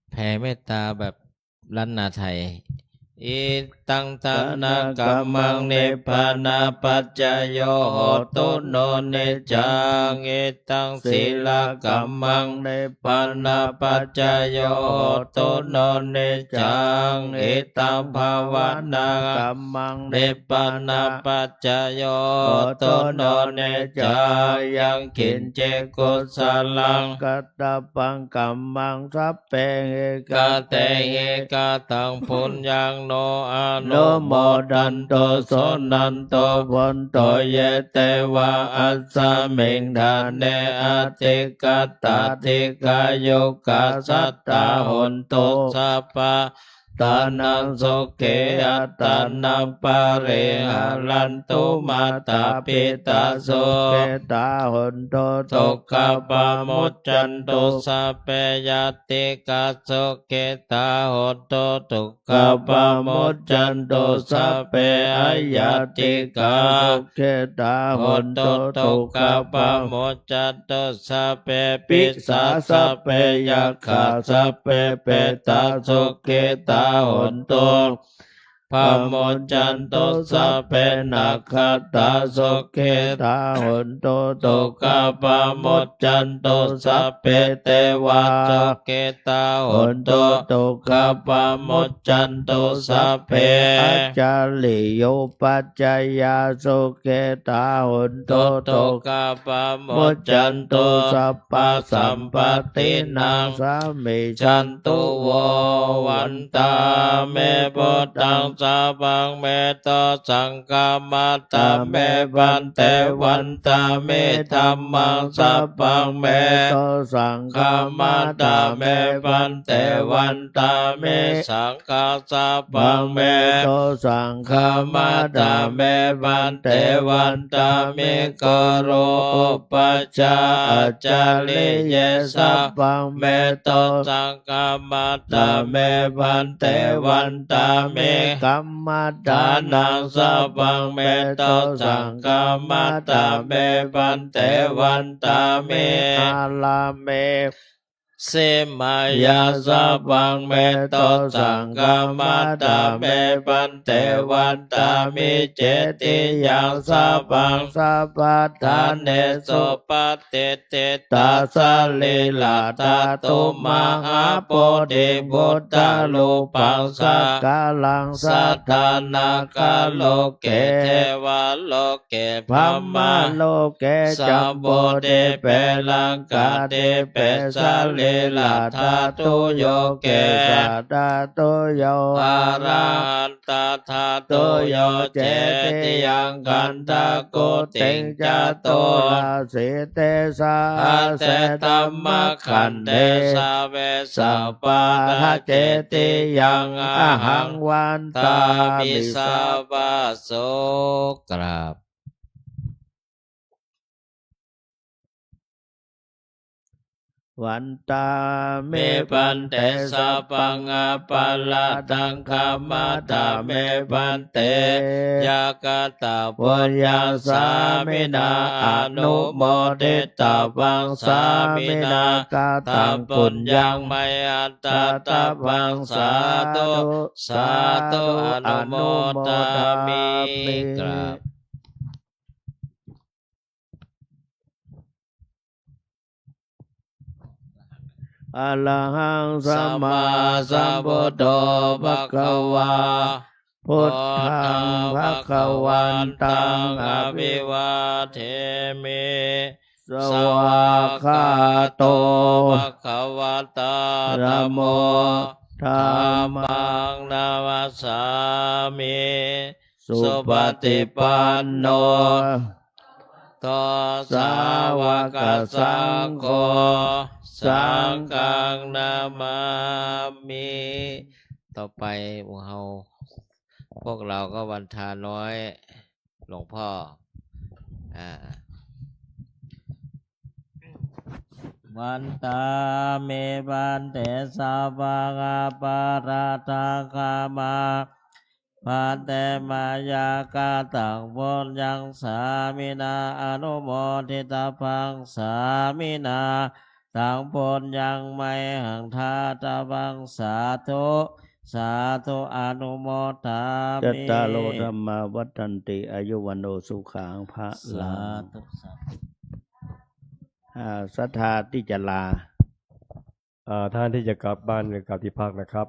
แผ่เมตตาแบบล้านนาไทย Idaṃ dānakammaṃ nibbānapaccayo hotu no niccaṃ. Idaṃ sīlakammaṃ nibbānapaccayo hotu no niccaṃ. Idaṃ bhāvanākammaṃ nibbānapaccayo hotu no niccaṃ. Yaṃ kiñci kusalaṃ tabbaṃ kammaṃ sabbehi katehi kataṃ puññaṃ no anumodantu suṇantu bhonto ye devā asmiṃ ṭhāne adhigatā dīghāyukā sattā hontu sabbā tānaṃ sukhī attānaṃ pariharantu. Mātā pitā sukhitā hontu dukkhā pamuccantu sabbe ñātikā sukhitā hontu dukkhā pamuccantu sabbe aññātikā sukhitā hontu dukkhā pamuccantu sabbe pisā sabbe yakkhā sabbe petā sukhitā hontu pamuccantu sabbe nakkhattā sukhitā hontu dukkhā pamuccantu sabbe devā sukhitā hontu dukkhā pamuccantu sabbe ācariyūpaccayā sukhitā hontu dukkhā pamuccantu sabbasampattināṃ samijjhantu vo. Vandāmi buddhaṃ sabbaṃ me dosaṃ khamatha me bhante. Vandāmi dhammaṃ sabbaṃ me dosaṃ khamatha me bhante. Vandāmi saṅghaṃ sabbaṃ me dosaṃ khamatha me bhante. Vandāmi guru upajjhāyācariye sabbaṃ me dosaṃ khamatha me bhante. Vandāmi kammaṭṭhānaṃ sabbaṃ me dosaṃ khamatha me bhante. Vandāmi ārāme sīmāya sabbaṃ me dosaṃ khamatha me bhante. Vandāmi cetiyaṃ sabbaṃ sabbaṭṭhānesu patiṭṭhi tā sarīradhātu mahābodhibuddharūpaṃ sakalaṃ sadā nāgaloke devaloke brahmaloke jambudīpe laṅkādīpe sarīradhātuyo kesādhātuyo arahan tadhātuyo cetiyaṃ gandhakuṭiṃ caturāsītisahassadhammakkhandhe savesapāṇacetiyaṃ ahaṃ vandāmi sabbaso. กราบ Vandāmi bhante sabbaṃ aparādhaṃ khamatha me bhante. Yakataṃ puññaṃ sāminā anumoditabbaṃ sāminā kataṃ puññaṃ mayhaṃ dātabbaṃ sādhu sādhu anumodāmi. กราบ Arahaṃ sammāsambuddho bhagavā. Buddhaṃ bhagavantaṃ abhivādemi. Svākkhāto bhagavatā dhammo. Dhammaṃ namassāmi. Supaṭipanno bhagavato sāvakasaṅgho. Saṅghaṃ namāmi. ต่อไปหมู่เฮา พวกเราก็วันทาน้อย หลวงพ่อ อ่า Vandāmi bhante sabbaṃ aparādhaṃ khamatha ภันเต มายากะตัง ปุญญัง สามินา อนุโมทิตาภัง สามินา ตัง ปุญญัง ไมหัง ทาตาภัง สาธุ สาธุ อนุโมทามิ จัตตาโร ธัมมา วัฑฒันติ อายุ วัณโณ สุขัง พะลัง สาธุ สาธุ อ่า ศรัทธาตี้จะลา อ่า ท่านที่จะกลับบ้านหรือกลับที่พักนะครับ